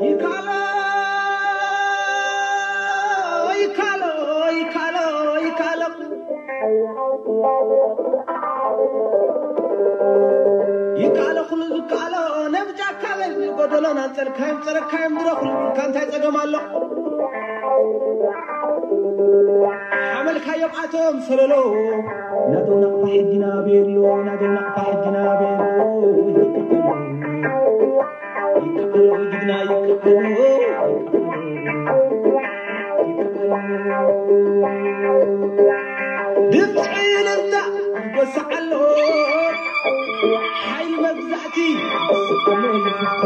ይካሎ ይካሎ ይካሎ ይካሎ ይካሎ ኩሉ ዝካሎ ነብጃካ በል ጎደሎን ኣንጸልካዮም ጸረካዮም ድረኹሉ ካንታይ ጸገም ኣሎ። ሓመልካዮም ኣቶም ሰለሎ ናደው ናቕፋ ሕጂ ናበየሎ ናደው ናቕፋ ሕጂ ናበየሎ ይከኣሎ ጅግና ይከኣሎ ድምፂ እልልታ ይጎስዓሎ ሓይሊ መግዛእቲ ይጎስዓሎ ይፍኮ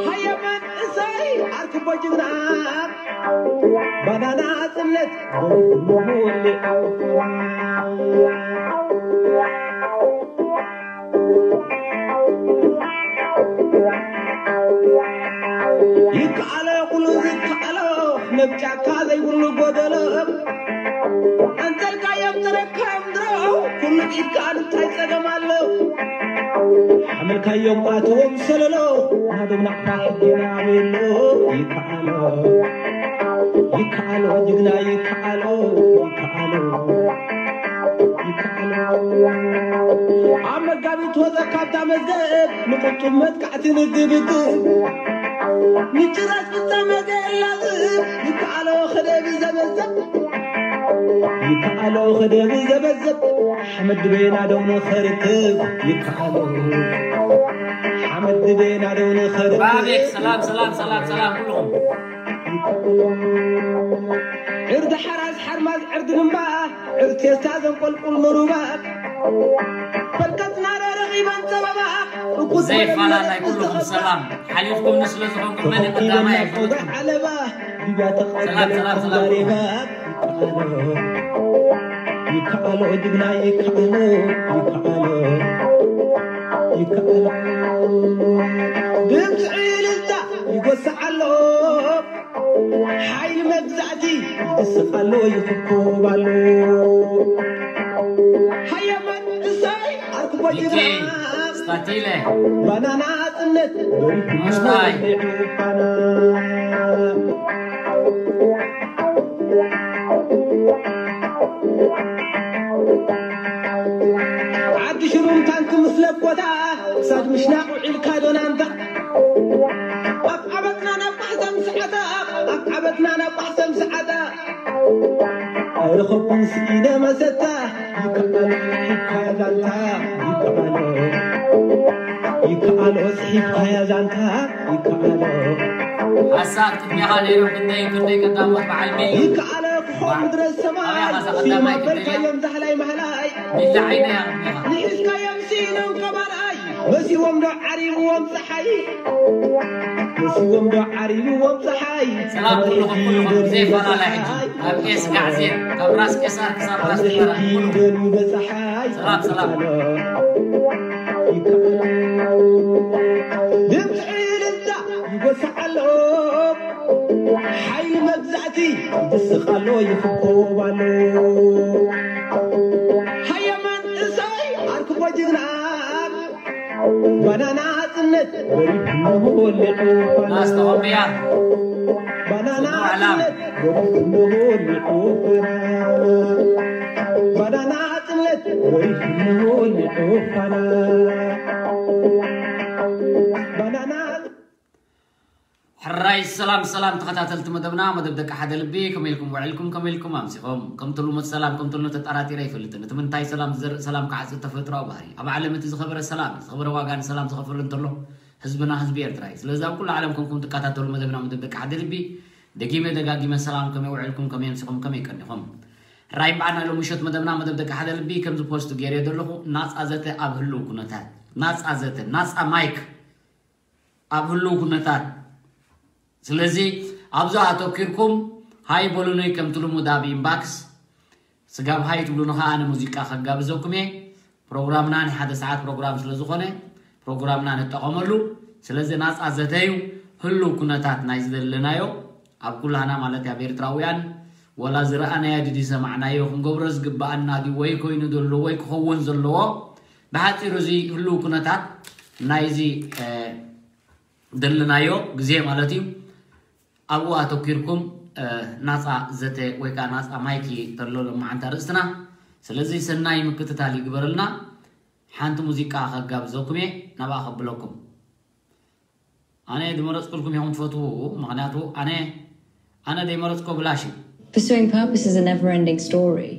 ሃየማን እሰይ ዓርኩቦ ጅግና ባናና ጽነት ይከኣሎ ኩሉ ዝከኣሎ ነብጫካ ዘይብሉ ጎደሎ ኣንተልካዮም ተረካዮም ድሮ ኩሉ ኢድካ እንታይ ጸገም ኣሎ ሓመልካዮም ኣትዎም ሰለሎ ናዶም ናቕፋ ሕጌና ቤሎ ይከኣሎ ይከኣሎ ጅግና ይከኣሎ ይከኣሎ ይከኣሎ ኣብ መጋቢት ወፀ ካብታ መዝገብ ንቁጡብ መጥቃዕቲ ንግብግብ ንጭራሽ ፍጻመ ዘየላዝብ ይከኣሎ ከደብ ዘበዘብ ይከኣሎ ከደብ ዘበዘብ ሓመድ ድቤና ደው ንኸርክብ ይከኣሎ ሓመድ ድቤና ደው ንኸርክብ ባቤክ ሰላም ሰላም ሰላም ሰላም ኩልኹም ዕርዲ ሓራስ ሓርማዝ ዕርዲ ድማ ዕርቴስታ ዘንቆልቁል ምሩባት በርከትና ረኺበን ጸበባ ዘይፋላ ናይ ኩልኹም ሰላም ሓሊፍኩም ንስለ ዝኾንኩም መን ቀዳማይ ኣይፈልጥኩም ዓለባ ሊብያ ተቐበለ ተዛሪባ ይከኣሎ ጅግና ይከኣሎ ይከኣሎ ይከኣሎ ድምፂ ዕልልታ ይጎስዓሎ ሓይሊ መግዛእቲ ይስቕ ኣሎ ይኽኮብ ኣሎ ሃየማን እሰይ ኣርኩቦ ጅግና ስታቲለ ባናና ጽነት በሪቱ ሙስታይ ባና ዓዲ ሽሩም ታንክ ምስ ለኮታ ክሳድ ምሽናቕ ውዒልካ ዶ ናንታ ኣብ ዓበትና ናብ ማሕሰም ሰዓታ ኣብ ዓበትና ናብ ማሕሰም ሰዓታ ኣይረኸብኩን ስኢነ መሰታ ይከኣሎ ሒብካያ ዛንታ ይከኣሎ ይከኣሎ ስሒብካያ ዛንታ ይከኣሎ ሓሳብ ቅድሚኻ ነይሮም ክንደይ ክንደይ ቀዳሞት በዓል ሜዩ ይከኣሎ ክኾን ምድረ ሰማይ ኣበይ ሓሳ ቀዳማይ ክንደይ እያ? በልካዮም ዛህላይ ማህላይ ሚላ ዓይነ እያ ቅድሚኻ ንሒዝካዮም ስኢኖም ከባርኣይ መሲዎም ዶ ዓሪብዎም ፀሓይ መሲዎም ዶ ዓሪብዎም ፀሓይ ሰላም ኩልኹም ኩልኹም ዘይፈላለ ሕጂ ካብ ቄስ ጋዕዜን ካብ ራስ ቄሳር ክሳብ ራስ ተፈራ ኩልኹም ይደሉ በፀሓይ ሰላም ሰላም ድምፂ እልልታ ይጎስዓሎ ሓይሊ መግዛእቲ ይስቕ ኣሎ ይኽኮብ ኣሎ ሃየማን እሰይ ዓርኩቦ ጅግና ባናና ጽነት በሪቱ ወሊዑ ፋና ናስተኸምያ ባናና ጽነት በሪቱ ወሊዑ ፋና ባናና ጽነት በሪቱ ወሊዑ ፋና ባናና ሕራይ ሰላም ሰላም ተኸታተልቲ መደብና መደብ ደቂ ሓደ ልቢ ከመይ ኢልኩም ውዕልኩም ከመይ ኢልኩም ኣምሲኹም ከምቲ ልሙድ ሰላም ከምቲ ልሙድ ተጠራጢረ ኣይፈልጥን እቲ ምንታይ ሰላም ዝዘርእ ሰላም ክዓጽድ ተፈጥራዊ ባህሪ ኣብ ዓለም እቲ ዝኸበረ ሰላም እዩ ዝኸበረ ዋጋ ንሰላም ዝኸፍል እንተሎ ህዝብና ህዝቢ ኤርትራ እዩ ስለዚ ኣብ ኩሉ ዓለም ኮንኩም ትከታተሉ መደብና መደብ ደቂ ሓደ ልቢ ደጊመ ደጋጊመ ሰላም ከመይ ውዕልኩም ከመይ ኣምሲኹም ከመይ ቀኒኹም ሕራይ በዓልና ሎም ምሸት መደብና መደብ ደቂ ሓደ ልቢ ከምዚ ፖስት ገይረ ዘለኹ ናጻ ዘተ ኣብ ህልው ኩነታት ናጻ ዘተ ናጻ ማይክ ኣብ ህልው ኩነታት ስለዚ ኣብዚ ኣተኪርኩም ሃይ በሉኒ ከምቲ ልሙድ ኣብ ኢንባክስ ስጋብ ሃይ ትብሉኒ ከዓ ኣነ ሙዚቃ ከጋብዘኩም እየ ፕሮግራምና ናይ ሓደ ሰዓት ፕሮግራም ስለ ዝኾነ ፕሮግራምና ንጠቐመሉ ስለዚ ናፃ ዘተዩ ህልው ኩነታት ናይ ዝደለናዮ ኣብ ኩላህና ማለት ኣብ ኤርትራውያን ወላ ዝረኣናዮ ድዩ ዝሰማዕናዮ ክንገብሮ ዝግበኣና ድዩ ወይ ኮይኑ ዘሎ ወይ ክኸውን ዘለዎ ብሓፂሩ፣ እዚ ህልው ኩነታት ናይዚ ደለናዮ ግዜ ማለት እዩ። ኣብኡ ኣተኪርኩም ናፃ ዘተ ወይ ከዓ ናፃ ማይክ እዩ ተሎ ሎማዓንቲ ኣርእስትና። ስለዚ ሰናይ ምክትታል ይግበረልና። ሓንቲ ሙዚቃ ከጋብዘኩም እየ፣ ናብኣ ከብለኩም። ኣነ ድመረፅኩልኩም ኢኹም ትፈትዉ። ምክንያቱ ኣነ ኣነ ደይመረፅኮ ብላሽ እዩ። Pursuing purpose is a never ending story.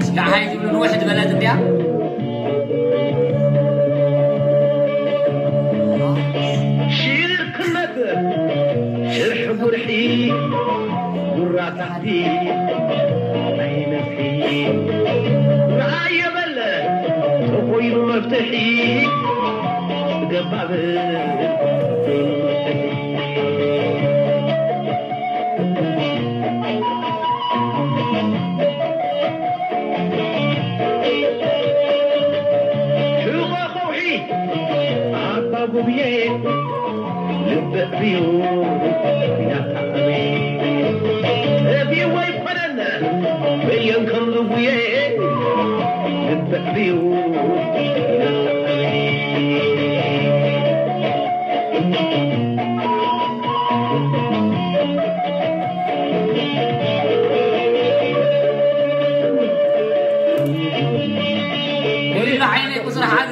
ስጋሓይ ትብሉ ንውሕ ዝበለት እንዲያ። ሽርክነት ሽርሒ ጉርሒ ጉራ ታሕቲ ናይ ነፍሒ ርኣየ በለ ተኾይኑ መፍትሒ ገባብ ሕቖ ከውሒ ኣባ ጉብየ ልቢ ዕብዩ ይናታዕበ ጠቢዎ ይኮነን በየን ከም ዝጉየ ልቢ ዕብዩ ይናታዕበ ወሊላ ዓይነይ ቁፅሪ ሓደ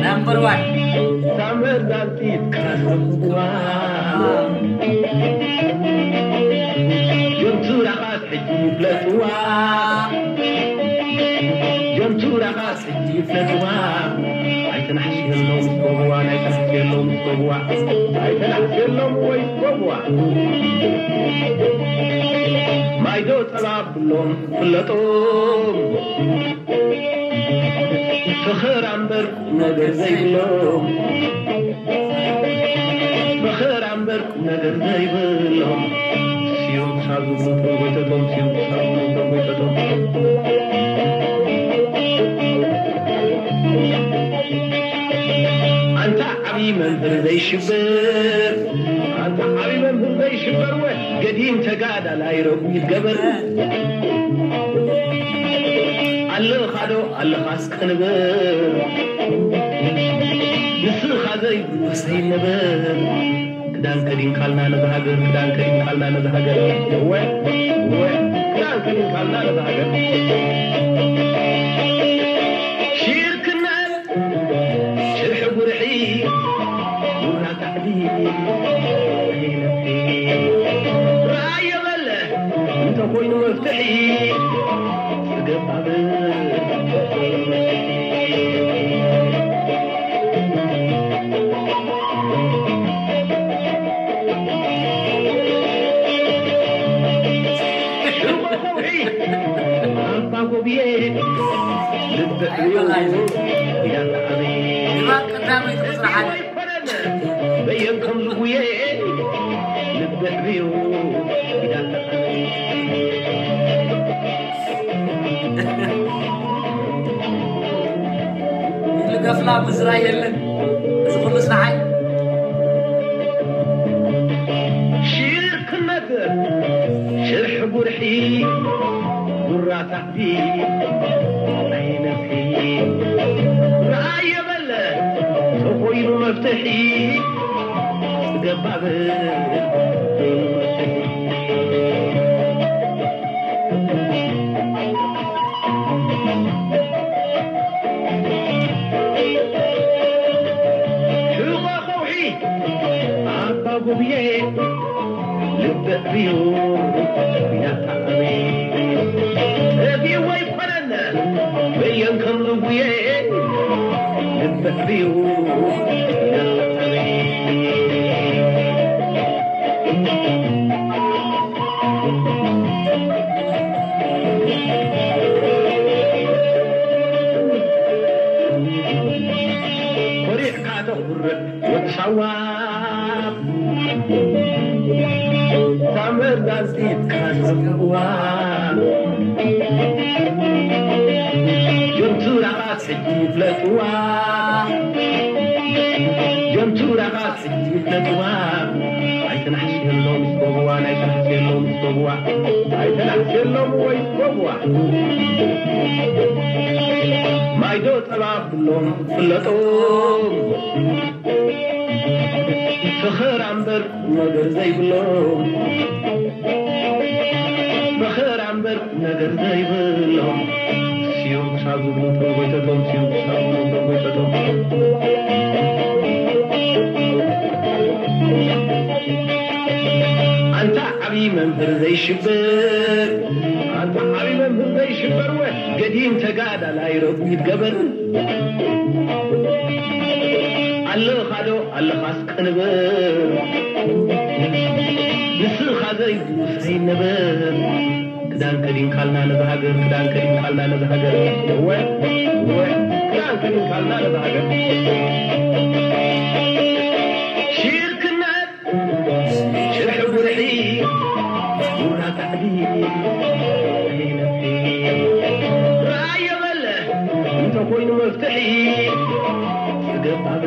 ናምበር ዋን ሳመር ዛንቲት ካስዋ ጆንቱራኻስ ሕጂ ይፍለጥዋ ጆንቱራኻስ ሕጂ ይፍለጥዋ ኣይተናሕስየሎም ጸጉዋ ናይ ተናሕስየሎም ጸጉዋ ኣይተናሕስየሎም ወይ ጸጉዋ ማይዶ ጸባ ብሎም ፍለጦም ፈኸራ እምበር ቁም ነገር ዘይብሎም ፈኸራ እምበር ቁም ነገር ዘይብሎም ስዮም ክሳብ ዝብሉ ተንጎይተቶም ስዮም ክሳብ ዝብሉ ተንጎይተቶም ኣንታ ዓብዪ መምህር ዘይሽበር ኣንታ ዓብዪ መምህር ዘይሽበር ወ ገዲም ተጋዳላይ ረጉድ ገበር ኣለኻዶ ኣለኻስ ክንብር ንስኻ ዘይብሉ ሰይንብር ክዳን ከዲንካልና ነዛ ሃገር ክዳን ከዲንካልና ነዛ ሃገር እወ እወ ክዳን ከዲንካልና ነዛ ሃገር ሽርክነት ሽርሒ ጉርሒ ጉራ ካዕዲ ርኣዮ በለ እንተኾይኑ መፍትሒ ስገባብ ሽርቆ ከውሒ ኣባ ጎብየ ልብዕ እዩ ይዳተዓበይ ድባብ ቀዳመይቲ ቁፅሪ ሓደ ኣይኮነን በየን ከም ዝጉየ ልብዕ እዩ ይዳተዓበይ ንገፍላ ምዝራይ የለን እዚ ኩሉ ስራሓይ ሽርክነት ሽርሒ ጉርሒ ጉራ ታሕቲ ናይ ነፍሒ ረኣየ በለ ተኾይኑ መፍትሒ ገባብ ሕቖ ከውሒ ኣባ ጉብየ ልቢ ዕብዩ ናታ ኣበይ ጠፊኡ ኣይኮነን በየን ከም ዝጉየ ልቢ ዕብዩ ናታ ኣበይ ኮሪዕካ ተኹርዕ ወዲ ሳዋ ሳመር ዳንሲት ካስዋ ጀምቱራኻስ ሕጂ ይፍለጥዋ ጀምቱራኻ ሕጂ ነጥዋ ኣይተናሕስየሎም ስጎብዋ፣ ኣይተናሕስየሎም ስጎብዋ፣ ኣይተናሕስየሎም ወይ ስጎብዋ። ማይዶ ጸባ ብሎም ፍለጦም፣ ፈኸራ እምበር ነገር ዘይብሎም፣ ፈኸራ እምበር ነገር ዘይብሎም። ስዮም ክሳብ ዝብሉ ተጎይተቶም፣ ስዮም ክሳብ ዝብሉ ተጎይተቶም። ኣንታ ዓብዪ መምህር ዘይሽበር፣ ኣንታ ዓብዪ መምህር ዘይሽበር፣ ወ ገዲም ተጋዳላይ ረጒድ ገበር። ኣለኻዶ ኣለኻስ ቅንብር፣ ንስኻ ዘይብሉ ሰይንብር። ክዳን ከዲንካልና ነዛ ሃገር፣ ክዳን ከዲንካልና ነዛ ሃገር። እወ፣ እወ፣ ክዳን ከዲንካልና ነዛ ሃገር። ሽርክነት ሽርሒ ጉርሒ፣ ቡና ጣዕዲ፣ ራእዮ በለ እንተኾይኑ መፍትሒ፣ ስገባበ።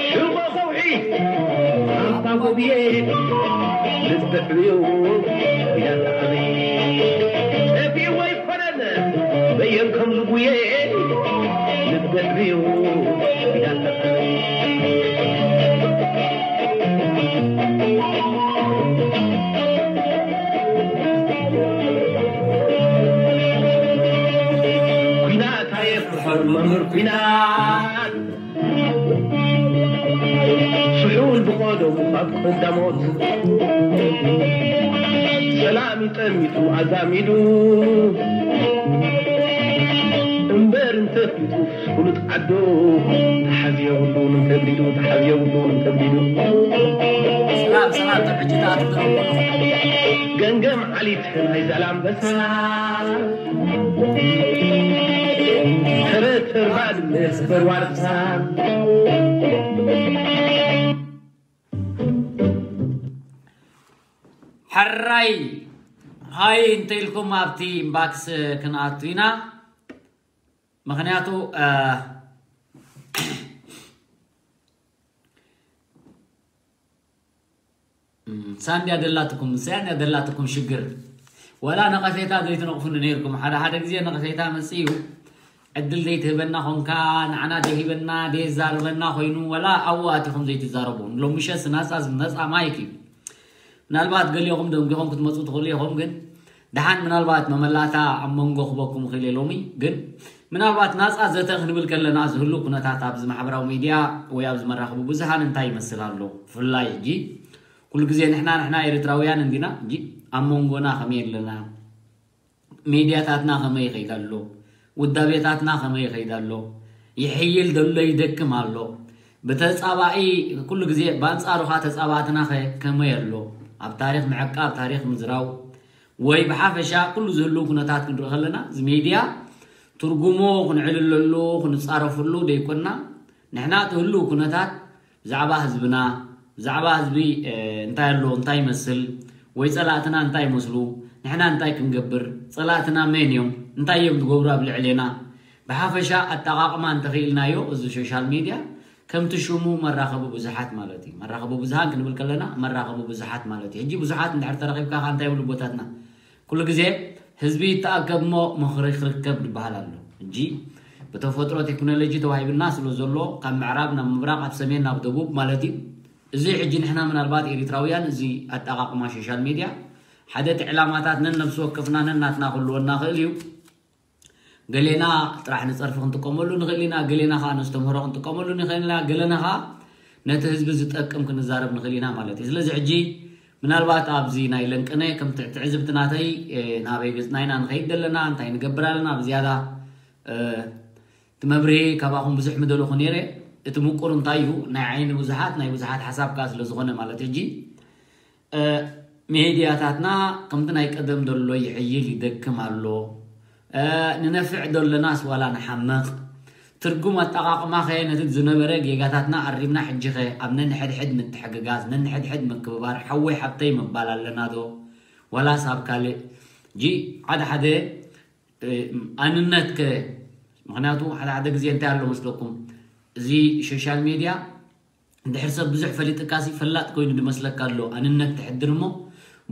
ሽቦ ከውሒ ኣባ ጎብየ ልቢ ዕብዩ ኢዳ ተዓበየ። ጠፊኡ ኣይኮነን በየን ከም ዝጉየ ልቢ ዕብዩ ኢዳ ተዓበየ። ኲናት ኣየፍርሖን መምህር ኲናት፣ ስሑል ብቐደሙ ካብ ቀዳሞት፣ ሰላም ይጠሚቱ ኣዛሚዱ፣ እምበር እንተፊቱ ፍሉጥ ዓዱ፣ ተሓዚ የብሉን እንተብዲዱ፣ ተሓዚ የብሉን እንተብዲዱ። ሰላም፣ ሰላም፣ ተብዕጅታ ትትረኩ። ገምገም ዓሊት ናይ ዛላምበሳ፣ ተረተር ባድመ ስፈር ዋርሳ። ሕራይ ሃይ እንተ ኢልኩም ኣብቲ ኢንባክስ ክንኣቱ ኢና። ምኽንያቱ፣ እ፣ እም፣ ሳንድያ ደላትኩም፣ ሳንድያ ደላትኩም ሽግር። ወላ ነቐፌታ ዘይትነቕፉኒ ነይርኩም። ሓደ ሓደ ግዜ ነቐፌታ መጽእ እዩ። ዕድል ዘይትህበና ኾንካ፣ ንዓና ደይሂበና፣ ደየዛርበና ኾይኑ፣ ወላ ኣብኡ ኣቲኹም ዘይትዛረቡ። ሎሚ ምሸት ናጻ፣ ነጻ ማይክ እዩ። ምናልባት ገሊኹም ደንጊኹም ክትመጹ ትኽእሉ ኢኹም፣ ግን ደሓን ምናልባት መመላእታ ኣብ መንጎ ክበኩም ይኽእል እየ ሎሚ። ግን ምናልባት ናጻ ዘተ ክንብል ከለና ዝህሉ ኩነታት ኣብዚ ማሕበራዊ ሚድያ ወይ ኣብዚ መራኸቢ ብዙሃን እንታይ ይመስል ኣሎ? ብፍላይ ሕጂ ኩሉ ግዜ ንሕና፣ ንሕና ኤርትራውያን እንዲና፣ ሕጂ ኣብ መንጎና ከመይ ኣለና? ሚድያታትና ከመይ ይኸይድ ኣሎ? ውዳቤታትና ከመይ ይኸይድ ኣሎ? ይሕይል ደሎ ይደክም ኣሎ? ብተጻባኢ ኩሉ ግዜ ብኣንጻሩ ኸኣ ተጻባእትና ኸ ከመይ ኣሎ? ኣብ ታሪኽ ምዕቃብ፣ ታሪኽ ምዝራው ወይ ብሓፈሻ ኩሉ ዝህሉ ኩነታት ክንርኢ ከለና፣ እዚ ሚድያ ትርጉሙ ክንዕልለሉ፣ ክንጻረፈሉ ደይኮና፣ ንሕና እቲ ህሉው ኩነታት ብዛዕባ ህዝብና፣ ብዛዕባ ህዝቢ፣ እ፣ እንታይ ኣሎ፣ እንታይ ይመስል፣ ወይ ጸላእትና እንታይ ይመስሉ፣ ንሕና እንታይ ክንገብር፣ ጸላእትና መን እዮም፣ እንታይ እዮም ዝገብሩ ኣብ ልዕሌና፣ ብሓፈሻ ኣጠቓቕማ እንተኽኢልናዮ፣ እዚ ሶሻል ሚድያ ከምቲ ሽሙ መራኸቢ ብዙሓት ማለት እዩ። መራኸቢ ብዙሃን ክንብል ከለና፣ መራኸቢ ብዙሓት ማለት እዩ። ሕጂ ብዙሓት እንድሕር ተረኺብካ ከኣ እንታይ ይብሉ ኣቦታትና? ኩሉ ግዜ ህዝቢ ይተኣከብ እሞ ምኽሪ ክርከብ ዝበሃል ኣሎ። ሕጂ ብተፈጥሮ ቴክኖሎጂ ተዋሂብና ስለ ዘሎ፣ ካብ ምዕራብ ናብ ምብራቕ፣ ኣብ ሰሜን ናብ ደቡብ ማለት እዩ። እዚ ሕጂ ንሕና ምናልባት ኤሪትራውያን፣ እዚ ኣጠቓቕማ ሶሻል ሚድያ ሓደ እቲ ዕላማታት ነንነፍሲ ወከፍና ነናትና ክህልወና ይኽእል እዩ። ገሌና ጥራሕ ንጸርፊ ክንጥቀመሉ ንኽእል ኢና፣ ገሌና ኸኣ ነስተምህሮ ክንጥቀመሉ ንኽእል ኢና፣ ገሌና ኸኣ ነቲ ህዝቢ ዝጠቅም ክንዛረብ ንኽእል ኢና ማለት እዩ። ስለዚ ሕጂ ምናልባት ኣብዚ ናይ ለንቅነ ከም ትዕ-፣ ትዕዝብቲ ናተይ፣ እ፣ ናበይ ገጽና ኢና ንኸይድ ዘለና፣ እንታይ ንገብር ኣለና፣ ብዝያዳ፣ እ፣ እቲ መብርሂ ካባኹም ብዙሕ ምደለኹ ነይረ። እቲ ምቁር እንታይ እዩ? ናይ ዓይኒ ብዙሓት፣ ናይ ብዙሓት ሓሳብ ከኣ ስለ ዝኾነ ማለት ሕጂ፣ እ፣ ሜድያታትና ከምቲ ናይ ቀደም ዘሎ ይሕይል ይደክም ኣሎ። እ፣ ንነፍዕ ዶ ኣለናስ ዋላ ንሓምቕ? ትርጉም ኣጠቓቕማኸ ነቲ ዝነበረ ጌጋታትና ኣሪምና፣ ሕጂኸ ኣብ ነንሕድሕድ ምትሕግጋዝ፣ ነንሕድሕድ ምክብባር፣ ሓወይ ሓብተይ ምባል ኣለና ዶ? ዋላስ ኣብ ካልእ? ጂ ሓደ ሓደ፣ እ፣ ኣንነትከ? ምኽንያቱ ሓደ ሓደ ግዜ እንታይ ኣሎ መስለኩም? እዚ ሶሻል ሜድያ እንድሕር ሰብ ብዙሕ ፈሊጥካሲ ፈላጥ ኮይኑ ዝመስለካ ኣሎ፣ ኣንነት ትሕድር እሞ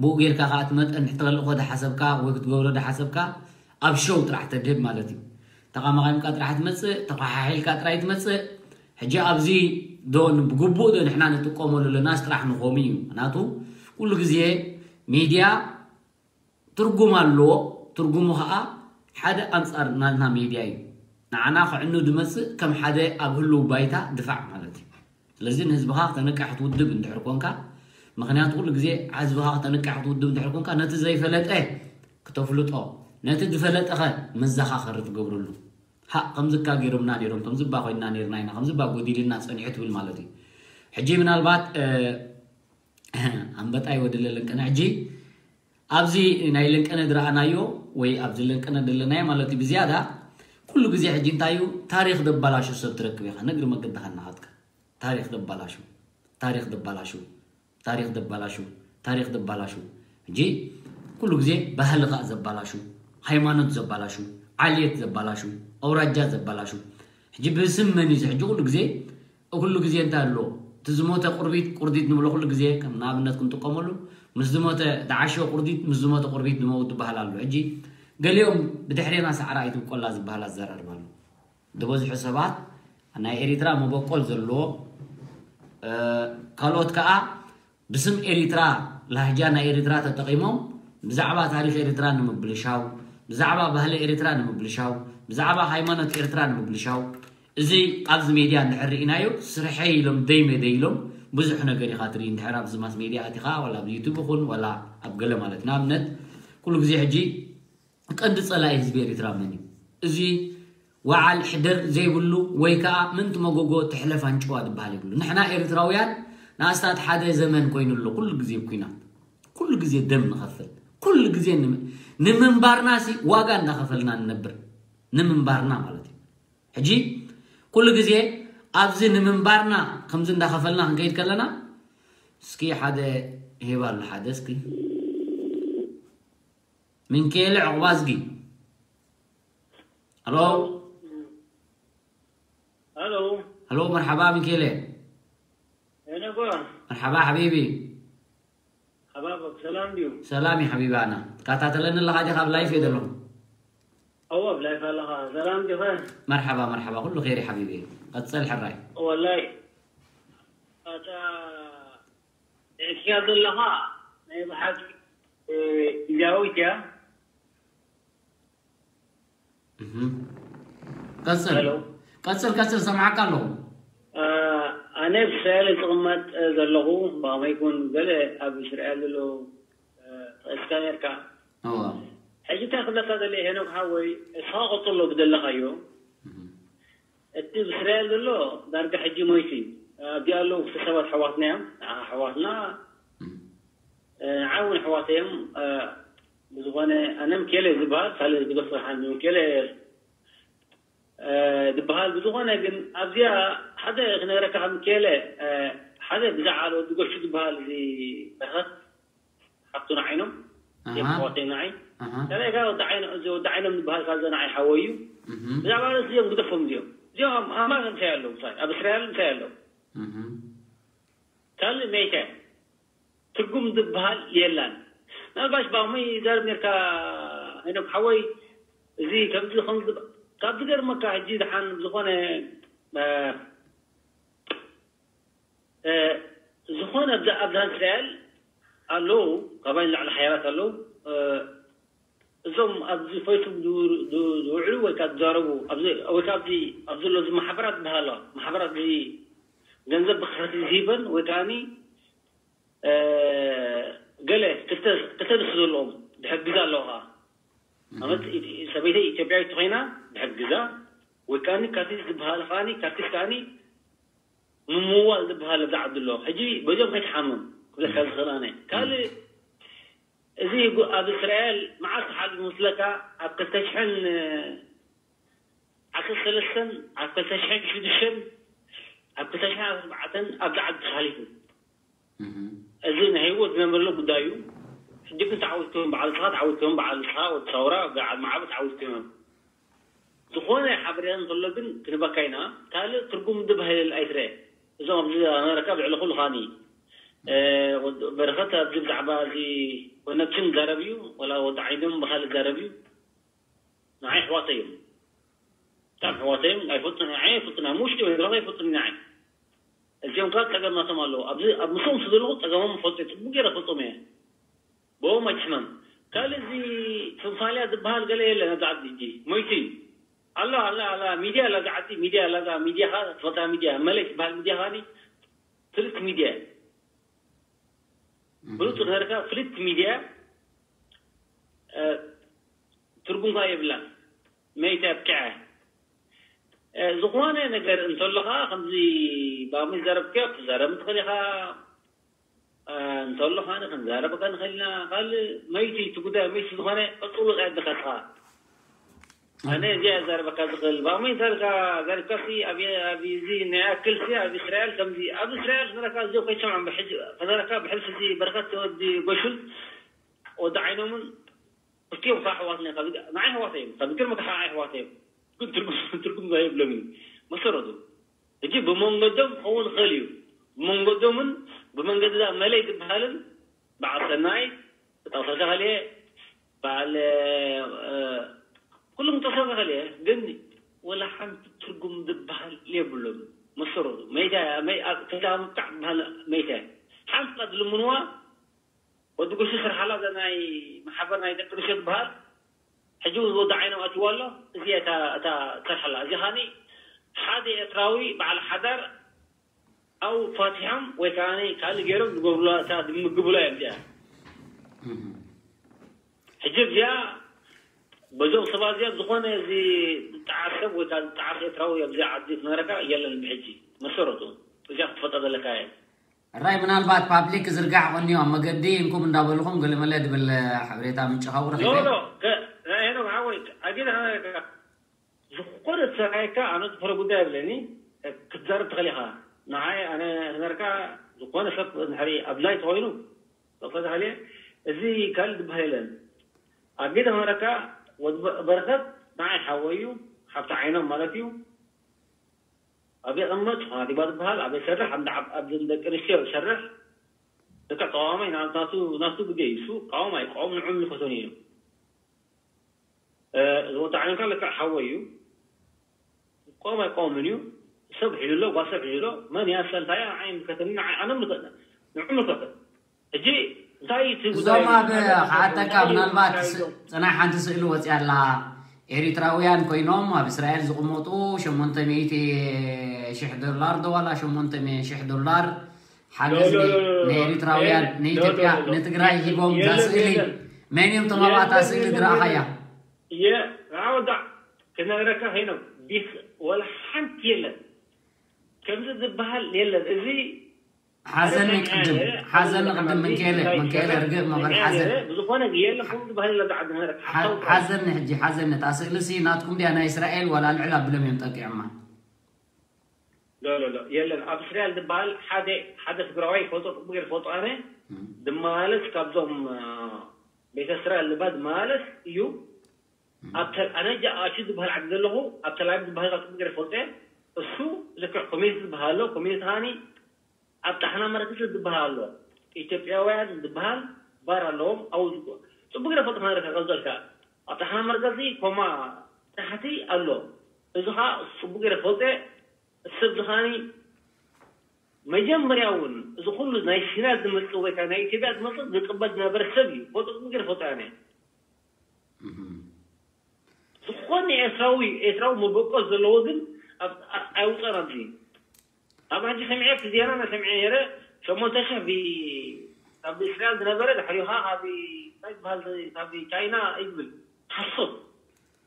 ብኡ ጌርካ ከኣ ትመጠን ተልእኾ ዝሓሰብካ ወይ ክትገብሮ ዝሓሰብካ ኣብ ሾው ጥራሕ ተድህብ ማለት እዩ። ተቓማቒምካ ጥራሕ ትመጽእ፣ ተኳሓሒልካ ጥራይ ትመጽእ። ሕጂ ኣብዚ ዶ ን-፣ ብግቡእ ዶ ንሕና ንጥቀመሉ ኣለናስ ጥራሕ ንኾም እዩ? ምኽንያቱ ኩሉ ግዜ ሚድያ ትርጉም ኣለዎ። ትርጉሙ ኸኣ ሓደ ኣንጻር ናትና ሚድያ እዩ። ንዓና ከዕኑ ዝመጽእ ከም ሓደ ኣብ ህልው ባይታ ድፋዕ ማለት እዩ። ስለዚ ንህዝብኻ ክተነቅሕ ትውድብ እንድሕር ኮንካ፣ ምኽንያቱ ኩሉ ግዜ ህዝብኻ ክተነቅሕ ትውድብ እንድሕር ኮንካ፣ ነቲ ዘይፈለጠ ክተፍልጦ፣ ነቲ ዝፈለጠኸ መዘኻኸሪ ትገብረሉ። ሃእ፣ ከምዚ እካ ገይሮምና ነይሮም፣ ከምዚ እባ ኮይንና ነይርና ኢና፣ ከምዚ እባ ጎዲልና ጸኒሑ ትብል ማለት እዩ። ሕጂ ምናልባት፣ እ፣ ኣንበጣ ይወድለልን ቅነ ሕጂ ኣብዚ ናይ ለንቀነ ዝረኣናዮ ወይ ኣብዚ ለንቀነ ዘለናዮ ማለት እዩ። ብዝያዳ ኩሉ ግዜ ሕጂ እንታይ እዩ፣ ታሪኽ ደባላሹ ሰብ ትረክብ ኢኻ። ነግሪ መገድኻ እናኸድካ ታሪኽ ደባላሹ፣ ታሪኽ ደባላሹ፣ ታሪኽ ደባላሹ፣ ታሪኽ ደባላሹ። ሕጂ ኩሉ ግዜ ባህሊ ኸኣ ዘባላሹ፣ ሃይማኖት ዘባላሹ፣ ዓልየት ዘባላሹ፣ ኣውራጃ ዘባላሹ። ሕጂ ብስም መን እዩ እዚ? ሕጂ ኩሉ ግዜ፣ ኩሉ ግዜ እንታይ ኣሎ? እቲ ዝሞተ ቁርቢት፣ ቁርዲት ንብሎ ኩሉ ግዜ ከም ንኣብነት ክንጥቀመሉ፣ ምስ ዝሞተ፣ ዝዓሸወ ቁርዲት፣ ምስ ዝሞተ ቁርቢት ዝመውት ዝበሃል ኣሎ። ሕጂ ገሊኦም ብድሕሬና ሳዕራ ኣይትብቆላ ዝበሃል ኣዘራርባ ኣሎ። ዝበዝሑ ሰባት ናይ ኤሪትራ መበቆል ዘለዎ፣ እ፣ ካልኦት ከኣ ብስም ኤሪትራ፣ ላህጃ ናይ ኤሪትራ ተጠቒሞም ብዛዕባ ታሪኽ ኤሪትራ ንምብልሻው፣ ብዛዕባ ባህሊ ኤሪትራ ንምብልሻው፣ ብዛዕባ ሃይማኖት ኤሪትራ ንምብልሻው፣ እዚ ኣብዚ ሜድያ እንድሕር ርኢናዮ፣ ስርሐይ ኢሎም ደይመ ደይ ኢሎም ብዙሕ ነገር ኢኻ ትርኢ። እንድሕር ኣብዚ ማስ ሜድያ ኣቲኻ፣ ዋላ ኣብ ዩቱብ ይኹን፣ ዋላ ኣብ ገለ ማለት፣ ንኣብነት፣ ኩሉ ግዜ ሕጂ ቀንዲ ጸላኢ ህዝቢ ኤሪትራ መን እዩ? እዚ ወዓል ሕደር ዘይብሉ ወይ ከኣ ምንቲ መጎጎ ትሕለፍ ኣንጭዋ ዝበሃል የብሉ። ንሕና ኤሪትራውያን ንኣስታት ሓደ ዘመን ኮይኑ ኣሎ፣ ኩሉ ግዜ ኩናት፣ ኩሉ ግዜ ደም ንኸፍል፣ ኩሉ ግዜ ንም-፣ ንምንባርና ሲ ዋጋ እንዳኸፈልና ንነብር፣ ንምንባርና ማለት እዩ። ሕጂ ኩሉ ግዜ ኣብዚ ንምንባርና ከምዚ እንዳኸፈልና ክንከይድ ከለና፣ እስኪ ሓደ ሄባ ኣሎ፣ ሓደ እስኪ ሚንኬለ ዑቕባዝጊ። ኣሎ። ኣሎ። ኣሎ፣ መርሓባ ሚንኬለ። የነጓ። መርሓባ ሓቢቢ። ሓባብ ሰላም ድዩ? ሰላም እዩ ሓቢቢ፣ ኣና ትከታተለኒ ኣለኻ ዲኻ? ኣብ ላይፍ እየ ዘለኹ። ኣዎ፣ ኣብ ላይፍ ኣለኻ። ሰላም ዲኻ? መርሓባ፣ መርሓባ፣ ኩሉ ኸይሪ ሓቢቢ። ቀጽል ሕራይ። ወላይ፣ ኣታ፣ እዚኣ ዘለኻ ናይ ብሓቂ፣ እ፣ ግዜያዊት እያ። እህ። ቀጽል። ሄሎ። ቀጽል፣ ቀጽል፣ ሰምዓካ ኣለኹ። እ፣ ኣነ ኣብ እስራኤል ዝቕመጥ ዘለኹ፣ ብኸመይ ይኩን ገለ ኣብ እስራኤል ዘሎ፣ እ፣ ተቐስካ ነርካ። እዋ። ሕጂ እንታይ ክብለካ ደለ ሄኖክ ሓወይ፣ እስኻ ቀጽሎ ብደለኻዮ። እህ። እቲ ብስራኤል ዘሎ ዳርጋ ሕጂ ሞይቱ እዩ። ኣብዚኣ ኣለዉ ክልተ ሰባት ኣሕዋትና እዮም። ንዓ ኣሕዋትና፣ እም። እ፣ ንዓይ እውን ኣሕዋተይ እዮም። እ፣ ብዝኾነ ኣነ ምኬለ ዝበሃል፣ ካልእ ዝገፍ ሓን ምኬለ፣ እ፣ ዝበሃል። ብዝኾነ ግን ኣብዚኣ ሓደ ክነግረካ ካብ ምኬለ፣ እ፣ ሓደ ብዛዕባ ወዲ ጎሹ ዝበሃል እዚ በረኸት ሓፍቱ ንዓይኖም፣ ኣሃ። እዮም ኣሕዋተይ ንዓይ። ኣሃ። ካልኣይ ከኣ ወዲ ዓይኖ-፣ እዚ ወዲ ዓይኖም ዝበሃል ካልእ ንዓይ ሓወይ እዩ። እህ። ብዛዕባ ርእሲ እዚኦም ግደፎም እዚኦም። እዚኦም ኣብ ኣማን እንታይ ኣለዉ? ምሳይ ኣብ እስራኤል እንታይ ኣለዉ? እህ። ካልእ መይተ ትርጉም ዝበሃል የላን። ምናልባሽ ብኸመይ ይዛረብ ኔርካ ሄኖክ ሓወይ፣ እዚ ከምዚ ከምዚ ካብ ዝገርመካ ሕጂ ደሓን ዝኾነ፣ እ፣ እ፣ ዝኾነ ኣብዛ፣ ኣብዛ እስራኤል ኣለዉ፣ ካባይ ንላዕሊ ሓያላት ኣለዉ። እ፣ እዞም ኣብዚ ፌስቡክ ዝው-፣ ዝ-፣ ዝውዕሉ ወይ ከኣ ዝዛረቡ፣ ኣብዚ፣ ወይ ከኣ ኣብዚ፣ ኣብ ዘሎ እዚ ማሕበራት ዝበሃላ፣ ማሕበራት እዚ ገንዘብ ብኽፍቲ ዝሂበን ወይ ከኣኒ፣ እ፣ ገለ ክልተ፣ ክልተ ንሱ ዘለዎም ዝሕግዝ ኣለዉ ኸኣ። ማለት፣ እህ። ኢት-፣ ሰበይተይ ኢትዮጵያዊት ተኾይና ዝሕግዛ፣ ወይ ከኣኒ ካርቲስት ዝበሃል ከኣኒ፣ ካርቲስት ከኣኒ ምምዋል ዝበሃል ኣብዚ ዓዲ ኣሎ። ሕጂ በዚኦም ከይትሓምም ክብለካ ዝኽእል ኣነ። ካልእ፣ እዚ ጉ-፣ ኣብ እስራኤል መዓስ ተሓሊፉ መስለካ? ኣብ ክልተ ሽሕን፣ እ፣ ዓሰርተ ሰለስተን ኣብ ክልተ ሽሕን ሽዱሽተን ኣብ ክልተ ሽሕን ኣርባዕተን ኣብዚ ዓዲ ተሓሊፉ። እዚ ናይ ህይወት ዝነበረሉ ጉዳይ እዩ። ሕጂ ግን ተዓዊትኩም፣ በዓል ንስኻ ተዓዊትኩም፣ በዓል ንስኻ ወዲ ሳውራ፣ በዓል ማዕበ ተዓዊትኩም። ዝኾነ ሓበሬታ እንተሎ ግን ክንበካ ኢና። ካልእ ትርጉም ዝባህለል ኣይትረአ። እዞም ኣብዚ ኣመሪካ ልዕሊ ኩሉ ኻኒ በረኸት ኣብዚ ብዛዕባ እዚ ኮነክሽን ዛረብ እዩ፣ ወላ ወዲ ዓይኖም ብኻልእ ዛረብ እዩ። ንዓይ ኣሕዋተይ እዮም። ብጣዕሚ ኣሕዋተይ እዮም። ኣይፈልጡን፣ ንዓይ ኣይፈልጡን፣ ኣብ ውሽጢ ወይ ብረኸት ኣይፈልጡን ንዓይ። እዚኦም ካብ ጸገም ናቶም ኣለዉ። ኣብዚ ኣብ ምስኦም ስለ ዘለኹ ጸገሞም ፈልጡ፣ ጽቡቅ ገይረ ፈልጦም እየ። ብኦም ኣይትሕመም። ካልእ እዚ ፍንፋልያ ዝበሃል ገለ የለን ኣብዚ ዓዲ ሕጂ። ሞይቱ እዩ። ኣሎ፣ ኣላ፣ ኣላ፣ ሚድያ ኣላ፣ እዛ ዓዲ ሚድያ ኣላ፣ እዛ ሚድያኻ፣ ትፈልጣ ሚድያ፣ መለይ ትበሃል ሚድያ ኻኒ፣ ፍልጥ ሚድያ። ብሉጽ ገርካ ፍልጥ ሚድያ፣ እ፣ ትርጉምካ የብላን። መይታ ኣብቅዐ። እ፣ ዝኾነ ነገር እንተሎ ኸዓ፣ ከምዚ ባሚ ዘረብክዮ፣ ክትዛረብ ትኽእል ኢኻ። እ፣ እንተሎ ኸዓ፣ ክንዛረበካ ንኽእል ኢና። ካልእ መይቲ፣ እቲ ጉዳይ መይቲ ዝኾነ፣ ቀጽሎ ጸድካ ኢኻ። ኣነ እዚኣ ዘረበካ ዝኽእል። ባሚ እንተልካ፣ ዘርካሲ፣ ኣብ፣ ኣብ እዚ ናይ ኣክልሲ፣ ኣብ እስራኤል ከምዚ፣ ኣብ እስራኤል ዝረካ፣ እዚ ከይሰምዖም ብሕጂ፣ ከዘረካ ብሕልፊ እዚ በረኸት ወዲ ጎሹን፣ ወዲ ዓይኖምን፣ እስኪ እኮ ኣሕዋትና ካብ ንዓይ ኣሕዋተይ እዮም። ካብ ግርመ ከዓ ኣሕዋተይ እዮም። ግን ትርጉም፣ ትርጉም ዘይብሎም እዩ መሰረቱ። ሕጂ ብመንገዶም ክኸውን ይኽእል እዩ። ብመንገዶምን ብመንገዲ እዛ መለይ ዝበሃልን በዓል ሰናይ፣ ብጣውሳ ተኸልየ፣ በዓል፣ እ፣ ኩሎም ብጣውሳ ተኸልየ፣ ግን ወላ ሓንቲ ትርጉም ዝበሃል የብሎም። መሰረቱ መይታ፣ መይ-፣ ኣብ፣ ከይዳ ምብቃዕ ዝበሃል መይታ። ሓንቲ ቃል ዝልምንዋ፣ ወዲ ጉሹ ስርሓላ እዛ ናይ ማሕበር ናይ ደቂ ኣንስትዮ ትበሃል። ሕጂ እውን ወዲ ዓይኖም ኣትይዋ ኣሎ። እዚ እታ፣ እታ ትሰርሓላ። እዚ ኻኒ ሓደ ኤርትራዊ በዓል ሓዳር ኣብ ፋቲሖም ወይ ከዓ ካልእ ገይሮም ዝገብሩላ፣ እታ ዝምግቡላ እዮም እዚኣ። ሕጂ እዚኣ በዞም ሰባት እዚኣ ዝኾነ እዚ ዝጠዓስ ሰብ ወይ ከዓ ዝጠዓስ ኤርትራዊ ኣብዚ ዓዲ ክነረካ የለን ብሕጂ መሰረቱ። እዚኣ ክትፈልጣ ዘለካ እየ። ራይ ምናልባት ፓብሊክ ዝርጋሕ ቆኒዮ ኣብ መገዲ እንኩም እንዳበልኹም ገለመለ ድብል ሓበሬታ ምንጭ ኻው ኖ፣ ረኺበ። ኖ፣ ከ-፣ ናይ ሄኖክ ሓወይ፣ ኣጊና ዝኾነ ሰብኣይካ ኣነ ዝፈረ ጉዳይ የብለኒ፣ ክትዛረብ ትኽእል ኢኻ። ንዓይ ኣነ ክነርካ ዝኾነ ሰብ ንሕሪ ኣብ ላይ ተኾይኑ፣ ተፈታህልየ፣ እዚ ካልእ ዝበሃል የለን። ኣጊና ክነርካ ወድ በ-፣ በረኸት ንዓይ ሓወይ እዩ፣ ሓብቲ ዓይኖም ማለት እዩ። ኣብ የቐመጥ፣ ፋቲባ ዝበሃል፣ ኣብ የሰርሕ፣ ኣብ እንዳ ዓብ-፣ ኣብ ደቂ ኣንስትዮ ይሰርሕ። ልክዕ ተቃዋማይ ናቱ፣ ናቱ፣ ናቱ ግዜ እዩ። እሱ ቃወም ኣይቃወም ንዑ ምልከቶን እዩ። እ፣ እዚ ወዲ ዓይንካ ልክዕ ሓወይ እዩ። ቃወም ኣይቃወምን እዩ። ሰብ ሒዙ ኣሎ፣ ጓል ሰብ ሒዙ ኣሎ። መን እያ፣ እሳ እንታይ እያ፣ ንዓይ ምልከተኒ፣ ንዓይ ኣነ ምልከ-፣ ንዑ ምልከቶ። ሕጂ እንታይ እዩ እቲ ጉዳይ? እዞም ኣብ ክዓተካ፣ ምናልባት ስ-፣ ጽናሕ፣ ሓንቲ ስእሊ ወጽያ ኣላ። ኤሪትራውያን ኮይኖም ኣብ እስራኤል ዝቕመጡ ሸሞንተ ሚእቲ ሽሕ ዶላር ዶ ዋላ ሸሞንተ ሚእቲ ሽሕ ዶላር ሓገዝ ሎ፣ ሎ፣ ሎ፣ ሎ፣ ሎ። ንኤሪትራውያን፣ የለ፣ ንኢትዮጵያ፣ ሎ፣ ሎ፣ ሎ። ንትግራይ ሂቦም፣ እዛ የለን፣ ስእሊ የለን። መን እዮም እቶም ኣብኣታ የለን፣ ስእሊ የለን፣ ዝረኣኻያ? የለን። የ-፣ ኣወዳእ ክነግረካ ሄኖም፣ ቢስ-፣ ወላ ሓንቲ የለን። ከምዚ ዝበሃል የለን። እዚ ሓዘኒ ኣነ ቅድም፣ ሰምዐ፣ ሓዘኒ ኣነ ቅድም፣ መንኬለ፣ መንኬለ ርግእ መበል ሓዘን። ብዝኾነ የለ፣ ከምኡ ዝበሃል የለ፣ ብዓዲ ምህረት ሓ-፣ ሓሳብ ጥራይ። ሓዘኒ ሕጂ፣ ሓዘኒ። እታ ስእልሲ ናትኩም ድያ ናይ እስራኤል ዋላ ልዕል ኣብሎም እዮም ጠቂዖማ? ሎ፣ ሎ፣ ሎ፣ የለን። ኣብ እስራኤል ዝበሃል ሓደ፣ ሓደ ትግራዋይ ይፈልጦ፣ ጽቡቅ ገይረ ይፈልጦ ኣነ። እም። ድማለስ ካብዞም፣ እ፣ ቤተ እስራኤል ልባ ድማለስ እዩ። እም። ኣብ ተ-፣ ኣነ እጃ ኣሹ ዝበሃል ዓዲ ዘለኹ፣ ኣብ ተላቪቭ ዝበሃል ጽቡቅ ገይረ ይፈልጦ እየ። እሱ ልክዕ ኮሚኒስት ዝበሃል ኣሎ፣ ኮሚኒስት ሃኒ ኣብ ጣሕና መርገጺ ዝበሃል ኣሎ። ኢትዮጵያውያን ዝበሃል ባር ኣለዎም። ኣብኡ ዝጎ-፣ ጽቡቅ ገይረ ፈልጥ ማለት ቀልጠልካ። ኣብ ጣሕና መርገጺ ኮማ ታሕቲ ኣሎ። እዚ ኸኣ ጽቡቅ ገይረ ፈልጠ። ሰብ ዝኻኒ መጀመርያ እውን እዚ ኩሉ ናይ ሲና ዝመጽእ ወይ ከዓ ናይ ኢትዮጵያ ዝመጽእ ዝቅበል ዝነበረ ሰብ እዩ። ፈልጦ ጽቡቅ ገይረ ፈልጠ ኣነ። እም። ዝኾነ ኤርትራዊ፣ ኤርትራዊ መበቆል ዘለዎ ግን ኣብ-፣ ኣ-፣ ኣይውጸን ኣብዚ። ኣብ ሕጂ ሰሚዐ፣ እቲ ዜና ና ሰሚዐ ነይረ፣ ሸሞንተ ሽሕ ብ-፣ ኣብ እስራኤል ዝነበረ፣ ድሕሪኡ ኸዓ ካብ፣ እንታይ ዝበሃል፣ ካብ ቻይና እዩ ዝብል። ሓሶት።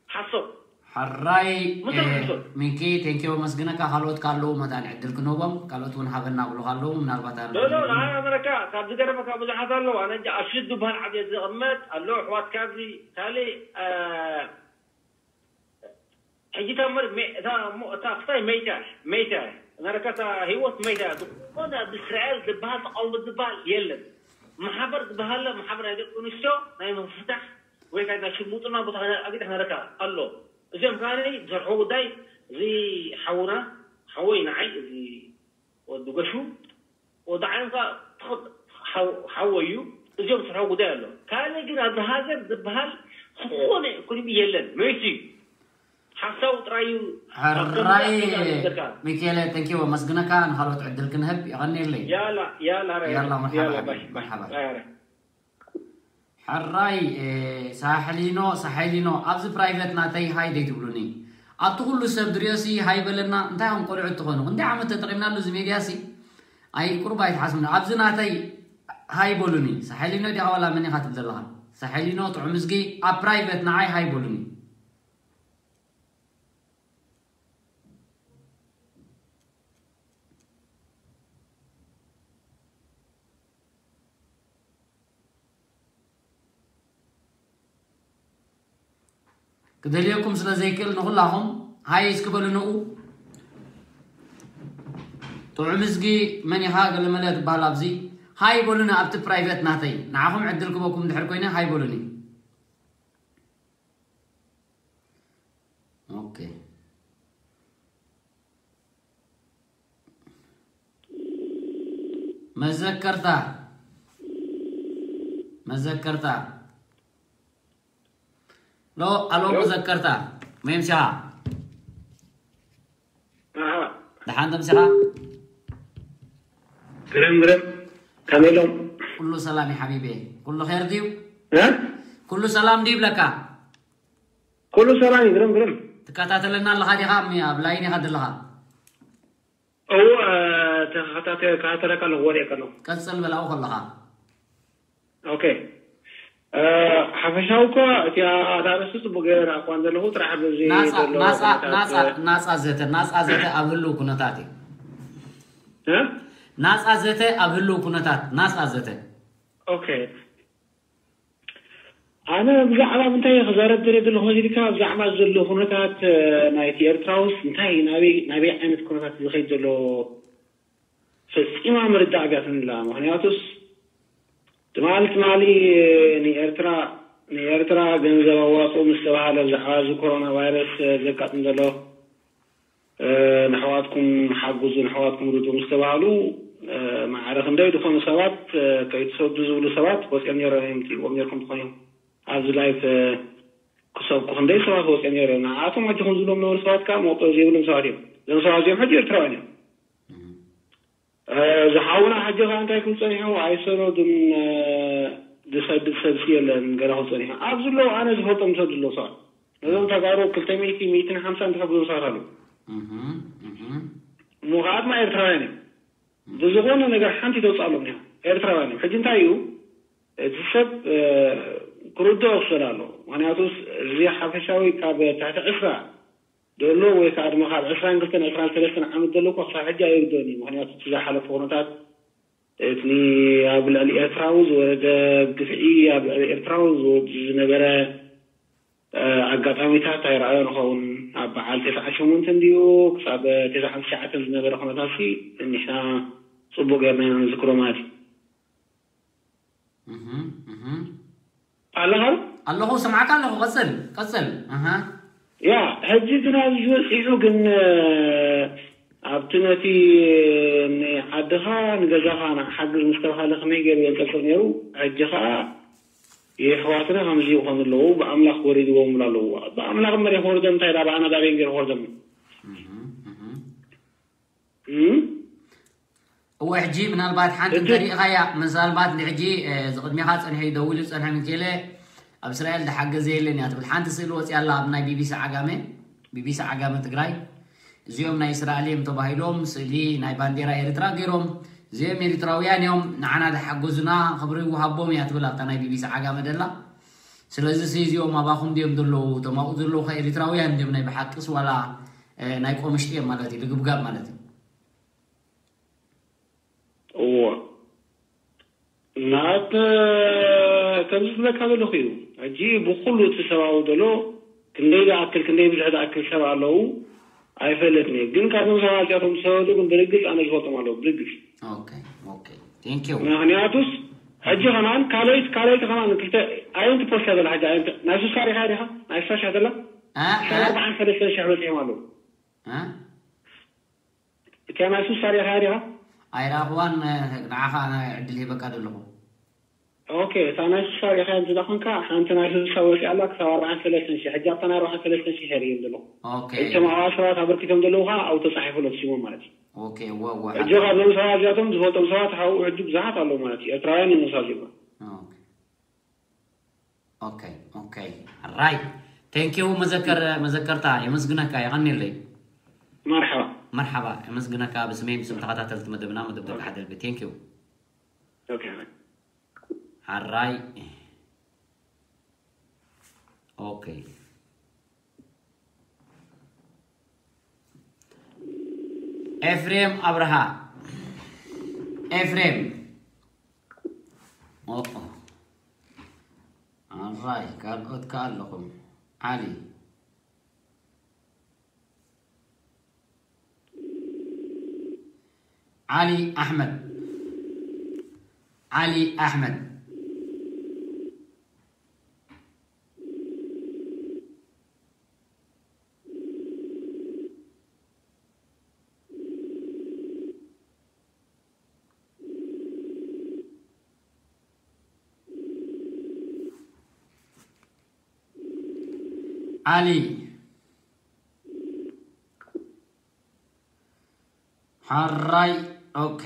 ሓሶት። ሕራይ፣ ምድሪ እ፣ ሓሶት። ሚኪ፣ ቴንኪዮ፣ መስግነካ። ካልኦት ካለዉ መታን ዕድል ክንህቦም፣ ካልኦት እውን ሃበና ብሉኻ ኣለዉ፣ ምናልባት ኣነ ሎ፣ ሎ፣ ንዓይ ኣመረካ፣ ካብ ዝገረመካ ብዙሓት ኣለዉ። ኣነ እንጃ፣ ኣብ ሽዱ ዝበሃል ዓብየ ዝቕመጥ ኣሎ፣ ኣሕዋት ካብዚ፣ ካልእ፣ እ፣ ሕጂ እታ መር- ሜ- እታ እሞ- እታ ክሳይ መይታ መይታ ናረካ እታ ህይወት መይታ። ዝኾነ ኣብ እስራኤል ዝበሃል ተቃውሞ ዝበሃል የለን። ማሕበር ዝበሃል ማሕበር ናይ ደቂ ኣንስትዮ ናይ ምፍታሕ ወይ ከዓ ናይ ሽሙጥና ቦታ ኣጊዳ ናረካ ኣሎ። እዚኦም ከዓኒ ዝሰርሖ ጉዳይ እዚ ሓውና ሓወይ ንዓይ እዚ ወዲ ገሹ ወዲ ዓለም ከዓ ትኽእ ሓው- ሓወይ እዩ። እዚኦም ዝሰርሖ ጉዳይ ኣሎ። ካልእ ግን ኣብዚ ሃገር ዝበሃል ዝኾነ ኢኮኖሚ የለን። መይቱ እዩ። ሓሳቡ ጥራይ እዩ። ኣብ ሕራይ ገንዘብ ገንዘብ ዝዘካ። ሚካኤለ፣ ተንኪው ኣመስግነካ። ንኻልኦት ዕድል ክንህብ የቐንየለይ። ያላ ያላ ረ- ያላ፣ መርሓባ ያላ፣ ሓቢቢ፣ ባይ፣ ባይ፣ መርሓባ። ባይ፣ ረ- ሕራይ፣ እ፣ ሳሕሊኖ፣ ሳሕሊኖ፣ ኣብዚ ፕራይቬት ናተይ ሃይ ደይ ትብሉኒ። ኣብቲ ኩሉ ሰብ ድሪዮሲ ሃይ በለና፣ እንታይ እዮም ቆልዑት ትኾኑ? ክንደይ ዓመት ተጠቒምናሉ እዚ ሜድያሲ? ኣይ፣ ቁሩብ ኣይትሓስቡኒ። ኣብዚ ናተይ ሃይ በሉኒ። ሳሕሊኖ ዲኻ ዋላ መን ኢኻ ትብል ዘለኻ? ሳሕሊኖ፣ ጥዑም እዝጊ፣ ኣብ ፕራይቬት ንዓይ ሃይ በሉኒ። ክደልየኩም ስለ ዘይክእል ንኹላኹም ሃይ እስኪ በሉ ንኡ። ጥዑም እዝጊ መን ኢኻ ገለመለ ትበሃል ኣብዚ ሃይ በሉኒ ኣብቲ ፕራይቬት ናተይ ንዓኹም ዕድል ክበኩም እንድሕር ኮይነ ሃይ በሉኒ። ኦኬ። መዘከርታ መዘከርታ ሎ ኣሎ ሎ። መዘከርታ መምሻ ኣሃ። ደሓን ተምሲኻ ግርም ግርም ከመይ ኢሎም? ኩሉ ሰላም እዩ ሓቢበ። ኩሉ ኸይር ድዩ? እ? ኩሉ ሰላም ድዩ ይብለካ? ኩሉ ሰላም እዩ ግርም ግርም። ትከታተለና ኣለኻ ዲኻ? ኣብ ላይን ኢኻ ዘለኻ? እዎ ተኸታተ- ከታተለካ ኣለኹ ወሪኤ ከለኹ። ቀጽል በላኡ ከለኻ። ኦኬ። እ፣ ሓፈሻዊ እኮ እቲ ኣርእስቲ ጽቡቅ ገይረ ኣኳን ዘለኹ ጥራሕ በዚ ናጻ ዘሎ ናጻ ኩነታት ናጻ ናጻ ዘተ ናጻ ዘተ ኣብ ህልው ኩነታት እዩ። እ? ናጻ ዘተ ኣብ ህልው ኩነታት ናጻ ዘተ። ኦኬ። ኣነ ብዛዕባ ምንታይ ክዛረብ ደለ ዘለኹ መሲልካ ብዛዕባ ዘሎ ኩነታት እ፣ ናይቲ ኤርትራውስ እንታይ ናበይ ናበይ ዓይነት ኩነታት ዝኸይድ ዘሎ ፈጺማ ምርዳእ ኣቢያትንላ። ምኽንያቱስ ትማሊ ትማሊ ንኤርትራ ንኤርትራ ገንዘብ ኣዋጽኡ ምስ ተባሃለ ብዛዕባ እዚ ኮሮና ቫይረስ ዘጋጥም ዘሎ እ፣ ንኣሕዋትኩም ሓግዙ ንኣሕዋትኩም ርዱ ምስ ተባሃሉ እ፣ ማዕረ ክንደይ ዝኾኑ ሰባት እ፣ ከይትሰዱ ዝብሉ ሰባት ወፂኦም ነይሮም እዮም ትሪእዎም ነርኩም ትኾኑ እዮም ኣብዚ ላይፍ እ፣ ክሰብኩ ክንደይ ሰባት ወፂኦም ነይሮም ንኣቶም ኣጆኹም ዝብሎም ነበሩ ሰባት ከዓ መውፅኦ ዘይብሎም ሰባት እዮም እዞም ሰባት እዚኦም ሕጂ ኤርትራውያን እዮም ዝሓውና ሕጂ ከዓ እንታይ ክብል ፀኒሑ ኣይሰነዱን ዝሰድድ ሰብሲ የለን ገለ ክብል ፀኒሑ ኣብዚ ኣለዉ ኣነ ዝፈልጦም ሰብ ዝለዉ ሰባት ነዞም ተጋሩ ክልተ ሚእቲ ሚእትን ሓምሳን ዝሕግዙ ሰባት ኣለዉ እሞ ከዓ ድማ ኤርትራውያን እዮም ብዝኾነ ነገር ሓንቲ ተውፅኣሎም ኒኻ ኤርትራውያን እዮም ሕጂ እንታይ እዩ እቲ ሰብ ክርድኦ ክኽእል ኣለዎ ምክንያቱ እዚ ሓፈሻዊ ካብ ትሕቲ ዕስራ ዘሎ ወይ ከዓ ድማ ካብ ዕስራን ክልተን ዕስራን ሰለስተን ዓመት ዘሎ እኳ ክሳብ ሕጂ ኣይርድኦን እዩ ምክንያቱ እቲ ዝሓለፈ ኩነታት እቲ ኣብ ልዕሊ ኤርትራዊ ዝወረደ ግፍዒ ኣብ ልዕሊ ኤርትራዊ ዝወርድ ዝነበረ ኣጋጣሚታት ኣይረኣዮ ንኸውን ኣብ በዓል ተስዓ ሸሞንተ እንድዩ ክሳብ ተስዓ ትሽዓተ ዝነበረ ኩነታት ሲ ንሕና ፅቡቅ ገርና ኢና ንዝክሮ ማለት እዩ ኣለኻ ኣለኹ ስምዓካ ኣለኹ ቀፅል ቀፅል ኣሃ ያ ሕጂ ግን ኣብዚ በፂሑ ግን ኣብቲ ነቲ ንዓድኻ ንገዛኻ ንሓግዝ ምስ ተባሃለ ከመይ ገይሩ የንጠልጥል ነይሩ ሕጂ ኸዓ የሕዋትና ከምዚ ይኾኑ ኣለዉ ብኣምላኽ ወሪድዎም ብላ ኣለዉ ብኣምላኽ እምበር የኽወርዶም እንታይ ዳ ብኣና ዳበይን ገይሩ ክወርዶም እወ ሕጂ ምናልባት ሓንቲ እንተሪኢኻያ ምናልባት ንሕጂ ዝቕድሜኻ ፀኒሑ ደዊሉ ዝፀንሐ ሚኬለ ኣብ እስራኤል ዝሓገዘ የለን እያ ትብል ሓንቲ ስእሊ ወፂኣ ኣላ ኣብ ናይ ቢቢሲ ዓጋመ ቢቢሲ ዓጋመ ትግራይ እዚኦም ናይ እስራኤል እዮም ተባሂሎም ስእሊ ናይ ባንዴራ ኤርትራ ገይሮም እዚኦም ኤርትራውያን እዮም ንዓና ዝሓገዙና ክብሪ ይወሃቦም እያ ትብል ኣብታ ናይ ቢቢሲ ዓጋመ ደላ ስለዚ እዚኦም ኣባኹም ድዮም ዘለዉ እቶም ኣብኡ ዘለዉ ከ ኤርትራውያን ድዮም ናይ ብሓቅስ ዋላ ናይ ቆምሽጢ እዮም ማለት እዩ ልግብጋብ ማለት እዩ እዎ ናት ከምዚ ዝብለካ ዘለኹ እዩ ሕጂ ብኩሉ እቲ ሰብኣዊ ዘሎ ክንደይ ዝኣክል ክንደይ ብዙሕ ዝኣክል ሰብ ኣለዉ ኣይፈልጥን እየ። ግን ካብዞም ሰባት እዚኣቶም ዝሰበዱ ግን ብርግጽ ኣነ ዝፈልጦም ኣለዉ ብርግጽ። Okay, okay. Thank you. ምክንያቱስ ሕጂ ከማን ካልኦይቲ ካልኦይቲ ከማን ክልተ ኣየንቲ ፖስት ዘላ ሕጂ ኣየንቲ ናይ ሱሳ ሪኻ ዲኻ ናይ ሱሳ ሽሕ ዘላ አ ክሳብ ኣርባዓን ሰለስተን ሽሕ በፂሖም ኣለዉ። አ እቲኣ ናይ ሱሳ ሪኻ ዲኻ? ኣይረኣኽዋን። ንዓኻ ዕድል ሂበካ ዘለኹ። ኦኬ፣ እታ ናይ ሱሳ ሪኻ እንተ ደኾንካ ሓንቲ ናይ ሱሳ ወፂኣ ኣላ ክሳብ ኣርባዓን ሰለስተን ሽሕ። ሕጂ ኣብታ ናይ ኣርባዓን ሰለስተን ሽሕ ሪእዮም ዘለኹ። Okay. እቶም ኣዋ ሰባት ኣበርኪቶም ዘለዉ ከዓ ኣብኡ ተፃሒፉ ኣሎ ስሞም ማለት እዩ። Okay, እወ እወ። ሕጂ ካብዞም ሰባት እዚኣቶም ዝፈልጦም ሰባት ሓብኡ ሕጂ ብዙሓት ኣለዉ ማለት እዩ። ኤርትራውያን እዮም ሱሳ ዜጋ። Okay. Okay, okay. Right. Thank you መዘከር መዘከርታ የመስግነካ የቐንየለይ። መርሓባ። መርሓባ የመስግነካ ብስመይ ብስም ተኸታተልቲ መደብና መደብ ደቂ ሓደ ልቢ። Thank you. ኦኬ። ሓራይ። Okay. ኤፍሬም ኣብርሃ። ኤፍሬም። ኦኦ። ኣራይ ካልኦት ከ ኣለኹም? ዓሊ። ዓሊ ኣሕመድ። ዓሊ ኣሕመድ። ዓሊ። ሓራይ። ኦኬ።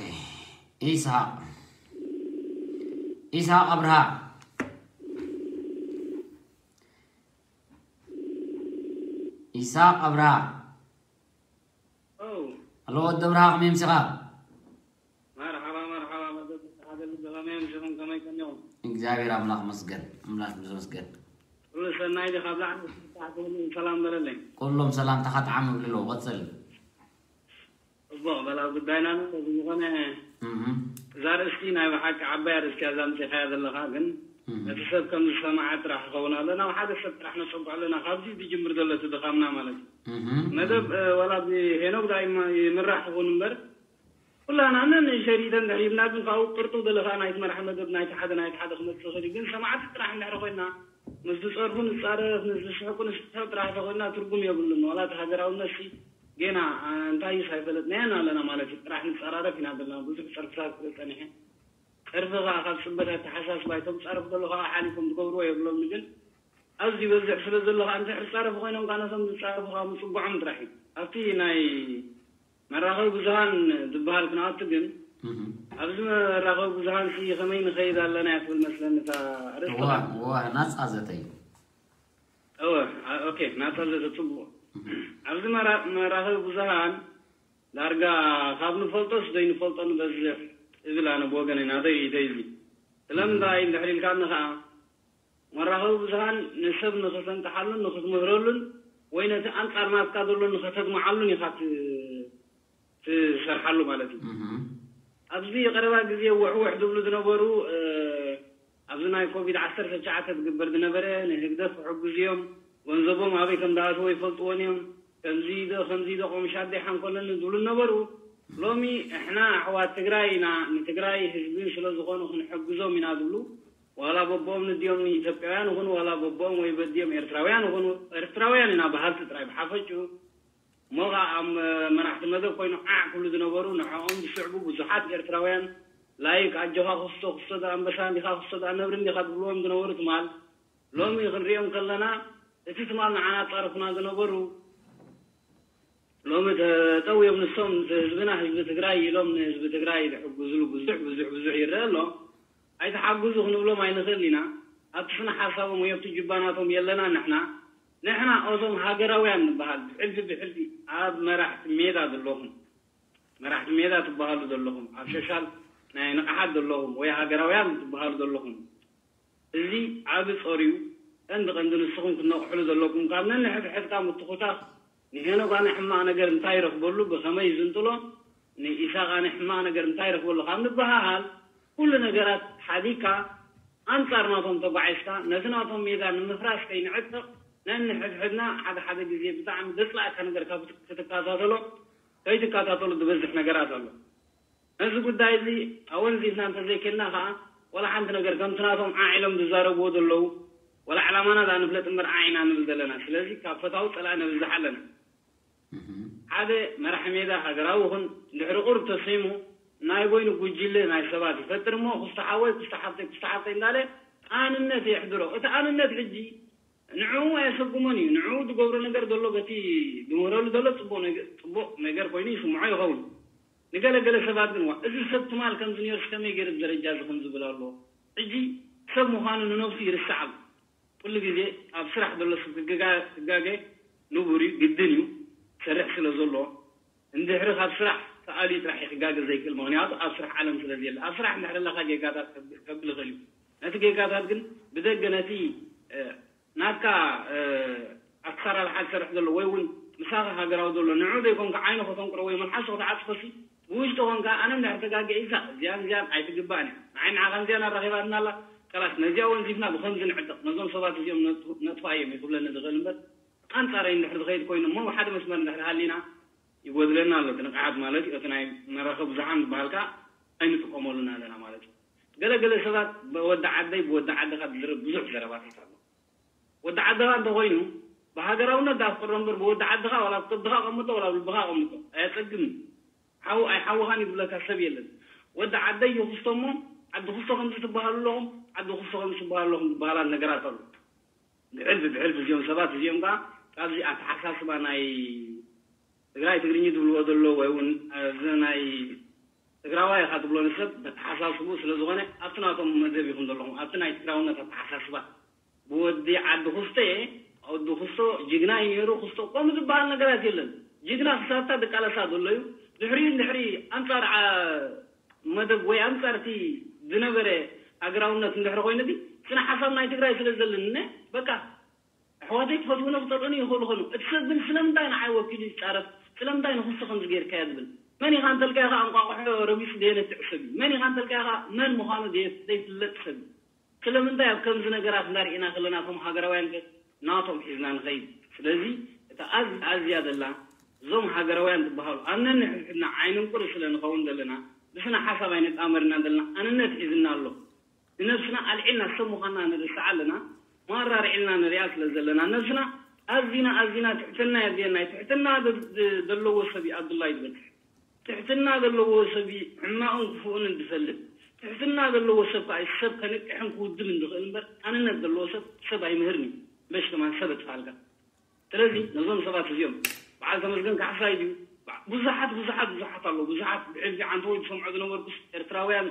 ኢስሃቅ። ኢስሃቅ ኣብርሃ። ኢስሃቅ ኣብርሃ። ኦው፣ ኣሎ ወዲ ኣብርሃ ከመይ ምሲኻ? መርሓባ መርሓባ፣ መደብ ተሓደል ብኸመይ ኣምሲኹም፣ ከመይ ቀኒኹም? እግዚኣብሔር ኣምላኽ መስገን። ኣምላኽ ብዝመስገን። ኩሉ ሰናይ ዲ ካብ ላዕሊ እስካዕ ኩሉ ሰላም በለለይ። ኩሎም ሰላምታኻ ጠዓም እብልሎ። ቀጽል። ጽቡቕ በላ ጉዳይና ነው። በዚ ዝኾነ እህ እዛ ርእስቲ ናይ ብሓቂ ዓባይ ኣርእስቲ እያ እዛ ኣምጺኻያ ዘለኻ፣ ግን እህ ነቲ ሰብ ከም ዝሰማዓ ጥራሕ ክኸውን ኣሎ። ናብ ሓደ ሰብ ጥራሕ ነጸግዖ ኣለና። ካብዚ ዝጅምር ዘሎ እቲ ድኻምና ማለት እዩ። እህ መደብ እ፣ ዋላ ብሄኖክ ዳይማ ይምራሕ ይኹን እምበር ኩላና ነንእሽተይ ሪኢተን ድሕሪብና ግን ካብኡ ቅርጡ ገለ ከዓ ናይቲ መራሒ መደብ ናይቲ ሓደ ናይቲ ሓደ ክመፅእ ይኽእል እዩ። ግን ሰማዕቲ ጥራሕ እንድሕር ኮይና ምስ ዝፀርፉ ንፃረፍ ምስ ዝስሕቁ ንስሕቅ ጥራሕ ተኮይና ትርጉም የብሉን። ዋላ እቲ ሃገራውነት ሲ ጌና አ፣ እንታይስ ኣይፈለጥናዮን ኣለና ማለት እዩ። ጥራሕ ንፀራረፍ ኢና ዘለና ብዙሕ ፀርፍታት ስለ ፀኒሐ ፀርፊ ከዓ ካብ ፅበት ኣተሓሳስባ እቶም ፃረፍ ዘሎ ከዓ ሓሊፎም ዝገብርዎ የብሎምን። ግን ኣብዚ በዝሕ ስለ ዘሎ ከዓ እንድሕር ዝፃረፉ ኮይኖም ከዓ ነቶም ዝፃረፉ ከዓ ምፅግዖም ጥራሕ እዩ። ኣብቲ ናይ መራኸቢ ብዙሃን ዝበሃል ክንኣቱ ግን ኣብዚ መራኸቢ ብዙሃን ሲ ከመይ ንኸይድ ኣለና እያ ትብል መስለኒ እታ ኣርእስቲ። ናፃ ዘተ እዩ። እወ ኦኬ ናፃ ዘተ ፅቡቕ። ኣብዚ መራኸቢ ብዙሃን ዳርጋ ካብ ንፈልጦስ ዘይንፈልጦ ንበዝሕ እብል ኣነ ብወገነይ ናተይ ርእይቶ እዩ። ስለምንታይ እንድሕር ኢልካኒ ከዓ መራኸቢ ብዙሃን ንሰብ ንኽተንቅሓሉን ንኽትምህረሉን ወይ ነቲ ኣንጻር ናትካ ዘሎ ንኸተድምዓሉን ኢኻ ትሰርሓሉ ማለት እዩ። ኣብዚ ቀረባ ግዜ ውሕውሕ ዝብሉ ዝነበሩ ኣብዚ ናይ ኮቪድ ዓሰርተ ትሽዓተ ዝግበር ዝነበረ ንህግደፍ ክሕግዙ እዮም፣ ገንዘቦም ኣበይ ከም ዝኣተወ ይፈልጥዎን እዮም፣ ከምዚ ዶ ከምዚ ዶ ቆምሻ ኣደይ ሓንኮለኒ ዝብሉ ነበሩ። ሎሚ እሕና ኣሕዋት ትግራይ ኢና ንትግራይ ህዝብን ስለ ዝኾኑ ክንሕግዞም ኢና ዝብሉ ዋላ በቦኦም ንዲኦም ኢትዮጵያውያን ይኹኑ ዋላ በቦኦም ወይ በዲኦም ኤርትራውያን ይኹኑ ኤርትራውያን ኢና በሃልቲ ጥራይ ብሓፈጭኡ እሞ ኸዓ ኣብ መራሕቲ መደብ ኮይኑ ዓዕ ክብሉ ዝነበሩ ንዕኦም ዝስዕቡ ብዙሓት ኤርትራውያን ላይክ ኣጆኻ ክስቶ ክስቶ ኣንበሳ እንዲኻ ክስቶ ነብሪ እንዲኻ ዝብልዎም ዝነበሩ ትማል ሎሚ ክንሪኦም ከለና እቲ ትማል ንዓና ኣጻረፉና ዝነበሩ ሎሚ ተጠውዮም ንሶም ህዝብና ህዝቢ ትግራይ ኢሎም ንህዝቢ ትግራይ ዝሕግዝሉ ብዙሕ ብዙሕ ብዙሕ ይረአ ኣሎ። ኣይተሓግዙ ክንብሎም ኣይንኽእል ኢና። ኣብቲ ስነ ሓሳቦም ወይ ኣብቲ ጅባናቶም የለና ንሕና። ንሕና ኦዞም ሃገራውያን ንበሃል ብሕልፊ ብሕልፊ ኣብ መራሕቲ ሜዳ ዘለኹም መራሕቲ ሜዳ ትበሃሉ ዘለኹም ኣብ ሸሻል ናይ ንቕሓት ዘለኹም ወይ ሃገራውያን ትበሃሉ ዘለኹም እዚ ዓቢ ጾር እዩ። ቀንዲ ቀንዲ ንስኹም ክትነቕሕሉ ዘለኩም ካብ ነንሕድሕድካ ምትኹታኽ ንሄኖክ ኣነ ሕማቕ ነገር እንታይ ይረኽበሉ ብኸመይ ይዝንጥሎ ንኢሳቕ ኣነ ሕማቕ ነገር እንታይ ይረኽበሉ ካብ ንበሃሃል ኩሉ ነገራት ሓዲግካ ኣንጻር ናቶም ተጓዒዝካ ነቲ ናቶም ሜዳ ንምፍራስ ከይንዕጥቕ ነንሕድሕድና ሓደ ሓደ ግዜ ብጣዕሚ ዘፅላእካ ነገር ካብ ክትከታተሎ ከይትከታተሎ ዝበዝሕ ነገራት ኣሎ። ነዚ ጉዳይ እዚ ኣወንዚፍና እንተዘይከድና ከዓ ዋላ ሓንቲ ነገር ከምቲ ናቶም ዓዒሎም ዝዛረብዎ ዘለዉ ዋላ ዕላማና ዳ ንፍለጥ እምበር ዓዒና ንብል ዘለና። ስለዚ ካብ ፈታዊ ፀላኢ ነብዝሕ ኣለና። ሓደ መራሒ ሜዳ ሃገራዊ ይኹን ድሕሪ ቁሩብ ተሰይሙ ናይ በይኑ ጉጅለ ናይ ሰባት ይፈጥር እሞ ክስተ ሓወይ ክስተ ሓፍተይ ክስተ ሓፍተይ እንዳለ ኣንነት የሕድሮ። እቲ ኣንነት ሕጂ ንዕኡ ኣየሰጉሞን እዩ። ንዕኡ ዝገብሮ ነገር ዘሎ በቲ ዝምህረሉ ዘሎ ፅቡቅ ነገር ኮይኑ ይስምዖ ይኸውን። ንገለገለ ሰባት ግን ዋ እዚ ሰብ ትማል ከምዚ ነይሩስ ከመይ ገይሩ ደረጃ እዚ ከም ዝብል ኣሎ። ሕጂ ሰብ ምዃኑ ንነብሱ ይርስዕ ኣሎ። ኩሉ ግዜ ኣብ ስራሕ ዘሎ ሰብ ክጋገ ንቡር እዩ፣ ግድን እዩ፣ ክሰርሕ ስለ ዘሎ። እንድሕሪ ካብ ስራሕ ተኣልዩ ጥራሕ እዩ ክጋገ ዘይክእል፣ ምኽንያቱ ኣብ ስራሕ ዓለም ስለ ዘየለ። ኣብ ስራሕ እንድሕሪ ኣለኻ ጌጋታት ከብል ይኽእል እዩ። ነቲ ጌጋታት ግን ብደገ ነቲ ናትካ ኣሰራርሓ ዝሰርሕ ዘሎ ወይ እውን ምሳኻ ሃገራዊ ዘሎ ንዑ ዘይኮንካ ዓይኑ ከተንቁሮ ወይ መልሓሱ ክትዓፅፎሲ ብውሽጢ ኮንካ ኣነ እንድሕር ተጋገ ኢልካ እዚኣን እዚኣን ኣይትግባእን እያ ንዓይ ንዓኻ እዚኣን ኣራኺባትና ኣላ ከላስ ነዚኣ ወንዚፍና ብከምዚ ንዕጠቕ ነዞም ሰባት እዚኦም ነጥፋ እዮም እዩ ክብለኒ ዝኽእል እምበር ኣንፃረይ እንድሕር ዝኸይድ ኮይኑ እሞ ሓደ መስመር እንድሕር ሃሊና ይጎድለና ኣሎ እቲ ንቕሓት ማለት እዩ እቲ ናይ መራኸቢ ብዙሓን ዝበሃል ከዓ ኣይንጥቀመሉን ኣለና ማለት እዩ ገለገለ ሰባት ብወዲ ዓደይ ብወዲ ዓድኻ ዝዝረብ ብዙሕ ዘረባታት ኣሎ ወዲ ዓድኻ እንተኾይኑ ብሃገራውነት ዳፍቅሮ እምበር ብወዲ ዓድኻ ዋላ ብከብድኻ ቀምጦ ዋላ ብልብኻ ቀምጦ ኣየፀግምን ሓው ኣይሓውኻን ይብለካ ሰብ የለን ወዲ ዓደይ ይኽስቶ እሞ ዓዲ ክስቶ ከምዚ ትበሃሉ ኣለኹም ዓዲ ክስቶ ከምዚ ትበሃሉ ኣለኹም ዝበሃላ ነገራት ኣሎ ብሕልፊ ብሕልፊ እዚኦም ሰባት እዚኦም ከዓ ካብዚ ኣተሓሳስባ ናይ ትግራይ ትግርኛ ዝብልዎ ዘሎ ወይ እውን እዚ ናይ ትግራዋይ ኢኻ ትብሎ ንሰብ ኣተሓሳስቡ ስለ ዝኾነ ኣብቲ ናቶም መደብ ኢኹም ዘለኹም ኣብቲ ናይ ትግራውነት ኣተሓሳስባ ብወዲ ዓዲ ክስተ ወዲ ክስቶ ጅግና እዩ ነይሩ ክስቶ ከምኡ ዝበሃል ነገራት የለን ጅግና ክሳታ ዝቃለሳ ዘሎ እዩ ድሕሪኡ ድሕሪ ኣንፃር መደብ ወይ ኣንፃር እቲ ዝነበረ ሃገራውነት እንድሕሪ ኮይኑ እቲ ስነ ሓሳብ ናይ ትግራይ ስለ ዘለኒ በቃ ኣሕዋተይ ክፈትውኒ ክፀልኡኒ ይኽእሉ ኾኑ እቲ ሰብ ግን ስለምንታይ ንዓይ ወኪሉ ይፃረፍ ስለምንታይ ንክሱ ከምዚ ጌርካዮ ዝብል መን ኢኻ እንተልካዮ ከዓ እንቋቑሖ ረቢፁ ዘየነትዕ ሰብ እዩ መን ኢኻ እንተልካዮ ከዓ መን ምዃኑ ዘይፍለጥ ሰብ እዩ ስለምንታይ ኣብ ከምዚ ነገራት እንዳርኢና ከለና እቶም ሃገራውያን ከ ናቶም ሒዝና ንኸይድ ስለዚ እታ ኣዝ ኣዝያ ዘላ እዞም ሃገራውያን ዝበሃሉ ኣብ ነንሕድሕድና ዓይንን ቁሪ ስለ ንኸውን ዘለና ብስነ ሓሳብ ኣይንጣመርና ዘለና ኣንነት ሒዝና ኣሎ ንነብስና ኣልዒልና ሰብ ምዃንና ንርስዓ ኣለና ማራርዒልና ንሪኣ ስለ ዘለና ነብስና ኣዚና ኣዚና ትሕትና የድልየና እዩ ትሕትና ዘለዎ ሰብ እዩ ኣብዱላ እዩ ዝበፅሕ ትሕትና ዘለዎ ሰብ እዩ ሕማቕን ክፉእን ዝፈልጥ ትሕትና ዘለዎ ሰብ ከዓ ሰብ ከንቅሕን ክውድብን ዝኽእል እምበር ኣንነት ዘለዎ ሰብ ሰብ ኣይምህርን እዩ በሽ ከማን ሰብ እጥፋልካ ስለዚ ነዞም ሰባት እዚኦም በዓል ተመስገን ካሕሳይ ድዩ ብዙሓት ብዙሓት ብዙሓት ኣለዉ ብዙሓት ብሕልፊ ዓንተወይ ዝሰምዖ ዝነበርኩስ ኤርትራውያን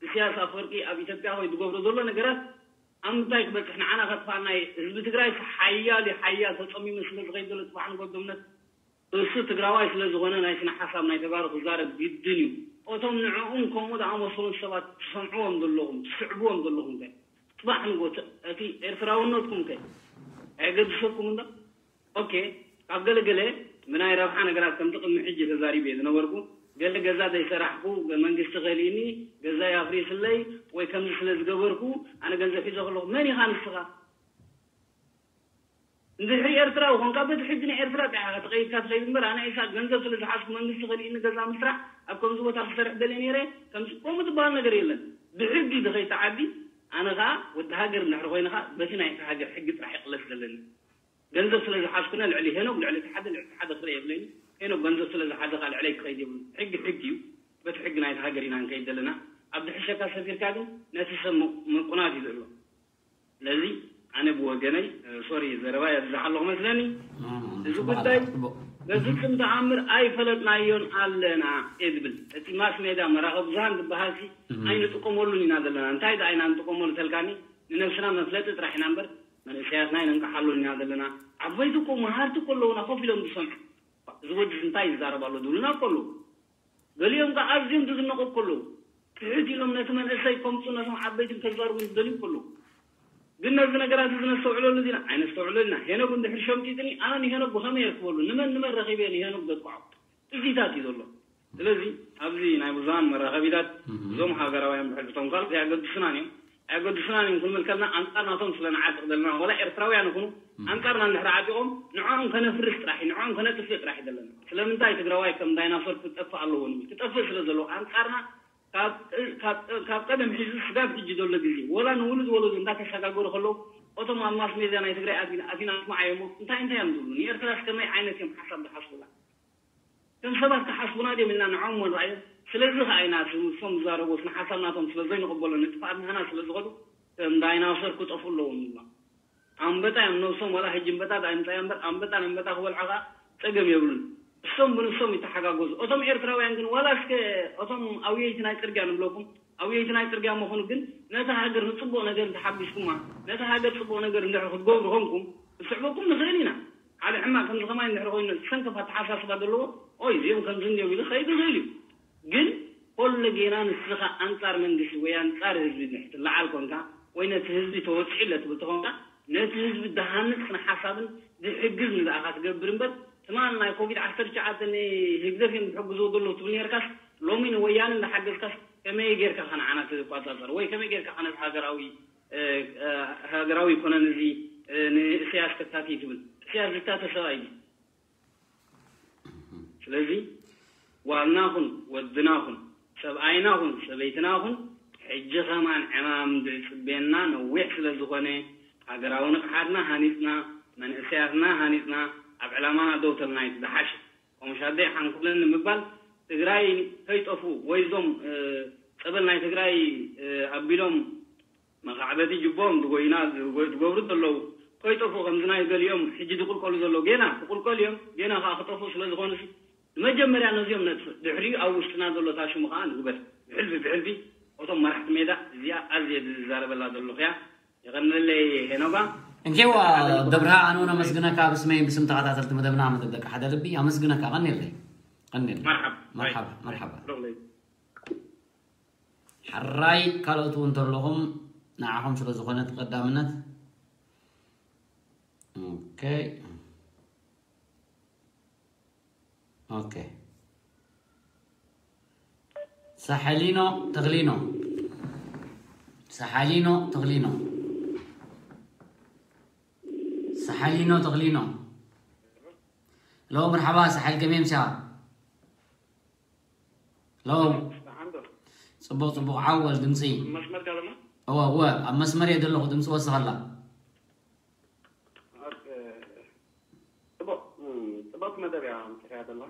ኢሳያስ ኣፈወርቂ ኣብ ኢትዮጵያ ወይ ዝገብሮ ዘሎ ነገራት ኣብ ምንታይ ክበፅሕ ንዓና ከጥፋእና እዩ ህዝቢ ትግራይ ሓያል እዩ ሓያል ተፀሚሙ ስለ ዝኸይድ ዘሎ ፅባሕ ንጎዶምነት እሱ ትግራዋይ ስለ ዝኾነ ናይ ስነ ሓሳብ ናይ ተጋሩ ክዛረብ ግድን እዩ። እቶም ንዕኡን ከምኡ ዝኣመሰሉን ሰባት ትሰምዕዎም ዘለኹም ትስዕብዎም ዘለኹም ከ ፅባሕ ንጎ እቲ ኤርትራውነትኩም ከ ኣየገድሰኩም እንዶ? ኦኬ ካብ ገለ ገለ ብናይ ረብሓ ነገራት ከምቲ ቅድሚ ሕጂ ተዛሪበ ዝነበርኩ ገለ ገዛ ዘይሰራሕኩ መንግስቲ ከሊእኒ ገዛይ ኣፍሪስለይ ወይ ከምዚ ስለ ዝገበርኩ ኣነ ገንዘብ ሒዘ ከለኹ መን ኢኻ ንስኻ? እንድሕሪ ኤርትራዊ ኮንካ በቲ ሕጂ ናይ ኤርትራ ጥራሕ ኢኻ ተቐይድካ ትኸይድ እምበር ኣነ ኢሳቅ ገንዘብ ስለ ዝሓዝኩ መንግስቲ ከሊእኒ ገዛ ምስራሕ ኣብ ከምዚ ቦታ ክሰርሕ ደልየ ነይረ ከምዚ ከምኡ ዝበሃል ነገር የለን ብሕጊ ድኸይድ ተዓዲ ኣነ ኸዓ ወዲ ሃገር እንድሕሪ ኮይንኻ በቲ ናይቲ ሃገር ሕጊ ጥራሕ ይቕለስ ዘለኒ ገንዘብ ስለ ዝሓዝኩነ ልዕሊ ሄኖግ ልዕሊ እቲ ሓደ ልዕሊ እቲ ሓደ ክርኢ የብለይን ሄኖግ ገንዘብ ስለ ዝሓዘ ኸዓ ልዕለይ ክኸይድ የብሉን ሕጊ ሕጊ እዩ በቲ ሕጊ ናይቲ ሃገር ኢና ንከይድ ዘለና ኣብ ዝሕሸካ ሰፊርካ ግን ነቲ ሰብ ምቁናት እዩ ዘሎ ስለዚ ኣነ ብወገነይ ሶሪ ዘረባ የብዝሕ ኣለኹ መስለኒ እዚ ጉዳይ በፍፅም ተኣምር ኣይፈለጥናዮን ኣለና እየ ዝብል እቲ ማስ ሜዳ መራኸቢ ብዙሃን ዝበሃል ሲ ኣይንጥቀመሉን ኢና ዘለና እንታይ ደኣ ኢና ንጥቀመሉ ተልካኒ ንነብስና መፍለጢ ጥራሕ ኢና እምበር መንእሰያትና ኣይነንቅሓሉን ኢና ዘለና ዓበይቲ እኮ መሃርቲ እኮ ኣለውና ኮፍ ኢሎም ዝሰምዑ እዚ ወዲ እንታይ ይዛረብ ኣሎ ዝብሉና እኮ ኣለዉ ገሊኦም ከዓ ኣዝዮም ዝድነቑ እኮ ኣለዉ ትሕት ኢሎም ነቲ መንእሰይ ከምፁ ነቶም ዓበይትን ከዛርቡ ዝደልዩ እኮ ኣለዉ ግን ነዚ ነገራት እዚ ነስተውዕለሉ ዲና ኣይነስተውዕለሉ ኢና ሄኖግ እንድሕር ሸምጢጥኒ ኣነ ንሄኖግ ብኸመይ የርክበሉ ንመን ንመን ረኺበ ንሄኖግ ዘጥቅዖ እዚታት እዩ ዘሎ ስለዚ ኣብዚ ናይ ብዙሃን መራኸቢታት እዞም ሃገራውያን ብሕልፍቶም ካልኦት ኣየገድሱናን እዮም ኣይገድሱናን እዮም ክንብል ከለና ኣንጻር ናቶም ስለ ንዓጥቕ ዘለና፣ ዋላ ኤርትራውያን ይኹኑ ኣንጻርና እንድሕር ዓጢቖም ንዕኦም ከነፍርስ ጥራሕ እዩ፣ ንዕኦም ከነጥፍእ ጥራሕ እዩ ዘለና። ስለምንታይ ትግራዋይ ከም ዳይናሶር ክጠፍእ ኣለዎ ንብል? ክጠፍእ ስለ ዘለዎ ኣንጻርና ካብ ቀደም ሒዙ ስጋብ ሕጂ ዘሎ ግዜ ወላ ንውሉድ ወለዶ እንዳተሰጋገሩ ከለዉ፣ እቶም ኣብ ማስ ሜድያ ናይ ትግራይ ኣቲና ኣስማዓዮ እሞ እንታይ እንታይ እዮም ዝብሉ? ንኤርትራስ ከመይ ዓይነት እዮም ሓሳብ ዝሓስቡላ? ከም ሰባት ክሓስቡና ድዮም ኢልና ንዖም እውን ረኣዮም። ስለዚ ከኣ ኢና እቶም ዝዛረቡ ስነ ሓሳብ ናቶም ስለ ዘይንቕበሎ ንጥፍኣት ናህና ስለ ዝኸዱ ከም ዳይናሶር ክጠፍኡ ኣለዎም ንብሎም። ኣንበጣ እዮም ነብሶም፣ ዋላ ሕጂ እምበጣ ዳኣ ይምጻእ እምበር ኣንበጣ ንኣንበጣ ክበልዖ ከኣ ጸገም የብሉን። እሶም ብንሶም ይተሓጋገዙ። እቶም ኤርትራውያን ግን ዋላ እስከ እቶም ኣውየይቲ ናይ ጽርግያ ንብለኩም ኣውየይቲ ናይ ጽርግያ መኾኑ ግን ነታ ሃገር ንጽቡቕ ነገር እንተሓጊዝኩማ ነታ ሃገር ጽቡቕ ነገር እንድሕር ክትገብሩ ኾንኩም ክስዕበኩም ንኽእል ኢና። ሓደ ሕማቕ ከምዚ ከማይ እንድሕር ኮይኑ ሰንከፍ ኣተሓሳስባ ዘለዎ ኦይ እዚኦም ከምዚ እንዲዮም ኢሉ ክኸይድ ይኽእል እዩ። ግን ኮለጌና ንስኻ ኣንጻር መንግስቲ ወይ ኣንጻር ህዝቢ እንድሕር ትለዓል ኮንካ ወይ ነቲ ህዝቢ ተወጺዑ ኣለ ትብል ተኾንካ ነቲ ህዝቢ ዝሃንጽ ስነ ሓሳብን ዝሕግዝ ንዝኣኻ ትገብር እምበር ትማል ናይ ኮቪድ ዓሰርተ ትሽዓተ ንህግደፍ እዮም ዝሕግዝዎ ዘለዉ ትብል ነርካስ ሎሚ ንወያነ እንዳሓገዝካስ ከመይ ጌርካ ከ ንዓና ትቋጻጸር ወይ ከመይ ጌርካ ከ ነቲ ሃገራዊ ሃገራዊ ይኮነን እዚ ንእስያስ ተካፊ ትብል እስያስ ዝታተ ሰብኣይ እዩ። ስለዚ ጓልናኹን ወድናኹን ሰብኣይናኹን ሰበይትናኹን ሕጂ ከማን ዕማም ዝፅቤና ነዊሕ ስለ ዝኾነ ሃገራዊ ንቕሓትና ሃኒፅና መንእሰያትና ሃኒፅና ኣብ ዕላማና ደው ተልና እዩ ዝሓሽ። ቆምሻደይ ሓንኩለኒ ምባል ትግራይ ከይጠፉ ወይ ዞም ፀበል ናይ ትግራይ ኣቢሎም መኻዕበቲ ጅቦም ዝጎይና ዝጎ- ዝገብሩ ዘለዉ ከይጠፍኡ ከምዚ ናይ ገሊኦም ሕጂ ዝቁልቀሉ ዘለዉ ጌና ክቁልቀሉ እዮም። ጌና ከዓ ክጠፍኡ ስለ ዝኾኑ ሲ ንመጀመርያ ነዚኦም ነጥፍእ፣ ድሕሪኡ ኣብ ውሽጥና ዘሎ ታሽሙ ከዓ ንግበር። ብሕልፊ ብሕልፊ እቶም መራሕቲ ሜዳ እዚኣ ኣዝየ ዝዛረበላ ዘለኹ እያ። የቐንለይ ሄኖጋ። እንኬዋ ደብርሃ ኣነ እውን ኣመስግነካ ብስመይ ብስም ተኸታተልቲ መደብና መደብ ደቂ ሓደ ልቢ ኣመስግነካ። ቀኒለይ ቀኒለይ። መርሓባ። መርሓባ መርሓባ። ሎቕለይ። ሕራይ ካልኦት እውን እንተለኹም ንዓኹም ስለ ዝኾነ እቲ ቀዳምነት። ኦኬ ኦኬ። ሳሐሊኖ ተኽሊኖ ሳሐሊኖ ተኽሊኖ ሳሐሊኖ ተኽሊኖ ሎ መርሓባ ሳሐል ከመይ ምሻ ሎ ጽቡቕ ጽቡቕ ዓወል ድምፂ መስመር ጋለማ እወ እወ ኣብ መስመር እየ ዘለኹ ድምፂ ወስኸላ ጽቡቕ መደብ እያ ምጽሕያ ዘላ።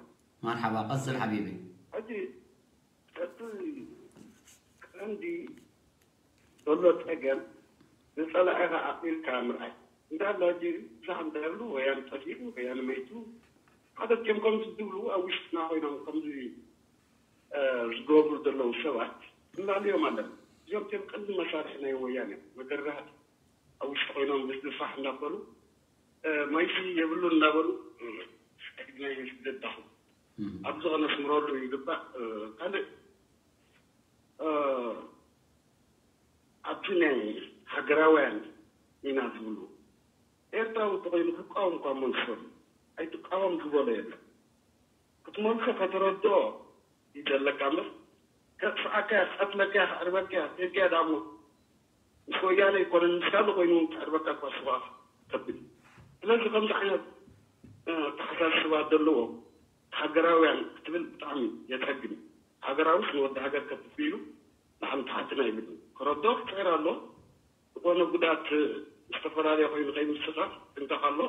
መርሓባ ቀጽል ሓቢቢ። ሕጂ እቲ ቀንዲ ዘሎ ጸገም ንጸላኢኻ ኣቕሊልካ ምርኣይ። እንዳ ኣላ ሕጂ ብዙሓት እንታይ ይብሉ ወያነ ጠፊኡ ወያነ መይቱ ሓደ ቲኦም ከምዚ ዝብሉ ኣብ ውሽጥና ኮይኖም ከምዚ ዝገብሩ ዘለዉ ሰባት ንላዕሊኦም ኣለና። እዚኦም ቲኦም ቀንዲ መሳርሒ ናይ ወያነ መገራህቲ ኣብ ውሽጢ ኮይኖም ብስፋሕ እንዳበሉ ማይሲ የብሉን እንዳበሉ ናይ ስደት ዳኹ ኣብዚ ከነስምረሉ ይግባእ። ካልእ ኣብቲ ናይ ሃገራውያን ኢና ዝብሉ ኤርትራዊ ተኮይኑ ክቃወም እኳ መንሶ ኣይትቃወም ዝበሎ የለን። ክትመልሶ ከተረድኦ ይደለካ እምበር ከጥፍኣካ እያ ክቀትለካ እያ ክዕርበካ እያ ቴድጋ እያ ደኣ እሞ ምስ ወያነ ኣይኮነን ምስ ካልእ ኮይኑ እውን ክዕርበካ እኳ ስብኣት ከብል እዩ። ስለዚ ከምዚ ዓይነት ኣተሓሳስባ ዘለዎም ሃገራውያን ክትብል ብጣዕሚ የፀግም እዩ። ሃገራውስ ንወዲ ሃገር ከጥፍእ ኢሉ ንዓም ተሓትን ኣይብልን። ክረድኦ ክፅዕር ኣሎ። ዝኾነ ጉድኣት ዝተፈላለየ ኮይኑ ከይምስኻ ጥንቀቕ ኣሎ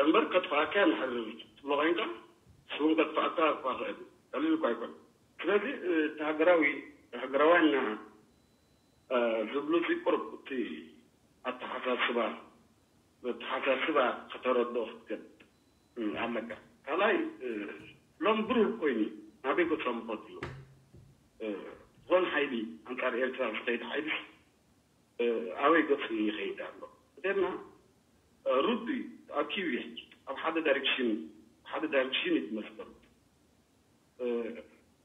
እምበር ከጥፍኣካ ንሕር ትብሎ ኮይንካ ንሱ እውን ከጥፍኣካ እኳ ክእል ቀሊል እኳ ኣይኮነ። ስለዚ እቲ ሃገራዊ ሃገራውያን ዝብሉ እዚ ቁሩብ እቲ ኣተሓሳስባ ኣተሓሳስባ ከተረድኦ ክትገብ ኣለካ። ካልኣይ ሎም ብሩህ ኮይኑ ናበይ ገጾም ይኸዱ ኣለዉ? ዝኾነ ሓይሊ ኣንጻር ኤርትራ ዝኸይድ ሓይሊ ኣበይ ገጹ ይኸይድ ኣሎ? እተና ሩድ እዩ ተኣኪቡ እዩ ሕጂ ኣብ ሓደ ዳይሬክሽን ሓደ ዳይሬክሽን እዩ ዝመስል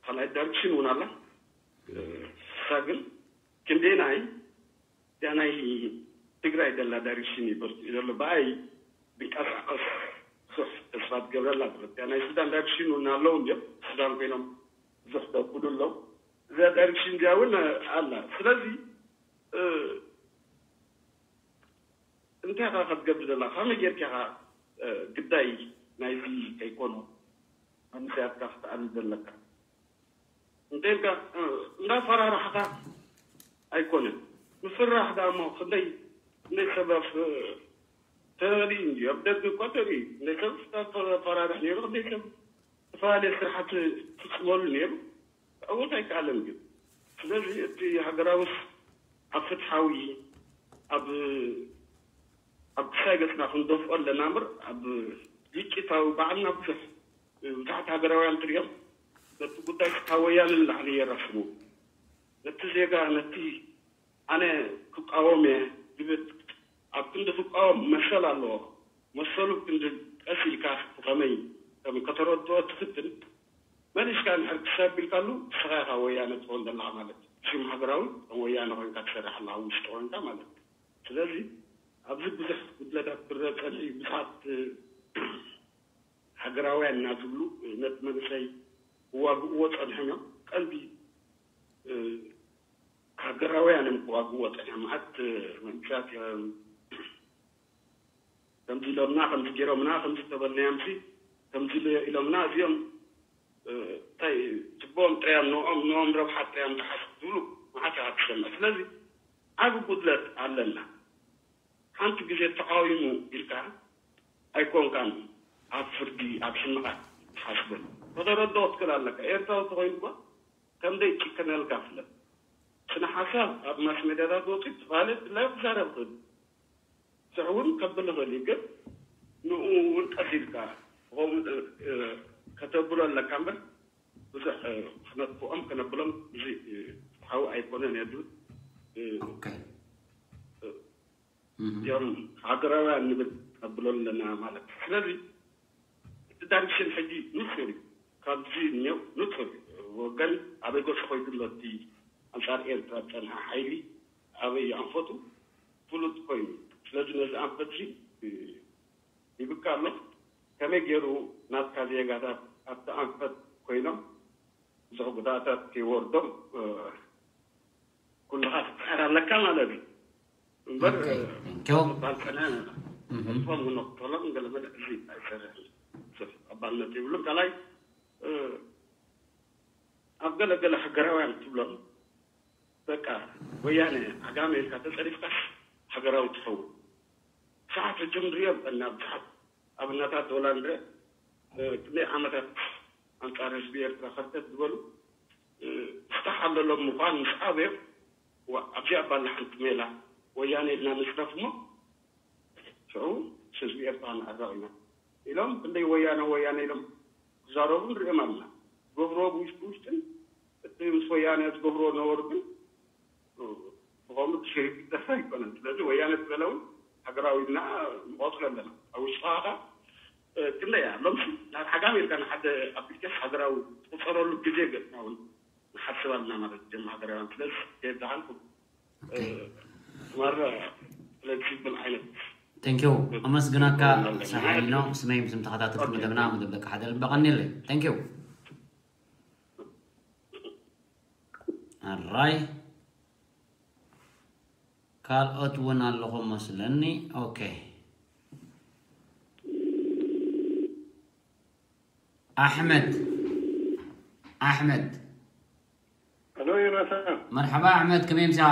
ካልኣይ ዳይሬክሽን እውን ኣላ እሳ ግን ክንደየናይ እቲኣ ናይ ትግራይ ዘላ ዳይሬክሽን እዩ በርቲዑ ዘሎ ብኣይ ዝንቀሳቐስ ብዙሕ ተስፋ ትገብረላ ትኽእል እቲኣ ናይ ሱዳን ዳይሬክሽን እውን ኣለዉ እንዲዮም ሱዳን ኮይኖም ብዙሕ ደብሉ ኣለዉ እዛ ዳይሬክሽን እዚኣ እውን ኣላ ስለዚ እንታይ ኢኻ ክትገብር ዘለኻ? ከመይ ጌርካ ኢኻ ግዳይ ናይዚ ከይኮኑ መንእሰያትካ ክትኣሊ ዘለካ? እንተልካ እንዳፈራራሕካ ኣይኮነን። ምፍራሕ ደኣ እሞ ክንደይ ክንደይ ሰብ ኣብ ተርኢ እንዲ ኣብ ደገ እኳ ተርኢ እንደ ሰብ ፈራርሕ ነይሩ እንደ ሰብ ዝተፈላለየ ስራሕቲ ፍፅመሉ ነይሩ። ክዕወት ኣይከኣለን ግን ስለዚ እቲ ሃገራዊ ኣብ ፍትሓዊ ኣብ ኣብ ክሳይ ገፅና ክንደፍኦ ኣለና እምበር ኣብ ግጭታዊ ባዕልና ብዙሕ ብዙሓት ሃገራውያን ትሪኦም ነቲ ጉዳይ ካብ ወያነ ንላዕሊ የራስሙ ነቲ ዜጋ ነቲ ኣነ ክቃወም እየ ዝብል ኣብ ክንዲ ክቃወም መሰል ኣለዎ መሰሉ ክንዲ ቀስ ኢልካ ብኸመይ ከም ከተረድኦ ትፍትን መሊስካ እንድሕር ክሰብ ኢልካሉ ንስኻ ኢኻ ወያነ ትኸውን ዘለኻ ማለት እዩ ሽም ሃገራዊ ከም ወያነ ኮይንካ ትሰርሕ ኣለኻ ውሽጢ ኮይንካ ማለት እዩ ስለዚ ኣብዚ ብዙሕ ጉድለታት ክረአ ፀኒሑ ብዙሓት ሃገራውያን እናዝብሉ ነቲ መንእሰይ ክዋግእዎ ፀንሖም እዮም ቀንዲ ሃገራውያን እዮም ክዋግእዎ ፀኒሖም መዓት መንእሰያት እዮም ከምዚ ኢሎምና ከምዚ ገይሮምና ከምዚ ተበልናዮምሲ ከምዚ ኢሎምና እዚኦም እንታይ ፅቡኦም ጥራዮም ንኦም ንኦም ረብሓ ጥራዮም ዝሓስብ ዝብሉ መዓት ኢኻ ትሰምዕ ስለዚ ዓብ ጉድለት ኣለና ሓንቲ ግዜ ተቃዊሙ ኢልካ ኣይኮንካን ኣብ ፍርዲ ኣብ ሕመቃት ትሓስበን ከተረድኦ ትክእል ኣለካ ኤርትራዊ ተኮይኑ እኳ ከምደይ ጭከነልካ ፍለጥ ስነ ሓሳብ ኣብ ማስ ሜድያታት ወፂ ትፋለ ድላዩ ክዛረብ ክእል ስሕ እውን ከብል ይኽእል እዩ ግን ንኡ እውን ቀስ ኢልካ ከምኡ ከተብሎ ኣለካ እምበር ብዙሕ ክነጥፍኦም ክነብሎም እዚ ፍትሓዊ ኣይኮነን እየ ዝብል ኦኬ እዚኦም ሃገራውያን ንብል ነብሎ ኣለና ማለት እዩ ስለዚ እቲ ዳይሬክሽን ሕጂ ንፁር እዩ ካብዚ እኒው ንፁር እዩ ወገን ኣበይ ገፁ ኮይዱ ኣሎ እቲ ኣንፃር ኤርትራ ዝፀንሐ ሓይሊ ኣበይ ኣንፈቱ ፍሉጥ ኮይኑ ስለዚ ነዚ ኣንፈት እዚ ይብካ ኣሎ ከመይ ገይሩ ናትካ ዜጋታት ኣብቲ ኣንፈት ኮይኖም ብዙሕ ጉድኣታት ከይወርዶም ኩልኻ ክትፅዕር ኣለካ ማለት እዩ እምበር ኦኬ፣ thank you። ባልፀና እህ፣ ቶም ንነቅተሎም ገለመለ እዚ ኣይሰርሕን ብዙሕ ኣባልነት ይብሉን ካልኣይ ኣብ ገለ ገለ ሃገራውያን ትብሎም በቃ ወያነ ዓጋመ ኢልካ ተፀሪፍካስ ሃገራዊ ትኸውን ሰዓት ሕጂ ንሪኦ እና ብዙሓት ኣብነታት ዶላ ንርኢ ክንደይ ዓመታት ኣንፃር ህዝቢ ኤርትራ ከርተት ዝበሉ ፍታሕ ኣለሎም ምኳን ምስ ዓበዮም ኣብዚኣ ባላ ሓንቲ ሜላ ወያነ ኢልና ንፅረፍ እሞ ሽዑ ህዝቢ ኤርትራ ንዕረቕ ኢና ኢሎም ክንደይ ወያነ ወያነ ኢሎም ክዛረቡ ንሪኦም ኣለና ዝገብርዎ ብውሽጢ ውሽጥን እቲ ምስ ወያነ ዝገብርዎ ነበሩ ግን ብኸምኡ ትሽሪክ ዝጠፍእ ኣይኮነን ስለዚ ወያነ ዝበለ እውን ሃገራዊ ኢልና ንቆፅሮ ኣለና ኣብ ውሽጥኻ ክንደይ እያ ሎምሲ ናብ ሓጋም ኢልካ ንሓደ ኣፕሊኬሽን ሃገራዊ ትቁፀረሉ ግዜ ገፅና እውን ንሓስብ ኣለና ማለት ጀም ሃገራውያን ስለዚ ከየብዝሓልኩም ማራ ፍለክሲብል ዓይነት ቴንኪዩ ኣመስግናካ ሰሓይ ነው ስመይ ምስም ተኸታተልቲ መደብና መደብ ደቂ ሓደ ልበቀኒለይ ቴንኪዩ ኣራይ ካልኦት እውን ኣለኹም መስለኒ ኦኬ ኣሕመድ ኣሕመድ ሄሎ ዮናታን መርሓባ ኣሕመድ ከመይ ምሳኻ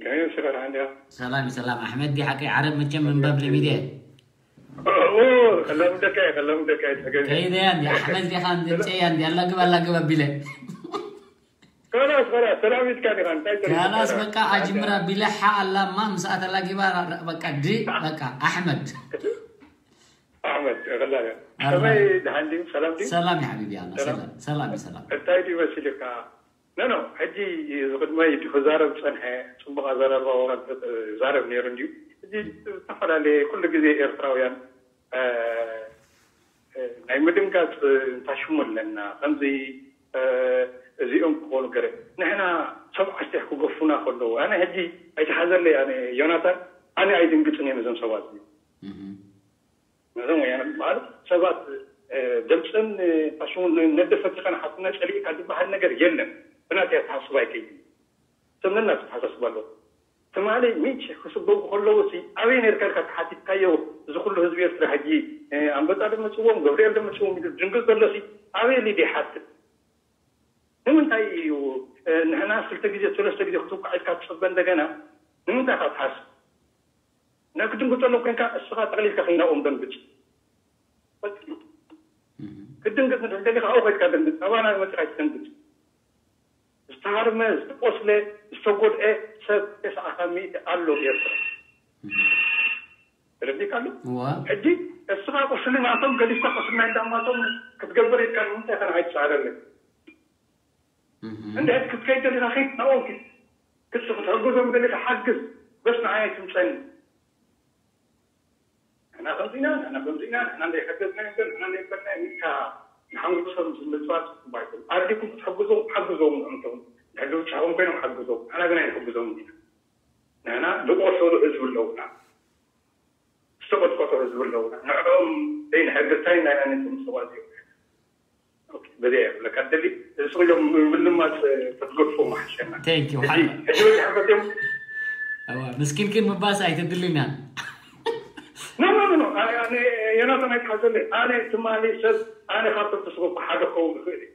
ከመይ ምሳኻ ደሓን ዲኻ ሰላም ሰላም ኣሕመድ ዲ ሓቀይ ዓረብ መቸም ምንባብ ለሚደ ከላም ደካ ከላም ደካ ተገኝ ከይደ ያ እንዲ ኣሕመድ ዲኻ እንዲ ምፀያ እንዲ ኣላግብ ኣላግብ ኣቢለ خلاص خلاص ሰላም ኢልካ ዲኻ እንታይ ካላስ በቃ ኣጅምራ ቢለ ሓ ኣላማ ምስ ኣተላጊባ በቃ ዲ በቃ ኣሕመድ ኣሕመድ ከላ ከመይ ደሓን ድዩ ሰላም ድዩ ሰላም ያ ሓቢቢ ኣላ ሰላም ሰላም ሰላም እንታይ ድዩ መሲልካ ኖ ኖ ሕጂ ዝቅድመይ ክዛረብ ዝፀንሐ ፅቡቅ ኣዘራርባ ወቀት ዛረብ ነይሩ እንድዩ እዚ ዝተፈላለየ ኩሉ ግዜ ኤርትራውያን ናይ ምድንጋፅ እንታይ ሽሙ ኣለና ከምዚ እዚኦም ክኾኑ ገረ ንሕና ሰብ ዓስቴሕ ክገፉና ከለዉ ኣነ ሕጂ ኣይተሓዘለይ ኣነ ዮናታን ኣነ ኣይድንግፅን እየ ነዞም ሰባት እዚኦም ነዞም ወያነ ዝበሃሉ ሰባት ደምፅን ፋሽሙን ነደፈቲ ከነሓትና ፀሊእካ ዝበሃል ነገር የለን ብናተይ ኣተሓስባ ኣይከይድን ተመና ተተሓሳስብ ኣለዎ። ትማሊ ሚጭ ክስበቡ ከለዉ ሲ ኣበይ ነርካ ኢልካ ተሓቲትካዮ? እዚ ኩሉ ህዝቢ ኤርትራ ሕጂ ኣንበጣ ደመፅዎም ገብርኤል ደመፅዎም ኢሉ ድንግል ዘሎ ሲ ኣበይ ሊድ ይሓትት? ንምንታይ እዩ ንሕና ክልተ ግዜ ሰለስተ ግዜ ክትውቃዕ ኢልካ ትፅበ? እንደገና ንምንታይ ካብ ትሓስብ? ናይ ክትድንግፀሎም ኮይንካ እስኻ ጠቕሊልካ ከይናኦም ደንግፅ። ክትድንግፅ ንድሕር ደሊኻ ኣብኡ ከድካ ደንግፅ፣ ኣባና መፅኻ ኣይትደንግፅ። ዝተሃርመ ዝተቆስለ ዝተጎድአ ሰብ ተስዓኻ ሚእቲ ኣሎ ኤርትራ። ተረዲካ ኣሎ። ሕጂ እስኻ ቁስሊ ናቶም ገዲፍካ ቁስሊ ናይ እንዳማቶም ክትገብር ኢልካ ንምንታይ ከ ንዓይ ትሰኣለለይ? እንድሕር ክትከይድ ደሊኻ ኺድ ናኦም ኪድ ክትሕግዞም ደሊኻ ሓግዝ። በስ ንዓይ ትምፀኒ። ንሕና ከምዚና ንሕና ከምዚና ንሕና እንዳይሓገዝና ንበር ንሕና እንዳይበልና ኢልካ ንሓንጎሶም ምፅባፅ ባይቶም ኣድሊኩም ክትሕግዞም ሓግዞም። ንዕንቶም ሕዲ ውጫኹም ኮይኖም ሓግዞም። ንሕና ግን ኣይንሕግዞም ኢና። ንሕና ዝቆሰሉ ህዝቢ ኣለውና። ዝተቆጥቆጡ ህዝቢ ኣለውና። ንዕኦም ዘይንሕግዝ ታይ ናይና ነቶም ሰባት እዮም። በዚኣ እየ ክብለካ ደሊ። ስቕ ኢሎም ምልማፅ ተትገድፎ መሓሸና። Thank you። ሕጂ ሕጂ በዚሓ ፈትዮም ምስኪንኪን ምባስ ኣይተድልናን። ኖ ኖ ኖ ኖ። ኣነ ዮናታን ኣይትሓዘለ። ኣነ ትማሊ ሰብ ኣነ ካብቶም ተስበኩ ሓደ ክኸውን ይኽእል እዩ።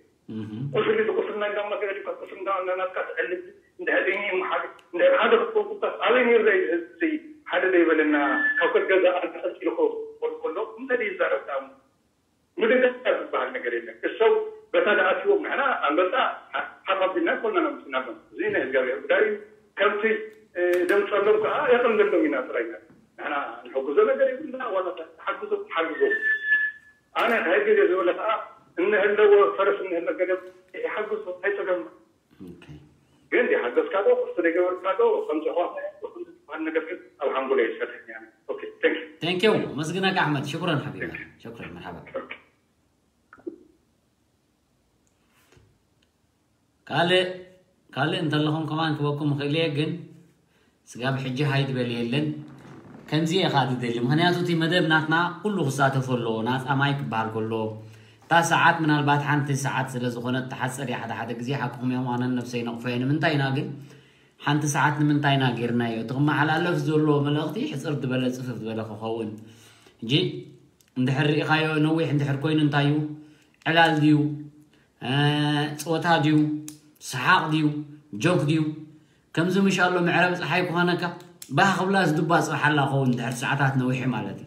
ቁስሊ ዝቁስልና እንዳማ ገለ ዲካ ቁስሊ እንዳናትካ ትዕልብ እንድሕር ዘይኒ መሓሪ እንድሕር ሓደ ክትኮን ቁጣስ ኣበይ ነይሩ ዘይ ህዝቢ ሓደ ዘይበለና ካብ ከገዛ ኣንተ ቀፂሉ ክወድ ከሎ እንታይ ድዩ ይዛረብ ዳሙ? ምድንጋር ዝበሃል ነገር የለን። እሶም በታ ደኣትዎም ንሕና ኣንበጣ ሓፍ ኣቢልና ኮና ነምፅናሎም። እዚ ናይ እግዚኣብሔር ጉዳይ እዩ። ከምቲ ደምፀሎም ከዓ የቐለሎም ኢና ጥራይ ኢና። ንሕና ንሕግዞ ነገር የብልና ዋላ ተሓግዞ ሓግዞ። ኣነ ከሕግዝ እየ ዝበለ ከዓ እንህለዎ ፈረስ እንህለ ገደብ ይሓግዞ ኣይፀገምና። ግን ይሓገዝካ ዶ ቁርሲ ዘይገበርካ ዶ ከምዚ ኳ ዝበሃል ነገር ግን ኣብ ሓንጎሎ ይሰርሕ። Thank you. መስግነካ ኣሕመድ ሽኩረን ሓቢባ ሽኩረን መርሓባ። ካልእ ካልእ እንተለኹም ከማን ክበኩም እኽእል እየ ግን ስጋብ ሕጂ ሃይ ዝበል የለን። ከምዚ እየ ኸዓ ዝደሊ ምኽንያቱ እቲ መደብ ናትና ኩሉ ክሳተፎ ኣለዎ። ናፃ ማይ ክበሃል ከሎ እታ ሰዓት ምናልባት ሓንቲ ሰዓት ስለ ዝኾነት ትሓፀር እያ። ሓደ ሓደ ግዜ ሓቅኹም እዮም ኣነን ነብሰይ ነቕፎ እየ። ንምንታይ ኢና ግን ሓንቲ ሰዓት ንምንታይ ኢና ጌርናዮ? እቲ ክመሓላለፍ ዘሎ መልእኽቲ ሕፅር ዝበለ ፅፍፍ ዝበለ ክኸውን። ሕጂ እንድሕር ርኢኻዮ ነዊሕ እንድሕር ኮይኑ እንታይ እዩ? ዕላል ድዩ? ፀወታ ድዩ? ሰሓቕ ድዩ? ጆክ ድዩ? ከምዚ ምሽ ኣሎ መዕረብ ፀሓይ ክኾነካ ባህ ክብላ ዝድባ ፅባሕ ኣላ ኸውን ድሕር ሰዓታት ነዊሑ ማለት እዩ።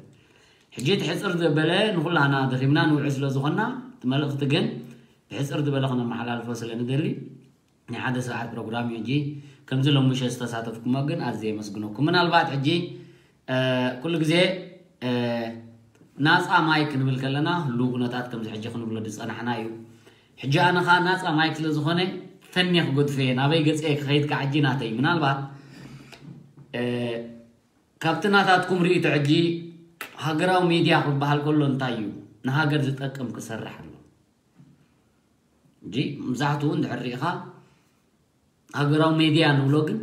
ሕጂ እቲ ሕፅር ዝበለ ንኩላና ደኺምና ንውዕል ስለ ዝኾንና እቲ መልእኽቲ ግን ብሕፅር ዝበለ ክነመሓላልፎ ስለ ንደሊ ናይ ሓደ ሰዓት ፕሮግራም እዩ። ሕጂ ከምዚ ሎምሸ ዝተሳተፍኩሞ ግን ኣዝየ የመስግነኩም። ምናልባት ሕጂ ኩሉ ግዜ ናፃ ማይ ክንብል ከለና ህልው ኩነታት ከምዚ ሕጂ ክንብሎ ዝፀናሕና እዩ። ሕጂ ኣነ ከዓ ናፃ ማይክ ስለ ዝኾነ ፈንየ ክገድፎ እየ ናበይ ገፀ ክኸይድ ከዓ ሕጂ ናተይ ምናልባት ካብቲ ናታትኩም ርእይቶ ሕጂ ሃገራዊ ሚድያ ክበሃል ከሎ እንታይ እዩ ንሃገር ዝጠቅም ክሰርሕ ኣሎ እንጂ መብዛሕትኡ እንድሕር ርኢኻ ሃገራዊ ሚድያ ንብሎ ግን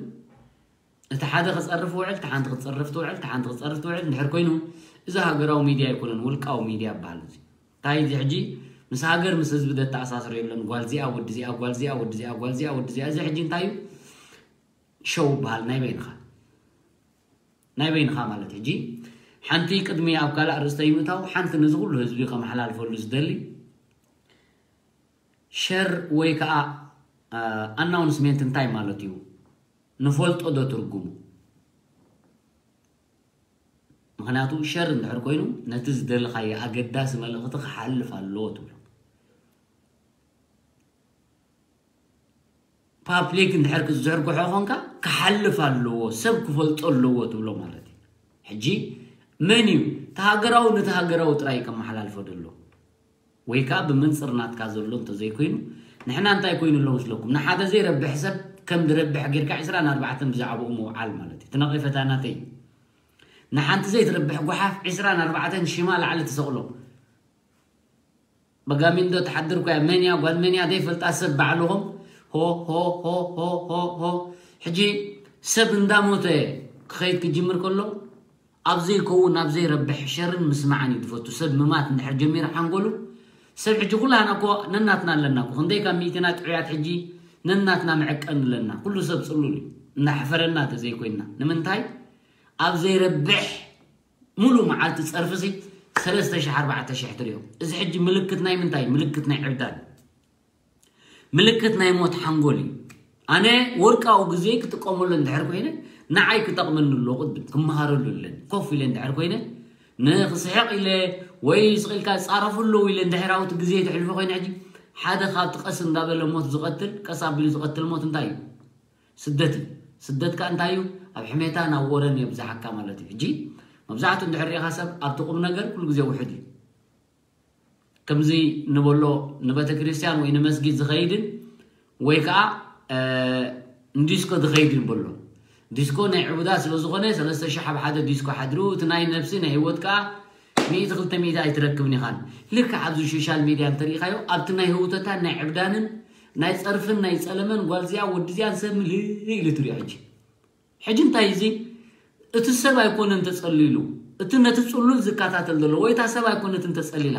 እቲ ሓደ ክፀርፍ ውዕል እቲ ሓንቲ ክፀርፍ ትውዕል እቲ ሓንቲ ክፀርፍ ትውዕል እንድሕር ኮይኑ እዚ ሃገራዊ ሚድያ ኣይኮነን ውልቃዊ ሚድያ ይበሃል እዚ እንታይ እዚ ሕጂ ምስ ሃገር ምስ ህዝቢ ዘተኣሳስር የለን ጓል ዚኣ ወዲ ዚኣ ጓል ዚኣ ወዲ ዚኣ ጓል ዚኣ ወዲ ዚኣ እዚ ሕጂ እንታይ እዩ ሸው ይበሃል ናይ በይንኻ ናይ በይንኻ ማለት ሕጂ ሓንቲ ቅድሚ ኣብ ካልእ ኣርእስተ ይምእታው ሓንቲ ነዚ ኩሉ ህዝቢ ከመሓላልፈሉ ዝደሊ ሸር ወይ ከዓ ኣናውንስሜንት እንታይ ማለት እዩ ንፈልጦ ዶ ትርጉሙ ምክንያቱ ሸር እንድሕር ኮይኑ ነቲ ዝደለኻዮ ኣገዳሲ መልእኽቲ ክሓልፍ ኣለዎ ትብሎ ፓብሊክ እንድሕር ክትዝርግሖ ኾንካ ክሓልፍ ኣለዎ ሰብ ክፈልጦ ኣለዎ ትብሎ ማለት እዩ ሕጂ መን እዩ እቲ ሃገራዊ ነቲ ሃገራዊ ጥራይ ከመሓላልፎ ደሎ ወይ ከዓ ብምንፅር ናትካ ዘሎ እንተዘይኮይኑ ንሕና እንታይ ኮይኑ ኣሎ መስለኩም ንሓደ ዘይረብሕ ሰብ ከም ዝረብሕ ጌርካ ዕስራን ኣርባዕተን ብዛዕባኡ ምውዓል ማለት እዩ እቲ ነቐፈታ ናተይ ንሓንቲ ዘይትረብሕ ጓሓፍ ዕስራን ኣርባዕተን ሽማ ላዕሊ ትሰቕሎ በጋሚንዶ ትሓድር ኮያ መን እያ ጓል መን እያ ዘይፈልጣ ሰብ ባዕልኹም ሆ ሆ ሆ ሆ ሆ ሆ ሕጂ ሰብ እንዳሞተ ክኸይድ ክጅምር ከሎ ኣብ ዘይከውን ኣብ ዘይረብሕ ሸርን ምስማዕን እዩ ዝፈቱ ሰብ ምማት እንድሕር ጀሚሩ ሓንጎሉ ሰብ ሕጂ ኩላህና እኮ ነናትና ኣለና እኮ ክንደይ ካብ ሚእትና ጥዑያት ሕጂ ነናትና መዐቀኒ ኣለና። ኩሉ ሰብ ጽሉል እዩ። እናሕፈረና ተዘይኮይንና። ንምንታይ? ኣብ ዘይረብሕ ሙሉ መዓልቲ ጸርፊ ሲ ሰለስተ ሺሕ ኣርባዕተ ሺሕ ትሪኦ። እዚ ሕጂ ምልክት ናይ ምንታይ? ምልክት ናይ ዕብዳን፣ ምልክት ናይ ሞት ሓንጎል እዩ። ኣነ ወርቃዊ ግዜ ክጥቀመሉ እንድሕር ኮይነ ንዓይ ክጠቕመኒ ኣሎ፣ ቅድም ክመሃረሉ ኣለኒ። ኮፍ ኢለ እንድሕር ኮይነ ንክስሕቕ ኢለ ወይ ስቕ ኢልካ ጻረፉ ኣለዉ ኢለ እንድሕር ኣብቲ ግዜ ተሕልፎ ኮይነ ሕጂ ሓደ ካብቲ ቀስ እንዳበለ ሞት ዝቐትል፣ ቀስ ኣቢሉ ዝቐትል ሞት እንታይ እዩ? ስደት እዩ። ስደት ከኣ እንታይ እዩ? ኣብ ሕሜታ ናብ ወረን የብዝሓካ ማለት እዩ። ሕጂ መብዛሕትኡ እንድሕር ሪኢኻ ሰብ ኣብቲ ቁም ነገር ኩሉ ግዜ ውሑድ እዩ። ከምዚ ንበሎ ንቤተ ክርስቲያን ወይ ንመስጊድ ዝኸይድን ወይ ከዓ ንዲስኮ ዝኸይድን በሎ። ዲስኮ ናይ ዕቡዳ ስለ ዝኾነ ሰለስተ ሽሕ ኣብ ሓደ ዲስኮ ሓድሩ እቲ ናይ ነብሲ ናይ ህይወት ከዓ ሚእቲ ክልተ ሚእቲ ኣይትረክብን ኢኻን። ልክዕ ኣብዚ ሶሻል ሚድያ እንተሪኢኻዮ ኣብቲ ናይ ህውተታን ናይ ዕብዳንን ናይ ጸርፍን ናይ ጸለመን ጓልዚያ ወድዚያን ሰብ ምልእ ኢሉ ትሪኦ ሕጂ። ሕጂ እንታይ እዚ እቲ ሰብ ኣይኮነን ተጸሊሉ፣ እቲ ነቲ ጽሉል ዝከታተል ዘሎ ወይ እታ ሰብ ኣይኮነትን ተጸሊላ፣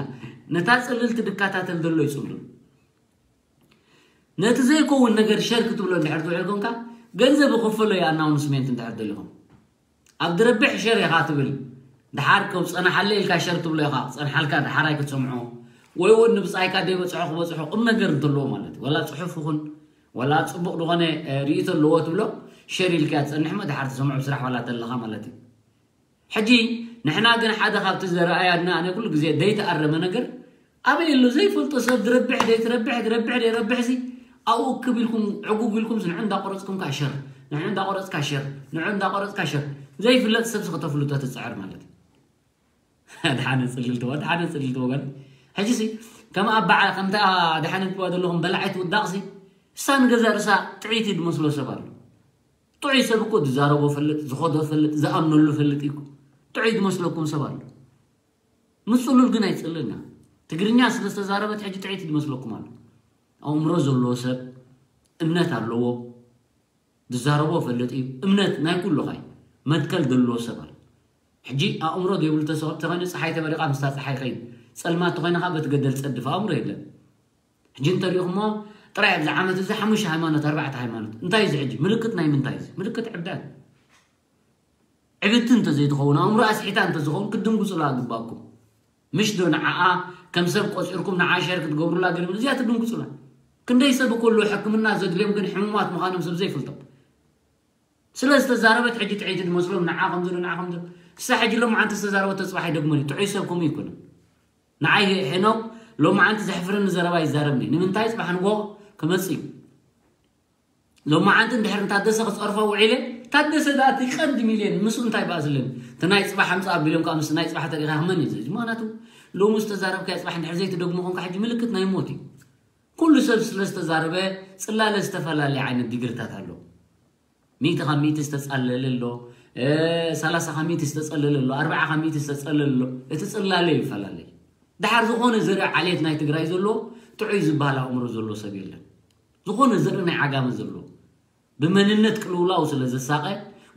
ነታ ጽልልቲ ዝከታተል ዘሎ ይጽሉል። ነቲ ዘይከውን ነገር ሸር ክትብሎ እንድሕር ትውዕል ኮንካ ገንዘብ ይኸፈሎ እዩ ኣናውንስሜንት እንድሕር ደሊኹም። ኣብ ድረብሕ ሸር ኢኻ ትብል ድሓር ከም ጸናሓለ ኢልካ ሸር ትብሎ ኢኻ ክጸንሓልካ ድሓር ኣይክትሰምዖ ወይ እውን ንብጻይካ ደይበጽሖ ክበጽሖ ቁም ነገር እንተለዎ ማለት እዩ። ወላ ጽሑፍ ይኹን ወላ ጽቡቕ ዝኾነ ርእይቶ ኣለዎ ትብሎ ሸር ኢልካ ትጸንሕ እሞ ድሓር ትሰምዖ ብስራሕ ዋላ ተለኻ ማለት እዩ። ሕጂ ንሕና ግን ሓደ ካብቲ ዘረኣያና ኣነ ኩሉ ግዜ ደይተኣረመ ነገር ኣበይ ኣሎ ዘይፈልጦ ሰብ ድረብሕ ደይትረብሕ ድረብሕ ደይረብሕ ሲ ኣብኡ ክብ ኢልኩም ዕጉግ ኢልኩም ንዑ እንዳቆረጽኩም ካሸር ንዑ እንዳቆረጽ ካሸር ንዑ እንዳቆረጽ ካሸር ዘይፍለጥ ሰብ ከተፍልጦ ትጽዕር ማለት እዩ። ድሓነ ጽልልቲ ወ ድሓነ ጽልልቲ ወገን ሕጂ ሲ ከም ኣብ በዓል ከምታ ድሓነ ትዋ ዘለኹም በላዓይ ትውዳቕ ሲ እሳ ንገዛ ርሳ ጥዒቲ ዝመስሎ ሰብ ኣሎ። ጥዑይ ሰብ እኮ ዝዛረቦ ፈልጥ ዝኸዶ ፈልጥ ዝኣምነሉ ፈልጥ እዩ። ጥዑይ ዝመስለኩም ሰብ ኣሎ። ምጽሉል ግን ኣይጽልን። ትግርኛ ስለ ዝተዛረበት ሕጂ ጥዒቲ ዝመስለኩም ኣሎ። ኣእምሮ ዘለዎ ሰብ እምነት ኣለዎ። ዝዛረቦ ፈልጥ እዩ። እምነት ናይ ኩሉ ኻይ መትከል ዘለዎ ሰብ ኣሎ። ሕጂ ኣእምሮ ዘይብሉ ተሰብ ተኾይኑ ፀሓይ ተበሪቓ ምስታ ፀሓይ ኸይድ ፀልማት ተኾይኑ ኸዓ በቲ ገደል ፀድፍ ኣእምሮ የለን። ሕጂ እንተሪእኹሞ ጥራይ ኣብዚ ዓመት እዚ ሓሙሽተ ሃይማኖት ኣርባዕተ ሃይማኖት እንታይ እዚ ሕጂ ምልክት ናይ ምንታይ እዚ ምልክት ዕብዳን ዕብድቲ እንተዘይትኸውን ኣእምሮ ኣስሒታ እንተዝኸውን ክትድንግፁላ ግባእኩም። ምሽ ዶ ንዓኣ ከም ሰብ ቆፂርኩም ንዓ ሸር ክትገብሩላ ገለ እዚኣ ትድንግፁላ። ክንደይ ሰብ እኮ ኣሎ ሕክምና ዘድልዮም ግን ሕሙማት ምዃኖም ሰብ ዘይፈልጦም። ስለ ዝተዛረበት ሕጂ ጥዕይቲ ዝመስሎም ንዓ ከምዚ ንዓ ከምዚ እሳ ሕጂ ሎማዓንቲ ዝተዛረበቶ ፅባሕ ኣይደግሞን እዩ። ጥዑይ ሰብ ከምኡ ይኮነ። ንዓይ ሄኖክ ሎማዓንቲ ዘሕፍረኒ ዘረባ ይዛረብኒ ንምንታይ ፅባሕ ንጎ ክመፅ እዩ። ሎማዓንቲ እንድሕር ንታደሰ ክፀርፎ ውዒለ ታደሰ ዳኣ እቲ ቀንዲ ሚልዮን ምስ እንታይ በኣስልን እቲ ናይ ፅባሕ ኣምፃ ኣቢሎም ከዓ ምስ ናይ ፅባሕ ተሪካ ክመን እዩ ዝሕጂ ምክንያቱ ሎሚ ዝተዛረብካዮ ፅባሕ እንድሕር ዘይትደግሞ ኮንካ ሕጂ ምልክት ናይ ሞት እዩ። ኩሉ ሰብ ስለ ዝተዛረበ ፅላለ ዝተፈላለየ ዓይነት ዲግሪታት ኣሎ። ሚእቲ ካብ ሚእቲ ዝተፃለለ ኣሎ። ሰላሳ ካብ ሚእቲ ዝተፀለለ ኣሎ። ኣርባዓ ካብ ሚእቲ ዝተፀለለ ኣሎ። እቲ ፅላለ ይፈላለ እዩ። ድሓር ዝኾነ ዘርኢ ዓሌት ናይ ትግራይ ዘሎ ጥዑይ ዝበሃል ኣእምሮ ዘሎ ሰብ የለን። ዝኾነ ዘርኢ ናይ ዓጋመ ዘሎ ብመንነት ቅልውላው ስለ ዘሳቐ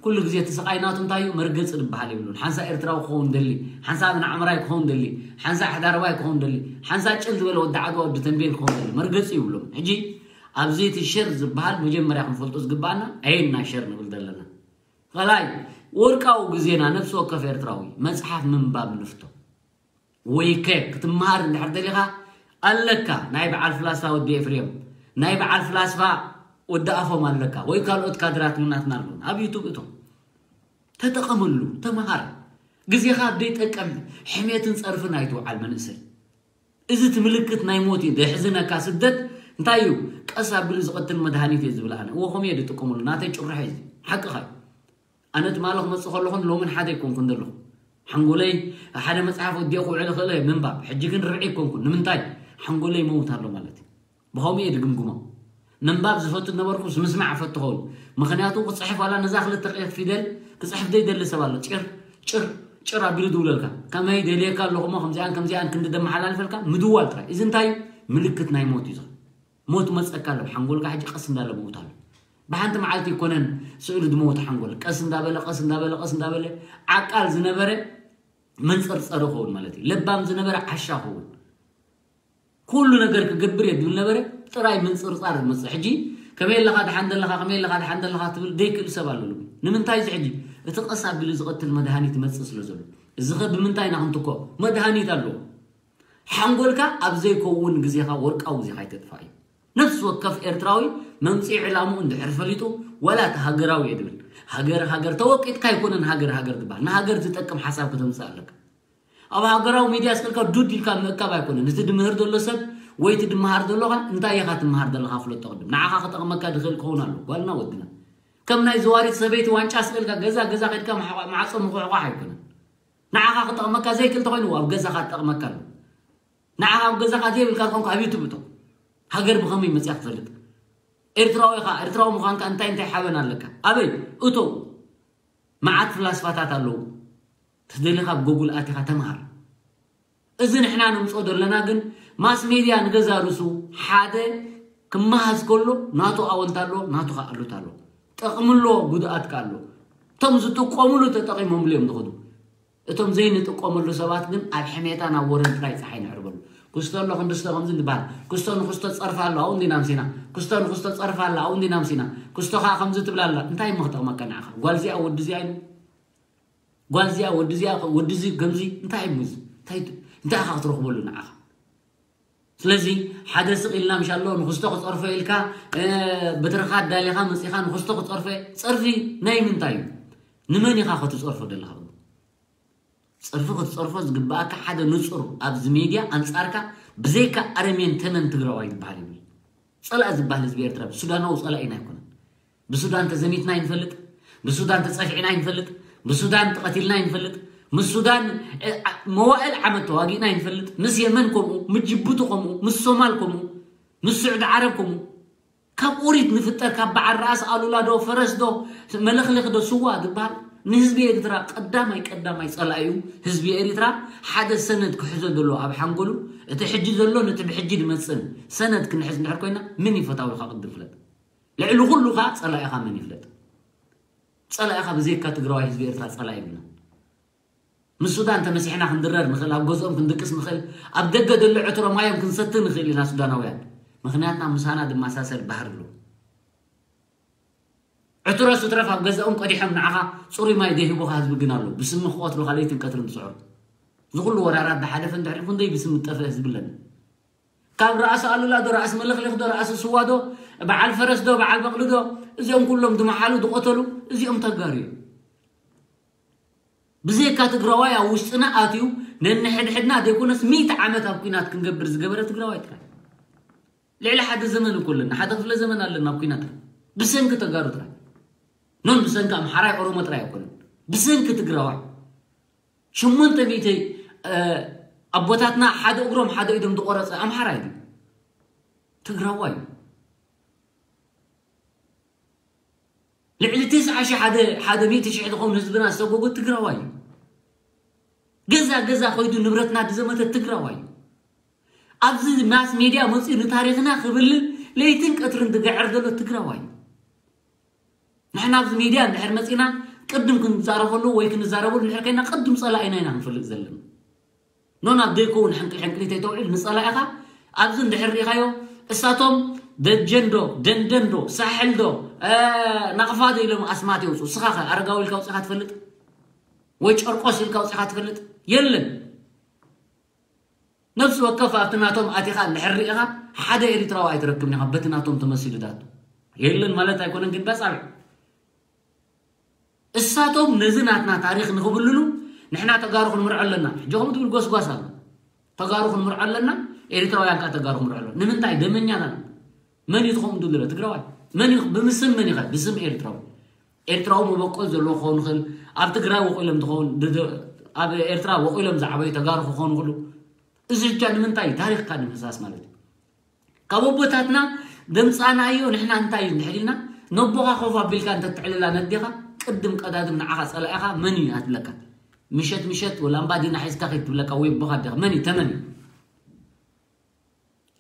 ኩሉ ግዜ እቲ ስቓይ ናቱ እንታይ እዩ መርገፂ ዝበሃል የብሉን። ሓንሳ ኤርትራዊ ክኸውን ደሊ፣ ሓንሳ ኣብን ዓምራይ ክኸውን ደሊ፣ ሓንሳ ኣሕዳርባይ ክኸውን ደሊ፣ ሓንሳ ጭል ዝበለ ወዲ ዓድዋ ወዲ ተንቤን ክኸውን ደሊ መርገፂ ይብሎም። ሕጂ ኣብዚ እቲ ሸር ዝበሃል መጀመርያ ክንፈልጦ ዝግባኣና ኣየና ሸር ንብል ዘለና። ካልኣይ ወርቃዊ ግዜና ነፍሲ ወከፍ ኤርትራዊ መፅሓፍ ምንባብ ንፍቶ። ወይከ ክትመሃር እንድሕር ደሊኻ ኣለካ ናይ በዓል ፍላስፋ ወዲ ኤፍሬም ናይ በዓል ፍላስፋ ወዲ ኣፎም ኣለካ ወይ ካልኦት ካድራት ምናትና ኣለዉ ኣብ ዩቱብ እቶም ተጠቐመሉ ተመሃር ግዜኻ ኣብ ደይጠቀም ሕሜትን ጸርፍን ኣይትውዓል መንእሰይ እዚ እቲ ምልክት ናይ ሞት እዩ ደሕዝነካ ስደት እንታይ እዩ ቀስ ኣቢሉ ዝቐትል መድሃኒት እየ ዝብል ኣነ እወ ከምኡ እየ ዝጥቀመሉ ናተይ ጭርሖ እዩ ሓቅኻ እዩ ኣነ ትማሊ ክመፅእ ከለኹን ሎምን ሓደ ኣይኮንኩን ዘለኹ ሓንጎለይ ሓደ መፅሓፍ ወዲኦ ክውዕል እኽእል እየ ምንባብ ሕጂ ግን ርብዒ ኣይኮንኩን ንምንታይ ሓንጎለይ መውት ኣሎ ማለት እዩ ብኸምኡ እየ ድግምግሞ ምንባብ ዝፈቱ ነበርኩስ ምስማዕ እፈቱ ኸውን ምኽንያቱ ክፅሕፍ ዋላ ነዛ ክልተ ፊደል ክፅሕፍ ዘይደሊ ሰብ ኣሎ ጭር ጭር ጭር ኣቢሉ ድውለልካ ከመይ ደልየካ ኣለኹሞ ከምዚኣን ከምዚኣን ክንዲ ደመሓላልፈልካ ምድዋል ጥራይ እዚ እንታይ ምልክት ናይ ሞት እዩ ሞት መፀካ ኣሎ ሓንጎልካ ሕጂ ቀስ እንዳለ መውት ኣሎ ብሓንቲ መዓልቲ ይኮነን ስእሉ ድመውት ሓንጎል ቀስ እንዳበለ ቀስ እንዳበለ ቀስ እንዳበለ ዓቃል ዝነበረ መንፀርፀሪ ኸውን ማለት እዩ ለባም ዝነበረ ዓሻ ኸውን ኩሉ ነገር ክገብር እየ ድብል ነበረ ጥራይ ምንፅርፃር ዝመፅእ ሕጂ ከመይ ኣለኻ፣ ደሓን ደለኻ፣ ከመይ ኣለኻ፣ ደሓን ደለኻ ትብል ዘይክእል ሰብ ኣሎ። ንምንታይ እዚ ሕጂ እቲ ቀስ ኣቢሉ ዝቐትል መድሃኒት ይመጽእ ስለ ዘሎ። እዚ ኸ ብምንታይ ኢና ክንትኮ? መድሃኒት ኣለዎ። ሓንጎልካ ኣብ ዘይከውን ግዜኻ፣ ወርቃዊ ግዜኻ ኣይተጥፋእ እዩ። ነፍሲ ወከፍ ኤርትራዊ መምጽኢ ዕላምኡ እንድሕር ፈሊጡ፣ ዋላ እቲ ሃገራዊ እየ ድብል፣ ሃገር ሃገር ተወቂጥካ ኣይኮነን ሃገር ሃገር ዝበሃል። ንሃገር ዝጠቅም ሓሳብ ከተምጽእ ኣለካ። ኣብ ሃገራዊ ሚድያ ስቅልካ ዱድ ኢልካ ምእካብ ኣይኮነን። እቲ ድምህር ዘሎ ሰብ ወይ እቲ ድመሃር ዘሎኻ እንታይ ኢኻ ትመሃር ዘለኻ ፍለጦ ቅድም። ንዓኻ ክጠቕመካ ድኽእል ክኸውን ኣሎ። ጓልና ወድና ከም ናይ ዘዋሪት ሰበይቲ ዋንጫ ስቅልካ ገዛ ገዛ ከድካ ማዕጾ ምኹሕኳሕ ኣይኮነን። ንዓኻ ክጠቕመካ ዘይክእል ተኾይኑ ኣብ ገዛኻ ትጠቕመካ ኣሎ። ንዓኻ ኣብ ገዛኻ ዘይብልካ ዝኾንኩ ኣብ ዩቱብ እቶ። ሃገር ብኸመይ መጽያ ክትፈልጥ? ኤርትራዊ ኢኻ፣ ኤርትራዊ ምዃንካ እንታይ እንታይ ሓበን ኣለካ? ኣበይ? እቶ። መዓት ፍላስፋታት ኣለዉ። ተደሊኻ ኣብ ጎጉል ኣቲኻ ተምሃር። እዚ ንሕና ንምጽኦ ዘለና ግን ማስ ሜድያ ንገዛ ርእሱ ሓደ ክመሃዝ ከሎ ናቱ ኣወንታ ኣሎ፣ ናቱ ከኣ ኣሉታ ኣሎ። ጠቕሚ ኣሎ፣ ጉድኣት ከኣ ኣሎ። እቶም ዝጥቀሙሉ ተጠቒሞምሉ እዮም ዝኸዱ። እቶም ዘይንጥቀመሉ ሰባት ግን ኣብ ሕሜታ ናብ ወረን ጥራይ ጸሓይ ነዕርበሉ። ክስቶ ኣሎ ክንድስቶ ከምዚ ንበሃል። ክስቶ ንክስቶ ጸርፋ ኣሎ፣ ኣብኡ እንዲና ኣምሲና። ክስቶ ንክስቶ ጸርፋ ኣሎ፣ ኣብኡ እንዲና ኣምሲና። ክስቶ ከኣ ከምዚ ትብላ ኣላ። እንታይ እሞ ክጠቕመካ ንዓኻ? ጓል እዚኣ ወዲ እዚኣ ኢሉ? ጓል እዚኣ ወዲ እዚኣ ወዲ እዚ ከምዚ እንታይ እሞ እዚ? እንታይ እንታይ ኢኻ ክትረኽበሉ ንዓኻ? ስለዚ ሓደ ስቕ ኢልና ምሻሎ ንክስቶ ክጸርፎ ኢልካ፣ እ፣ በትርኻ ኣዳሊኻ መጺኻ ንክስቶ ክጸርፎ፣ ጸርፊ ናይ ምንታይ እዩ? ንመን ኢኻ ክትጸርፎ ደለኻ? ጸርፊ ክትጸርፎ ዝግብኣካ ሓደ ንጹር ኣብዚ ሜድያ ኣንጻርካ ብዘይካ ኣረሜን ተመን ትግራዋይ ዝበሃል ይብል። ጸላኢ ዝበሃል ህዝቢ ኤርትራ ብሱዳናዊ ጸላኢና ኣይኮነን። ብሱዳን ተዘሚትና ይንፈልጥ፣ ብሱዳን ተጸፊዕና ይንፈልጥ፣ ብሱዳን ተቐቲልና ይንፈልጥ፣ ምስ ሱዳን፣ እ፣ ዓ-፣ መዋእል ዓመት ተዋጊእና ይንፈልጥ፣ ምስ የመን ከምኡ፣ ምስ ጅቡቲ ከምኡ፣ ምስ ሶማል ከምኡ፣ ምስ ስዑዲ ዓረብ ከምኡ። ካብ ኦሪት ንፍጠር፣ ካብ በዓል ራእሲ ኣሉላ ዶ፣ ፈረስ ዶ፣ መለኽለኽ ዶ፣ ስዋ ዝበሃል ንህዝቢ ኤርትራ ቀዳማይ ቀዳማይ ጸላኢኡ ህዝቢ ኤርትራ ሓደ ሰነድ ክሕዞ ዘሎ ኣብ ሓንጎሉ፣ እቲ ሕጂ ዘሎን እቲ ብሕጂ ዝመጽእን ሰነድ ክንሕዝ እንድሕር ኮይና፣ ምን እዩ ፈታዊኻ ቅድም ፍለጥ። ልዕሊ ኩሉ ኸኣ ጸላኢኻ መን ይፍለጥ? ጸላኢኻ ብዘይካ ትግራዋይ ህዝቢ ኤርትራ ጸላኢ የብልና። ምስ ሱዳን ተመሲሕና ክንድረር ንኽእል፣ ኣብ ገዝኦም ክንድቅስ ንኽእል፣ ኣብ ደገ ዘሎ ዕትሮ ማዮም ክንሰቲ ንኽእል ኢና ሱዳናውያን። ምኽንያትና ምሳና ዝመሳሰል ባህሪ ኣለዎ። ዕትሮ ስትረፍ ኣብ ገዛኦም ቀዲሖም ንዓኻ ጽሩይ ማይ ዘይህቡኻ ህዝቢ ግን ኣሎ። ብስሚ ክቐትሉኻ ለይትን ቀትርን ዝስዕሩ። እዚ ኩሉ ወራራት ዝሓለፈ እንድሕሪ ክንደይ ብስሚ ዝጠፍአ ህዝቢ ኣለና። ካብ ራእሲ ኣሉላ ዶ፣ ራእሲ መለኽለኽ ዶ፣ ራእሲ ስዋ ዶ፣ በዓል ፈረስ ዶ፣ በዓል በቕሊ ዶ፣ እዚኦም ኩሎም ዝመሓሉ ዝቐተሉ እዚኦም ተጋሩ እዮም። ብዘይካ ትግራዋይ ኣብ ውሽጥና ኣትዩ ነንሕድሕድና ዘይኮነስ ሚእቲ ዓመት ኣብ ኲናት ክንገብር ዝገበረ ትግራዋይ ጥራይ። ልዕሊ ሓደ ዘመን እኮ ኣለና፣ ሓደ ክፍለ ዘመን ኣለና ኣብ ኲናት ብሰንኪ ተጋሩ ጥራይ። ኖን ብሰንኪ ኣምሓራይ ኦሮሞ ጥራይ ኣይኮነን፣ ብሰንኪ ትግራዋይ። ሸሞንተ ሚእቲ፣ እ፣ ኣቦታትና ሓደ እግሮም ሓደ ኢዶም ዝቆረጸ ኣምሓራይ ድዩ? ትግራዋይ እዩ። ልዕሊ ተስዓ ሺሕ፣ ሓደ፣ ሓደ ሚእቲ ሺሕ ዝኸውን ህዝብና ዝሰጎጎ ትግራዋይ እዩ። ገዛ ገዛ ኸይዱ ንብረትና ዝዘመተ ትግራዋይ እዩ። ኣብዚ ማስ ሜድያ መፂኡ ንታሪኽና ክብልን ለይትን ቀትርን ዝገዕር ዘሎ ትግራዋይ እዩ። ንሕና ኣብዚ ሚድያ እንድሕር መፂና ቅድም ክንዛረበሉ ወይ ክንዛረበሉ እንድሕር ኮይና ቅድም ፀላኢና ኢና ክንፈልጥ ዘለና። ኖ ናብ ዘይከውን ሕንቅል ሕንቅሊተይ ተውዒል ንፀላኢኻ ኣብዚ እንድሕር ርኢኻዮ እሳቶም ደጀን ዶ ደንደን ዶ ሳሕል ዶ፣ እ፣ ናቕፋ ዶ ኢሎም ኣስማት የውፅኡ። እስኻ ኸ ኣረጋዊ ኢልካ ኣውፂኻ ትፈልጥ? ወይ ጨርቆስ ኢልካ ኣውፂኻ ትፈልጥ? የለን። ነፍሲ ወከፍ ኣብቲ ናቶም ኣቲኻ እንድሕር ርኢኻ ሓደ ኤሪትራዊ ኣይትረክብን ኢኻ በቲ ናቶም ተመሲሉ ዳቶ። የለን ማለት ኣይኮነን ግን በጻብዕ። እሳቶም ነዚ ናትና ታሪኽ ንኽብልሉ ንሕና ተጋሩ ክንምርዖ ኣለና። ሕጂ ከምኡ ትብል ጎስጓስ ኣሎ። ተጋሩ ክንምርዖ ኣለና፣ ኤሪትራውያን ከኣ ተጋሩ ክንምርዖ ኣለና። ንምንታይ? ደመኛና። መን እዩ ትኸውን ትብል ትግራዋይ? መን እዩ? ብምስም መን ኢኻ? ብስም ኤሪትራዊ። ኤርትራዊ መበቆል ዘለዎ ክኸውን ይኽእል። ኣብ ትግራይ ወቂሎም ትኸውን፣ ድ-፣ ድ-፣ ኣብ ኤርትራ ወቂሎም ዝዓበዩ ተጋሩ ክኾኑ ይኽእሉ። እዚ ሕጃ ንምንታይ? ታሪኽካ ንምፍሳስ ማለት እዩ። ካብ ኣቦታትና ደምፃናዮ ንሕና እንታይ እዩ እንድሕር ኢልና፣ ነቦኻ ኮፍ ኣቢልካ እንተትዕልላ ነዴኻ፣ ቅድም ቀዳድም ንዓኻ ጸላኢኻ መን እዩ ኣትብለካ። ምሸት ምሸት ወላ እምባ ዲና ሒዝካ ከይትብለካ ወይ ኣቦኻ ኣዴኻ መን እዩ? ተመን እዩ።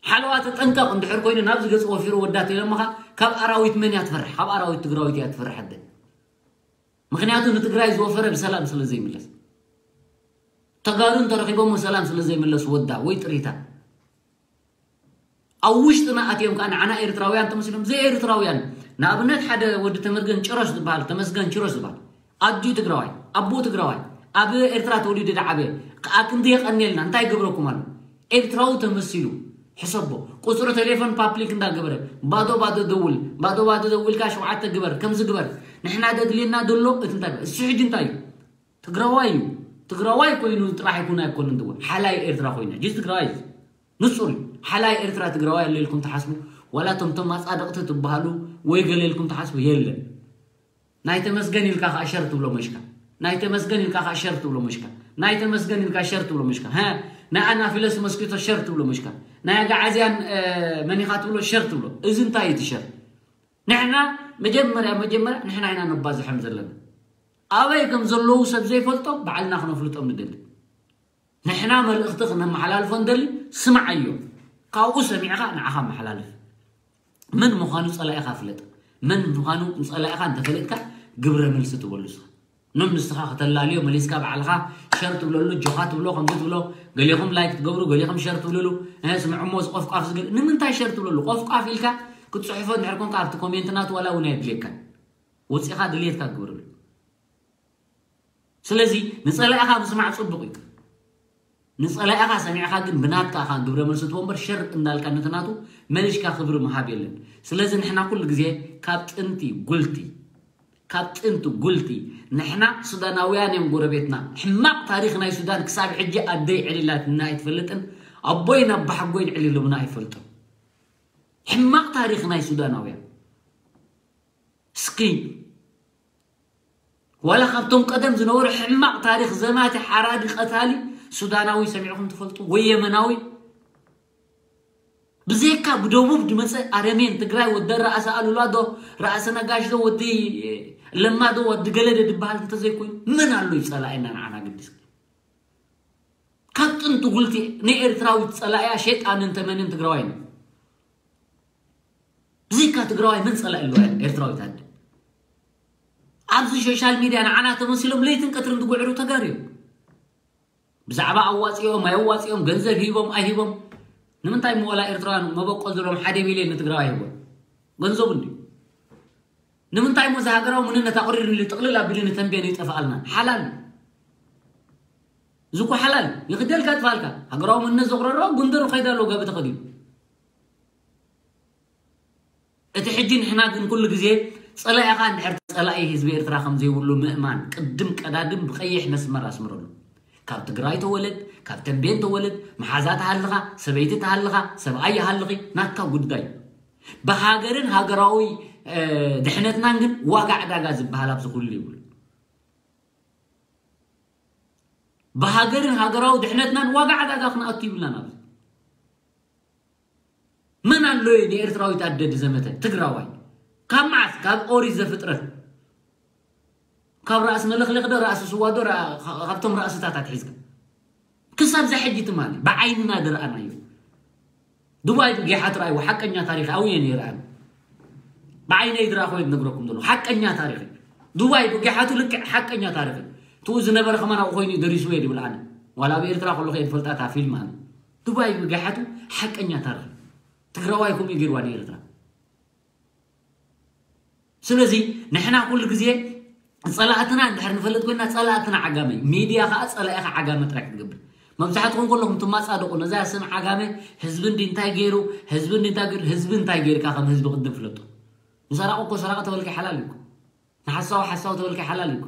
ሓለዋ ተጠንቀቕ እንድሕር ኮይኑ ናብዚ ገጽ ወፊሩ ወዳት ኢሎምኻ፣ ካብ ኣራዊት መን እያ ትፈርሕ? ካብ ኣራዊት ትግራዊት እያ ትፈርሕ ኣደ። ምኽንያቱ ንትግራይ ዝወፈረ ብሰላም ስለ ዘይምለስ። ተጋሩ እንተረኺቦሞ ሰላም ስለ ዘይምለስ ወዳ ወይ ጥሪታ። ኣብ ውሽጥና ኣትዮም ከዓ ንዓና ኤርትራውያን ተመሲሎም ዘይኤርትራውያን። ንኣብነት ሓደ ወዲ ተመርገን ጭሮስ ዝበሃል፣ ተመስገን ጭሮስ ዝበሃል ኣዲኡ ትግራዋይ፣ ኣቦኡ ትግራዋይ፣ ኣብ ኤርትራ ተወሊዱ ዝዓበየ። ኣክንዲ የቐንየልና። እንታይ ይገብረኩም ኣሎ? ኤርትራዊ ተመሲሉ ሕሰቦ። ቁፅሪ ቴሌፎን ፓብሊክ እንዳገበረ፣ ባዶ ባዶ ደውል፣ ባዶ ባዶ ደውልካ ሸውዓተ ግበር፣ ከምዚ ግበር፣ ንሕና ደድልየና ዘሎ እቲ እንታይ፣ እሱ ሕጂ እንታይ እዩ? ትግራዋይ እዩ። ትግራዋይ ኮይኑ ጥራሕ ይኩን ኣይኮንን ትብል ሓላይ ኤርትራ ኮይና ጅስ ትግራዋይ እዩ። ንጹር እዩ። ሓላይ ኤርትራ ትግራዋይ ኣሎ ኢልኩም ትሓስቡ? ዋላ እቶም ተማጻደቕቲ ትበሃሉ ወይ ገለ ኢልኩም ትሓስቡ? የለን። ናይ ተመስገን ኢልካ ከዓ ሸር ትብሎ መሽካ። ናይ ተመስገን ኢልካ ከዓ ሸር ትብሎ መሽካ። ናይ ተመስገን ኢልካ ሸር ትብሎ መሽካ። ሀ፣ ናይ ኣናፊለስ መስኪቶ ሸር ትብሎ መሽካ። ናይ ኣጋዓዝያን መኒኻ ትብሎ ሸር ትብሎ። እዚ እንታይ እዩ እቲ ሸር? ንሕና መጀመርያ መጀመርያ ንሕና ኢና ነባዝሖም ዘለና። ኣበይ ከም ዘለዉ ሰብ ዘይፈልጦም ባዕልና ክነፍልጦም ንደሊ። ንሕና መልእኽቲ ክነመሓላልፎ ንደሊ። ስምዓዮ። ካብኡ ሰሚዕኻ ንዓኻ መሓላልፍ። መን ምዃኑ ጸላኢኻ ፍለጥ። መን ምዃኑ ጸላኢኻ እንተፈለጥካ ግብረ መልሲ ትበሉ ንስኻ። ኖም ንስኻ ከተላልዮ መሊስካ ባዕልኻ ሸር ትብለሉ፣ ጆኻ ትብሎ፣ ከምዚ ትብሎ፣ ገሌኹም ላይክ ትገብሩ፣ ገሌኹም ሸር ትብልሉ። እህ፣ ስምዕሞ እዚ ቆፍቋፍ ዝግል ንምንታይ ሸር ትብለሉ? ቆፍቋፍ ኢልካ ክትጽሕፎ እንድሕር ኮንካ ኣብቲ ኮሜንት ናቱ ዋላ እውን ኣየድልየካን። ወፂኻ ድልየትካ ግብርሉ። ስለዚ ንፀላኢኻ ምስማዕ ፅቡቕ እዩ። ንፀላኢኻ ሰሚዕኻ ግን ብናትካ ኢኻ ግብረ መልሲ ትቦ እምበር ሸር እንዳልካ ነቲ ናቱ መሊሽካ ክብሪ ምሃብ የለን። ስለዚ ንሕና ኩሉ ግዜ ካብ ጥንቲ ጉልቲ ካብ ጥንቲ ጉልቲ ንሕና ሱዳናውያን እዮም ጎረቤትና። ሕማቕ ታሪኽ ናይ ሱዳን ክሳብ ሕጂ ኣደይ ዕሊላትና ኣይትፈልጥን፣ ኣቦይን ኣባሓጎይን ዕሊሎምና ኣይፈልጡን። ሕማቕ ታሪኽ ናይ ሱዳናውያን። እስኪ ዋላ ካብቶም ቀደም ዝነበሩ ሕማቕ ታሪኽ ዘማቲ ሓራዲ ቀታሊ ሱዳናዊ ሰሚዕኹም ትፈልጡ ወይ የመናዊ? ብዘይካ ብደቡብ ዝመፀ ኣረሜን ትግራይ ወዲ ረኣሰ ኣሉላ ዶ ረኣሰ ነጋሽ ዶ ወዲ ለማ ዶ ወዲ ገለደ ዝበሃል እንተዘይኮይኑ መን ኣሎ ይፀላኤና ንዓና ግዲ? እስኪ ካብ ጥንቲ ጉልቲ ንኤርትራዊት ፀላእያ ሸይጣንን ተመንን ትግራዋይ ነው። ብዘይካ ትግራዋይ መን ፀላኢ ኣለዋ? ኤርትራዊት ኣደ ኣብዚ ሶሻል ሚድያ ንዓና ተመሲሎም ለይትን ቀትርን ዝጉዕሩ ተጋሩ እዮም። ብዛዕባ ኣዋፂኦም ኣየዋፂኦም ገንዘብ ሂቦም ኣይሂቦም ንምንታይ ምወላ ኤርትራውያን መበቆል ዘለዎም ሓደ ሚልዮን ንትግራዋይ ሂቦም ገንዘቡ እንዲ ንምንታይ ሞ እዚ ሃገራዊ ምንነት ኣቕሪሩ ኢሉ ጥቕልል ኣቢሉ ንተንቤን ይጠፍኣልና ሓላል እዚ እኮ ሓላል ይኽደልካ ጥፋልካ ሃገራዊ ምንነት ዘቕረሮ ጉንደር ከይዳ ኣለዎ ጋቢ ተኸዲኑ እቲ ሕጂ ንሕና ግን ኩሉ ግዜ ፀላኢኻ እንድሕር ፀላኢ ህዝቢ ኤርትራ ከም ዘይብሉ ምእማን ቅድም ቀዳድም ብቀይሕ መስመር ኣስምረሉ። ካብ ትግራይ ተወለድ፣ ካብ ተንቤን ተወለድ፣ መሓዛ ተሃልኻ፣ ሰበይቲ ተሃልኻ፣ ሰብኣይ ይሃልኺ ናትካ ጉዳይ። ብሃገርን ሃገራዊ ድሕነትናን ግን ዋጋ ዕዳጋ ዝበሃል ኣብዚ ኩሉ ይብሉ። ብሃገርን ሃገራዊ ድሕነትናን ዋጋ ዕዳጋ ክንኣቱ ይብልናን ኣብዚ መን ኣሎ ንኤርትራዊት ኣደ ዝዘመተ ትግራዋይ ካብ መዓስ ካብ ኦሪት ዘፍጥረት ካብ ራእሲ መለኽለኽ ዶ ራእሲ ስዋ ዶ ካብቶም ራእስታት ኣትሒዝካ ክሳብ ዛሕጂ ትማሊ ብዓይንና ዝረኣናዮ ዱባይ ብጊሓ ትረኣይዎ ሓቀኛ ታሪኽ ኣውየ ነይረ ኣነ ብዓይነይ ዝረኣኹ እየ ዝነግረኩም ዘሎ ሓቀኛ ታሪኽ ዱባይ ብጊሓቱ ልክዕ ሓቀኛ ታሪኽ ትኡ ዝነበረ ከማን ኣብኡ ኮይኑ ደሪስዎ እየ ዝብል ኣነ ዋላ ኣብ ኤርትራ ከለኹ እየ ዝፈልጣ እታ ፊልም ኣነ ዱባይ ብጊሓቱ ሓቀኛ ታሪኽ ትግራዋይ ከምኡ ገይርዋ ንኤርትራ ስለዚ ንሕና ኩሉ ግዜ ጸላእትና እንድሕር ንፈልጥ ኮይና ጸላእትና ዓጋመ ሚድያ ከዓ ጸላኢኻ ዓጋመ ጥራይ ክትገብር መብዛሕትኹም ከለኹም ትማጻደቑ ነዛ ስም ዓጋመ ህዝቢ እንዲ እንታይ ገይሩ ህዝቢ እንዲ እንታይ ገይሩ ህዝቢ እንታይ ገይርካ ከም ህዝቢ ቅድም ፍለጡ ንሰራቂ እኮ ሰራቂ ተበልካ ሓላል እዩ ንሓሳዊ ሓሳዊ ተበልካ ሓላል እዩ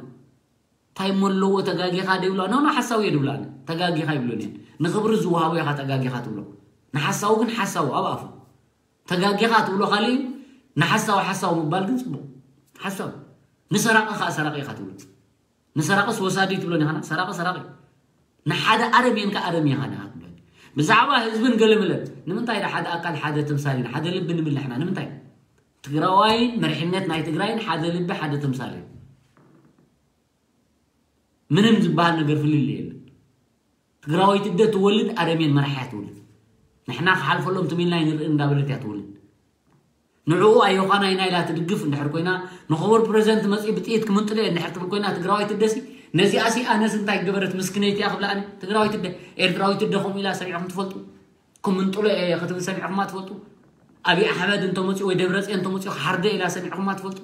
እንታይ እሞ ኣለዎ ተጋጊኻ ደይብላ ኖ ኖ ሓሳዊ እየ ድብላ ተጋጊኻ ይብሉን እየን ንኽብሪ ዝወሃቦ ኢኻ ተጋጊኻ ትብሎ ንሓሳዊ ግን ሓሳዊ ኣብ ኣፉ ተጋጊኻ ትብሎ ካልእ እዩ ንሓሳዊ ሓሳዊ ምባል ግን ፅቡቕ ሓሳዊ ንሰራቂ ከዓ ሰራቂ ኢኻ ትብሎ ንሰራቅስ ወሳዲ ትብሎን ኢኻና ሰራቂ ሰራቂ ንሓደ ኣረሜን ከ ኣረሜን ኢኻ ዲኻ ትብሎን ብዛዕባ ህዝብን ገለመለ ንምንታይ ዳ ሓደ ኣካል ሓደ ተምሳል ኢና ሓደ ልቢ ንብል ንሕና ንምንታይ ትግራዋይን መሪሕነት ናይ ትግራይን ሓደ ልቢ ሓደ ተምሳል እዩ ምንም ዝበሃል ነገር ፍልልይ የለን ትግራወይቲ እደ ትወልድ ኣረሜን መራሕያ ትወልድ ንሕና ክሓልፈሎም ትም ኢልና ይንርኢ እንዳበለት እያ ትወልድ ንዕኡ ኣዮኻና ኢና ኢላ ትድግፍ እንድሕር ኮይና ንኽቡር ፕሬዚደንት መፂኡ ብጥይት ክምንጥሎ እየ እንድሕር ትብል ኮይና ትግራዋይቲ እደሲ ነዚኣሲ ኣነስ እንታይ ገበረት ምስክነይቲ እያ ክብላ ኣነ ትግራዋይቲ እደ ኤርትራዊት እደ ከምኡ ኢላ ሰሚዕኹም ትፈልጡ ክምንጥሎ እየ ክትብል ሰሚዕኹማ ትፈልጡ? ኣብይ ኣሕመድ እንተመፅኡ ወይ ደብረፅዮን እንተመፅኡ ክሓርደ ኢላ ሰሚዕኹማ ትፈልጡ?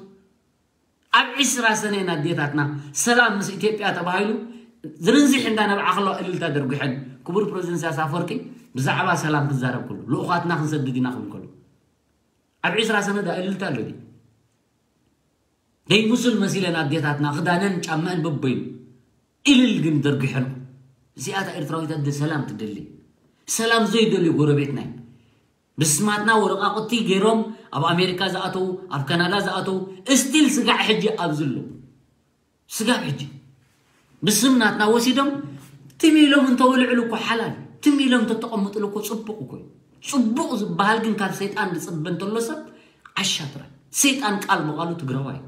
ኣብ ዕስራ ሰነ ኢና ኣዴታትና ሰላም ምስ ኢትዮጵያ ተባሂሉ ዝርንዚሕ እንዳነብዓ ከለዋ እልልታ ደርጉሐን ክቡር ፕረዚደንት ኢሳያስ ኣፈወርቂ ብዛዕባ ሰላም ክዛረብ ከሎ ልኡኻትና ክንሰድድ ኢና ክብል ከሎ ኣብ ዕስራ ሰነ ዳ እልልታ ኣሎ ድዩ? ደይ ሙስል መሲለን ኣዴታትና ክዳነን ጫማን በበይኑ እልል ግን ደርጊሐን። እዚኣታ ኤርትራዊት ኣደ ሰላም ትደሊ። ሰላም ዘይደልዩ ጎረቤትና እዩ። ብስማትና ወረቃቅቲ ገይሮም ኣብ ኣሜሪካ ዝኣተው ኣብ ካናዳ ዝኣተው እስቲል ስጋዕ ሕጂ ኣብዚ ኣለዉ። ስጋብ ሕጂ ብስም ናትና ወሲዶም ትም ኢሎም እንተወልዕሉ እኮ ሓላል ትም ኢሎም እንተተቐምጥሉ እኮ ጽቡቕ እኮ እዩ። ጽቡቕ ዝበሃል ግን ካብ ሰይጣን ዝጽበ እንተሎ ሰብ ዓሻ ጥራይ። ሰይጣን ቃል ብቓሉ ትግራዋይ እዩ።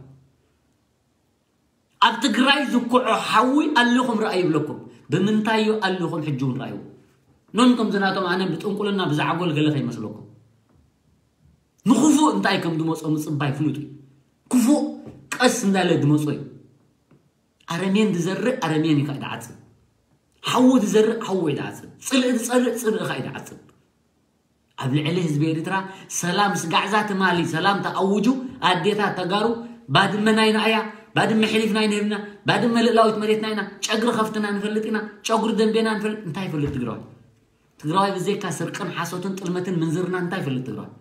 ኣብ ትግራይ ዝኩዖ ሓዊ ኣሊኹም ረኣዩ ይብለኩም። ብምንታይ እዩ ኣሊኹም ሕጂ እውን ረኣዩ? ኖን ከምዚ ናቶም ኣነ ብጥንቁልና ብዛዕጎል ገለ ከይመስለኩም። ንክፉእ እንታይ ከም ዝመጾ ምጽባይ ፍሉጥ እዩ። ክፉእ ቀስ እንዳለ ዝመጾ እዩ። ኣረሜን ዝዘርእ ኣረሜን እዩ ከዓ ይዓጽድ። ሓዊ ዝዘርእ ሓዊ እዩ ይዓጽድ። ጽልኢ ዝጸልእ ጽልኢ ከዓ እዩ ይዓጽድ። ኣብ ልዕሊ ህዝቢ ኤርትራ ሰላም ስጋዕዛ ትማሊ ሰላም ተኣውጁ። ኣዴታት ተጋሩ ባድመ ናይና እያ። ባድመ ሕሊፍና ኣይንህብና። ባድመ ልእላዊት መሬትና ኢና። ጨግሪ ከፍትና ንፈልጥ ኢና። ጨጉሪ ደንቤና ንፈልጥ። እንታይ ይፈልጥ ትግራዋይ? ትግራዋይ ብዘይካ ስርቅን ሓሶትን ጥልመትን ምንዝርና እንታይ ይፈልጥ ትግራዋይ?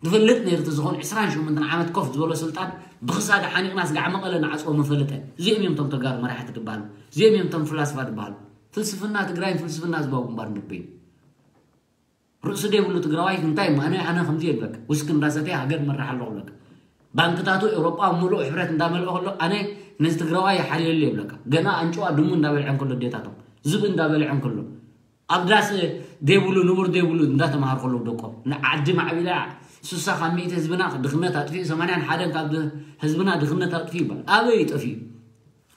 ዝፈልጥ ነይሩ እቲ ዝኾን ዕስራን ሸሞንተን ዓመት ኮፍ ዝበሎ ስልጣን ብኽሳድ ሓኒቕና ስጋዕ መቐለ ንዓፅዎ መፈለጠ። እዚኦም እዮም እቶም ተጋሩ መራሕቲ ዝበሃሉ። እዚኦም እዮም እቶም ፍላስፋ ዝበሃሉ። ፍልስፍና ትግራይን ፍልስፍና ህዝባዊ ግንባር ንበይኑ። ርእሲ ዘይብሉ ትግራዋይ እንታይ እሞ ኣነ ኣነ ከምዚ የብለካ ውስኪ እንዳሰተየ ሃገር መራሕ ኣለኹ ብለካ ባንክታቱ ኤውሮጳ ሙሉእ ሕብረት እንዳመልኦ ከሎ ኣነ ነዚ ትግራዋይ ይሓልየሉ የብለካ ገና ኣንጭዋ ድሙ እንዳበልዐ እንከሎ ኣዴታቶም ዝብኢ እንዳበልዐ እንከሎ ኣብ ዳስ ዘይብሉ ንቡር ዘይብሉ እንዳተማሃሩ ከለዉ ደቆም ንዓዲ ማዕቢላ ስሳ ካብ ሚእቲ ህዝብና ድኽነት ኣጥፊኡ ሰማንያን ሓደን ካብ ህዝብና ድኽነት ኣጥፊኡ ይባል ኣበይ ይጠፍኡ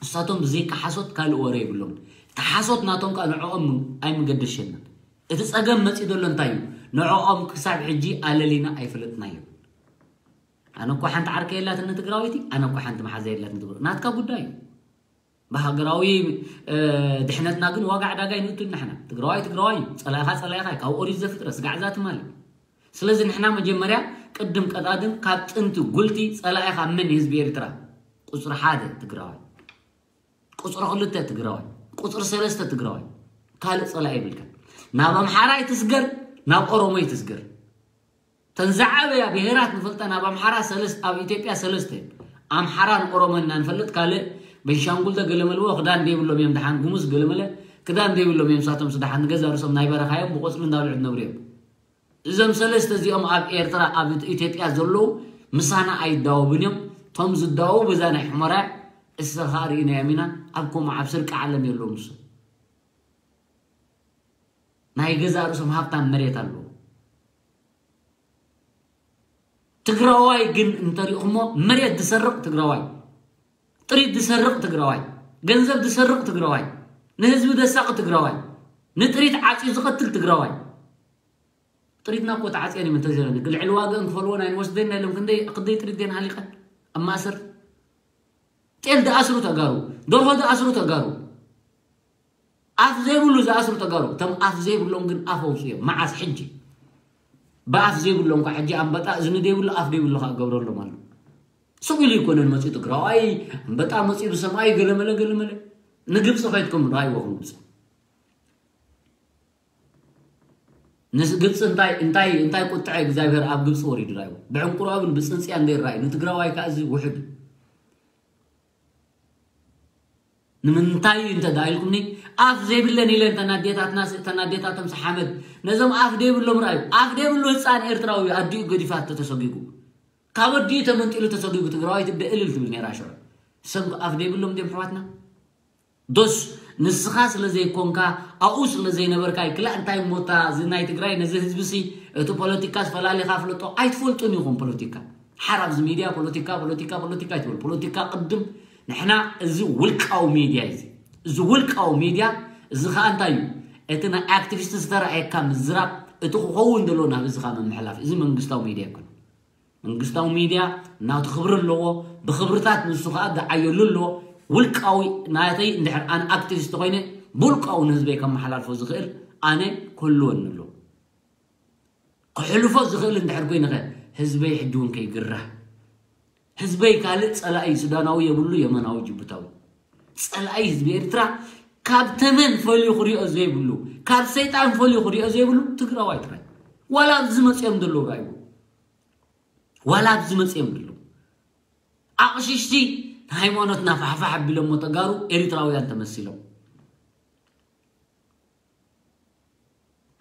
ንሳቶም ብዘይካ ሓሶት ካልእ ወረ የብሎም እቲ ሓሶት ናቶም ከዓ ንዕኦም ኣይምገደሸና እቲ ጸገም መጺኡ ዘሎ እንታይ እዩ ንዕኦም ክሳብ ሕጂ ኣለሊና ኣይፈለጥናዮም ኣነ እኮ ሓንቲ ዓርከ የላትኒ ትግራወይቲ ኣነ እኮ ሓንቲ መሓዛ የላትኒ ትግሮ ናትካ ጉዳይ እዩ ብሃገራዊ ድሕነትና ግን ዋጋ ዕዳጋ ይንእቱ ንሕና ትግራዋይ ትግራዋይ እዩ ጸላኢኻ ጸላኢኻ ካብ ኦሪት ዘፍጥረት ስጋዕ እዛ ትማሊ ስለዚ ንሕና መጀመርያ ቅድም ቀጣድም ካብ ጥንቲ ጉልቲ ጸላኢኻ መን ህዝቢ ኤርትራ ቁፅሪ ሓደ ትግራዋይ ቁፅሪ ክልተ ትግራዋይ ቁፅሪ ሰለስተ ትግራዋይ ካልእ ፀላኢ የብልካ ናብ ኣምሓራ ይትስገር ናብ ኦሮሞ ይትስገር ተን ዝዓበያ ብሄራት ንፈልጠን ኣብ ኣምሓራ ሰለስተ ኣብ ኢትዮጵያ ሰለስተ ኣምሓራን ኦሮሞን ኢና ንፈልጥ ካልእ በንሻንጉል ዶ ገለመልዎ ክዳን ዘይብሎም እዮም ደሓን ጉሙዝ ገለመለ ክዳን ዘይብሎም እዮም ሳቶም ስደሓን ንገዛ ርሶም ናይ በረኻ እዮም ብቆፅሊ እንዳብልዑ ዝነብሩ እዮም እዞም ሰለስተ እዚኦም ኣብ ኤርትራ ኣብ ኢትዮጵያ ዘለዉ ምሳና ኣይዳወቡን እዮም ቶም ዝዳወቡ በዛ ናይ ሕመራ እስኻ ርኢናዮም ኢና ኣብ ኮማ ኣብ ስርቂ ዓለም የለዎም ንሱ ናይ ገዛ ርእሶም ሃብታም መሬት ኣለዎ ትግራዋይ ግን እንተሪእኹሞ መሬት ዝሰርቕ ትግራዋይ ጥሪት ዝሰርቕ ትግራዋይ ገንዘብ ዝሰርቕ ትግራዋይ ንህዝቢ ዘሳቒ ትግራዋይ ንጥሪት ዓፅዩ ዝቐትል ትግራዋይ ጥሪትና እኮ ተዓፅየን እዮም እንተዘይበለ ልዕሊ ዋግአን ክፈልዎ ናይ ንወስደን ናይ ሎም ክንደይ ክንደይ ጥሪት ገን ሃሊቀን ኣብ ማእሰር ጤል ዝኣስሩ ተጋሩ ደርሆ ዝኣስሩ ተጋሩ ኣፍ ዘይብሉ ዝኣስሩ ተጋሩ እቶም ኣፍ ዘይብሎም ግን ኣፍ ኣውፅኦም መዓስ ሕጂ ብኣፍ ዘይብሎም ኳ ሕጂ ኣንበጣ እዝኒ ዘይብሉ ኣፍ ዘይብሉ ከዓ ገብረሎም ኣሎ ስቕ ኢሉ ይኮነን መፂኡ ትግራዋይ ኣንበጣ መፂኡ ብሰማይ ገለመለ ገለመለ ንግብፂ ከይድኩም ዶ ኣይወኹም ግብፂ ንግብፂ እንታይ እንታይ እንታይ ቁጥዐ እግዚኣብሔር ኣብ ግብፂ ወሪዱ ራይዎ ብዕንቁራብን ብፅንፅያን ዘይራዩ ንትግራዋይ ከዓ እዚ ውሕድ ንምንታይ እንተ ዳኢልኩምኒ ኣፍ ዘይብለን ኢለን ተናዴታትና ተናዴታቶም ሰሓመድ ነዞም ኣፍ ዘይብሎም ራዩ ኣፍ ዘይብሉ ህፃን ኤርትራዊ ኣዲኡ ገዲፋቶ ተሰጊጉ ካብ ኣዲኡ ተመንጢሉ ተሰጊጉ ትግራዋይ ትደ እልል ትብል ነይራ ሽዑ ሰብ ኣፍ ዘይብሎም ድም ሕዋትና ዶስ ንስኻ ስለ ዘይኮንካ ኣብኡ ስለ ዘይነበርካ ይክላእ እንታይ ሞታ እዚ ናይ ትግራይ ነዚ ህዝቢ ሲ እቲ ፖለቲካ ዝፈላሊኻ ፍለጦ ኣይትፈልጡን ኢኹም ፖለቲካ ሓር ኣብዚ ሚድያ ፖለቲካ ፖለቲካ ፖለቲካ ይትበል ፖለቲካ ቅድም ንሕና እዚ ውልቃዊ ሚድያ እዩ እዚ ውልቃዊ ሚድያ እዚ ከዓ እንታይ እዩ እቲ ናይ ኣክቲቪስት ዝተረኣየካ ምዝራብ እቲ ክኸውን ዘለዎ ናብ ህዝኻ ምምሕላፍ እዚ መንግስታዊ ሚድያ ይኮን መንግስታዊ ሚድያ ናቱ ክብሪ ኣለዎ ብክብርታት ንሱ ከዓ ዝዓየሉ ኣለዎ ውልቃዊ ናተይ እንድሕር ኣነ ኣክቲቪስት ኮይነ ብውልቃዊ ንህዝበይ ከመሓላልፎ ዝኽእል ኣነ ክህልወኒ ኣለዎ ክሕልፎ ዝኽእል እንድሕር ኮይንኸ ህዝበይ ሕጂ እውን ከይግራህ። ህዝበይ ካልእ ጸላኢ ሱዳናዊ የብሉ፣ የመናዊ፣ ጅቡታዊ። ጸላኢ ህዝቢ ኤርትራ ካብ ተመን ፈልዩ ክሪኦ ዘይብሉ፣ ካብ ሰይጣን ፈልዩ ክሪኦ ዘይብሉ ትግራዋይ ጥራይ። ዋላ ኣብዚ መጽኦም ዘለዉ ራእይዎ። ዋላ ኣብዚ መጽኦም ዘለዉ ኣቕሽሽቲ ሃይማኖትና ፋሕፋሕ ኣቢሎሞ ተጋሩ ኤርትራውያን ተመሲሎም።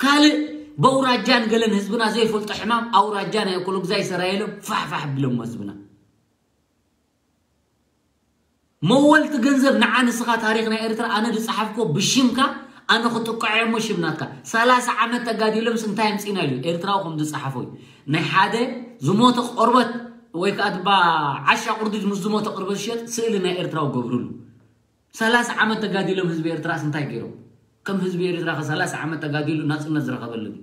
ካልእ በውራጃን ገለን ህዝብና ዘይፈልጦ ሕማም ኣውራጃ ናይ እኮሎግዛይ ሰራየሎም ፋሕፋሕ ኣቢሎሞ ህዝብና። መወልቲ ገንዘብ ንዓ ንስኻ ታሪኽ ናይ ኤርትራ ኣነ ዝጸሓፍኮ ብሽምካ ኣነ ክጥቅዖ እሞ ሽም ናትካ። ሰላሳ ዓመት ተጋዲሎምስ እንታይ ኣምጺና ኢሉ ኤርትራዊ ከም ዝጸሓፎ እዩ። ናይ ሓደ ዝሞተ ቆርበት ወይ ከኣ ድባ ዓሻ ቁርዲድ ምስ ዝሞተ ቆርበት ዝሸጥ ስእሊ ናይ ኤርትራዊ ገብርሉ። ሰላሳ ዓመት ተጋዲሎም ህዝቢ ኤርትራስ እንታይ ገይሮም? ከም ህዝቢ ኤርትራ ከ ሰላሳ ዓመት ተጋዲሉ ናጽነት ዝረኸበሉ ድዩ?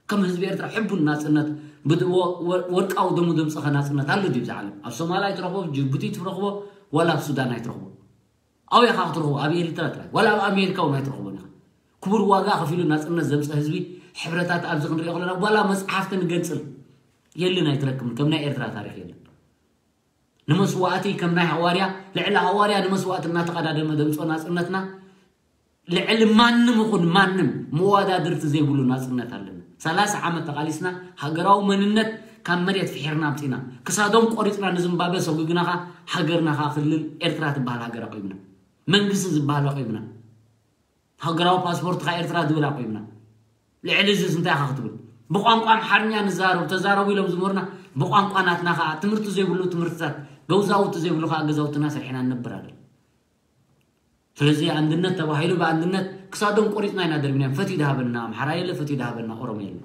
ከም ህዝቢ ኤርትራ ሕቡን ናጽነት ብድ-፣ ወ-፣ ወ-፣ ወርቃዊ ደሙ ዘምጸኸ ናጽነት ኣሎ ድዩ ብዛ ዓለም? ኣብ ሶማል ኣይትረኽቦ፣ ጅቡቲ ትረኽቦ፣ ዋላ ኣብ ሱዳን ኣይትረኽቦ። ኣበይ ኢኻ ክትረኽቦ? ኣብ ኤርትራ ጥራይ። ዋላ ኣብ ኣሜሪካ እውን ኣይትረኽቦን ኢኻ። ክቡር ዋጋ ከፊሉ ናጽነት ዘምጸ ህዝቢ ሕብረታት ኣብዚ ክንሪኦ ከለና ዋላ መጽሓፍቲ ንገንጽል የለን ኣይትረክብን። ከም ናይ ኤርትራ ታሪኽ የለን። ንመስዋእቲ ከም ናይ ሃዋርያ ልዕሊ ሃዋርያ ንመስዋእቲ እናተቐዳደመ ዘምጾ ናጽነትና ልዕሊ ማንም ይኹን ማንም መወዳድርቲ ዘይብሉ ናጽነት ኣለና። ሰላሳ ዓመት ተቓሊስና ሃገራዊ መንነት ካብ መሬት ፍሒርና ኣምጺና። ክሳዶም ቆሪጽና ንዝምባበ ሰጉግና ኸኣ ሃገርና ኸኣ ክልል ኤርትራ ትበሃል ሃገር ኣቑምና። መንግስቲ ዝበሃል ኣቑምና። ሃገራዊ ፓስፖርት ኸኣ ኤርትራ ዝብል ኣቑምና። ልዕሊ እዚስ እንታይ ኢኻ ክትብል? ብቋንቋ ኣምሓርኛ ንዛረብ፣ ተዛረቡ ኢሎም ዝምህሩና ብቋንቋ ናትና ኸኣ ትምህርቲ ዘይብሉ ትምህርትታት፣ ገዛውቲ ዘይብሉ ኸኣ ገዛውትና ሰሪሕና ንነብር ኣለና። ስለዚ ኣንድነት ተባሂሉ ብኣንድነት ክሳዶም ቆሪጽና ኢና ደርቢናዮም። ፈትዩ ድሃበና ኣምሓራ የለ፣ ፈትዩ ድሃበና ኦሮሞ የለ።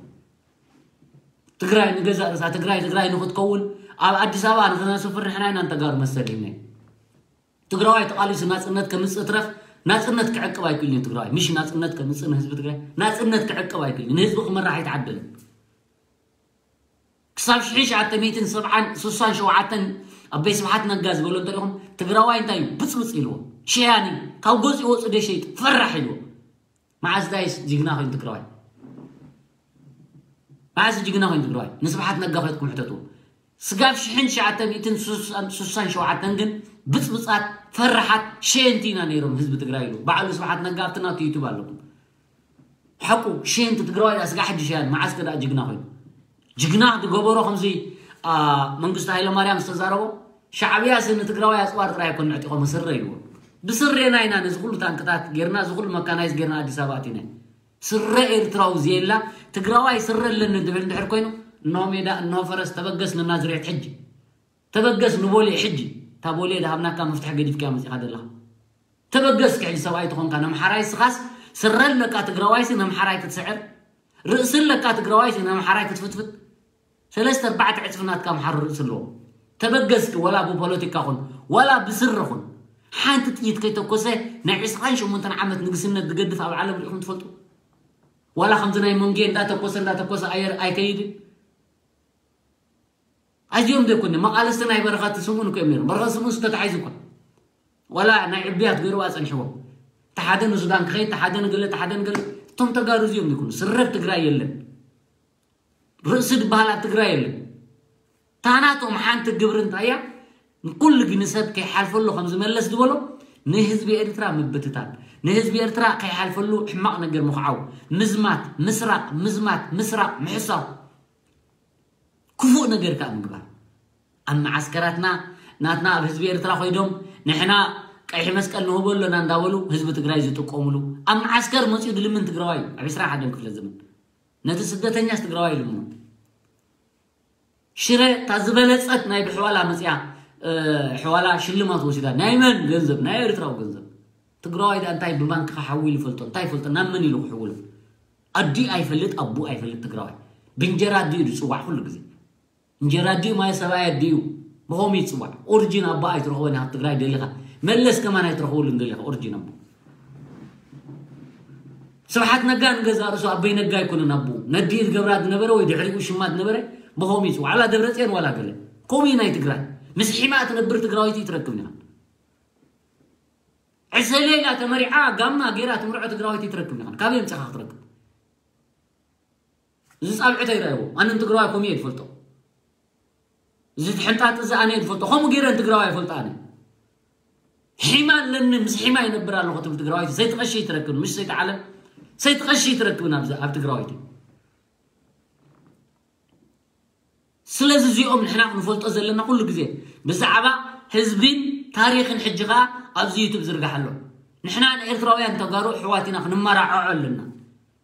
ትግራይ ንገዛእ ርእሳ ትግራይ ትግራይ ንኽትከውን ኣብ ኣዲስ ኣበባ ንኽነስፍር ንሕና ኢና ንተጋሩ መሰል ሂብናዮም። ትግራዋይ ተቓሊሱ ናጽነት ከምጽእ ትረፍ ናጽነት ክዕቅብ ኣይክእልን እዩ። ትግራዋይ ምሽ ናጽነት ከምጽእ ንህዝቢ ትግራይ ናጽነት ክዕቅብ ኣይክእልን። ንህዝቢ ክመራሕ ኣይተዓደለን። ክሳብ ሽሕን ትሽዓተ ሚእትን ሰብዓን ስሳን ሸውዓተን ኣበይ ስብሓት ነጋ ዝበሎ እንተሪኹም ትግራዋይ እንታይ እዩ? ብጽብጽ ኢልዎ። ሸያኒ ካብ ገጹ ይወጽእ ዶ ሸይጥ ፈራሕ ኢልዎ። መዓዝ ዳይስ ጅግና ኮይኑ ትግራዋይ? መዓዝ ጅግና ኮይኑ ትግራዋይ? ንስብሓት ነጋ ከይድኩም ሕተትዎ። ስጋብ ሽሕን ትሽዓተ ሚእትን ስሳን ሸውዓተን ግን ብጽብጻት ፈራሓት ሸየንቲ ኢና ነይሮም ህዝቢ ትግራይ ኢሉ። ባዕሉ ስብሓት ነጋ ኣብቲ ናቱ ዩቱብ ኣለኩም። ሓቁ ሸየንቲ ትግራዋይ ዳኣ ስጋ ሕጂ ሸያን መዓዝ ከ ዳኣ ጅግና ኮይኑ? ጅግና ዝገበሮ ከምዚ፣ አ፣ መንግስቱ ሃይለማርያም ዝተዛረቦ ሻዕብያ ስ ንትግራዋይ ኣጽዋር ጥራይ ኣይኮን ንዕጢቖም ስረ ኢልዎ። ብስሬና ኢና ነዚ ኩሉ ታንክታት ጌርና፣ እዚ ኩሉ መካናይዝ ጌርና ኣዲስ ኣበባ ኣቲና። ስረ ኤርትራዊ ዘየላ ትግራዋይ ስረ ኣለኒ ዝብል እንድሕር ኮይኑ፣ እነሆ ሜዳ፣ እነሆ ፈረስ፣ ተበገስ ንናዝሬት ሕጂ። ተበገስ ንቦሌ ሕጂ። እታ ቦሌ ዝሃብናካ መፍትሒ ገዲፍካያ መጺኻ ዘለኻ። ተበገስ ክሕጂ ሰብኣይ ተኾንካ ነምሓራይ ስኻስ ስረ ኣለካ ትግራዋይሲ ነምሓራይ ክትስዕር፣ ርእሲ ኣለካ ትግራዋይሲ ነምሓራይ ክትፍትፍት። ሰለስተ ኣርባዕተ ዕጽፊ ናትካ ኣምሓሩ ርእሲ ኣለዎ። ተበገስኪ ወላ ብፖለቲካ ኹን፣ ወላ ብስረ ኹን። ሓንቲ ጥይት ከይተኮሰ ናይ ዕስራን ሸሞንተን ዓመት ንግስነት ዝገድፍ ኣብ ዓለም ሪኢኹም ትፈልጡ? ዋላ ከምዚ ናይ መንጌ እንዳተኮሰ፣ እንዳተኮሰ ኣየር ኣይከይድን? ኣዝዮም ዘይኮነ መቓልስቲ ናይ በረኸት ስምኡን እኮ እዮም ነይሮም። በረኸት ስምኡን ዝተታሒዙ እኮ። ዋላ ናይ ዕብያት ገይሩ ኣጸንሕዎም። እቲ ሓደ ንሱዳን ክኸይድ፣ እቲ ሓደ ንገለ፣ እቲ ሓደ ንገለ። እቶም ተጋሩ እዚኦም ዘይኮኑ። ስረብ ትግራይ የለን። ርእሲ ዝበሃል ኣብ ትግራይ የለን። ታናቶም ሓንቲ ግብሪ እንታይ እያ? ንኩሉ ግን ሰብ ከይሓልፈሉ ከም ዝመለስ ዝበሎ ንህዝቢ ኤርትራ ምብትታን፣ ንህዝቢ ኤርትራ ከይሓልፈሉ ሕማቕ ነገር ምኽዓው፣ ምዝማት፣ ምስራቕ፣ ምዝማት፣ ምስራቕ፣ ምሕሳው፣ ክፉእ ነገር ከኣ ምግባር። ኣብ መዓስከራትና ናትና ኣብ ህዝቢ ኤርትራ ኮይዶም ንሕና ቀይሕ መስቀል ንህቦ ኣለና እንዳበሉ ህዝቢ ትግራይ ዝጥቀሙሉ ኣብ መዓስከር መፂኡ ድልምን ትግራዋይ እዩ። ኣብ ዕስራን ሓደን ክፍለ ዘመን ነቲ ስደተኛስ ትግራዋይ ይልምኖ። ሽረ እታ ዝበለጸት ናይ ብሕዋላ መጽያ፣ እ፣ ሕዋላ ሽልማት ወሲዳ። ናይ መን ገንዘብ? ናይ ኤርትራዊ ገንዘብ። ትግራዋይ ደኣ እንታይ ብባንክ ክሓውል ይፈልጦ? እንታይ ይፈልጦ? ናብ መን ኢሉ ክሕውሎ? ኣዲ ኣይፈልጥ፣ ኣቡ ኣይፈልጥ ትግራዋይ። ብእንጀራ ኣዲኡ ዝጽዋዕ ኩሉ ግዜ። እንጀራ ኣዲኡ ማለት ሰብኣይ ኣዲኡ ብኸምኡ ይጽዋዕ። ኦሪጂን ኣቦ ኣይትረኽቦን ኢኻ ኣብ ትግራይ ደሊኻ። መለስ ከማን ኣይትረኽበሉን ደሊኻ ኦሪጂን ኣቦ። ስብሓት ነጋ ንገዛእ ርእሱ ኣቦይ ነጋ ኣይኮነን ኣቦኡ። ነዲኡ ዝገብራ ዝነበረ ወይ ድሕሪኡ ሽማ ዝነበረ ብኸምኡ ይጽዋዕ። ዋላ ደብረጽዮን ዋላ ገለ። ከምኡ እዩ ናይ ትግራይ። ምስ ሒማ እትነብር ትግራወይቲ ይትረክብ ኢኻ። ዕሰለ ኢላ ተመሪዓ ጋማ ገይራ ትምርዖ ትግራወይቲ ይትረክብ ኢኻ። ካበይ ኣምጺኻ ክትረክብ? እዚ ጻብዕቶ ይረኣይዎ። ኣነ ንትግራዋይ ከምኡ እየ ዝፈልጦ። እዚ ትሕንጣጥ እዚ ኣነ እየ ዝፈልጦ። ከምኡ ገይረ ንትግራዋይ ይፈልጦ ኣነ። ሒማ ኣለኒ፣ ምስ ሒማ ይነብር ኣለኹ ትብል ትግራዋይቲ። ሰይቲ ቀሺ ትረክብ፣ ምሽ ሰይቲ ዓለም። ሰይቲ ቀሺ ትረክብ ኣብዚ፣ ኣብ ትግራዋይቲ። ስለዚ እዚኦም ንሕና ክንፈልጦ ዘለና ኩሉ ግዜ ብዛዕባ ህዝቢን ታሪኽን ሕጂ ኸኣ ኣብዚ ዩቱብ ዝርጋሕ ኣሎ። ንሕና ንኤርትራውያን ተጋሩ ኣሕዋት ኢና፣ ክንመራዖዖ ኣለና።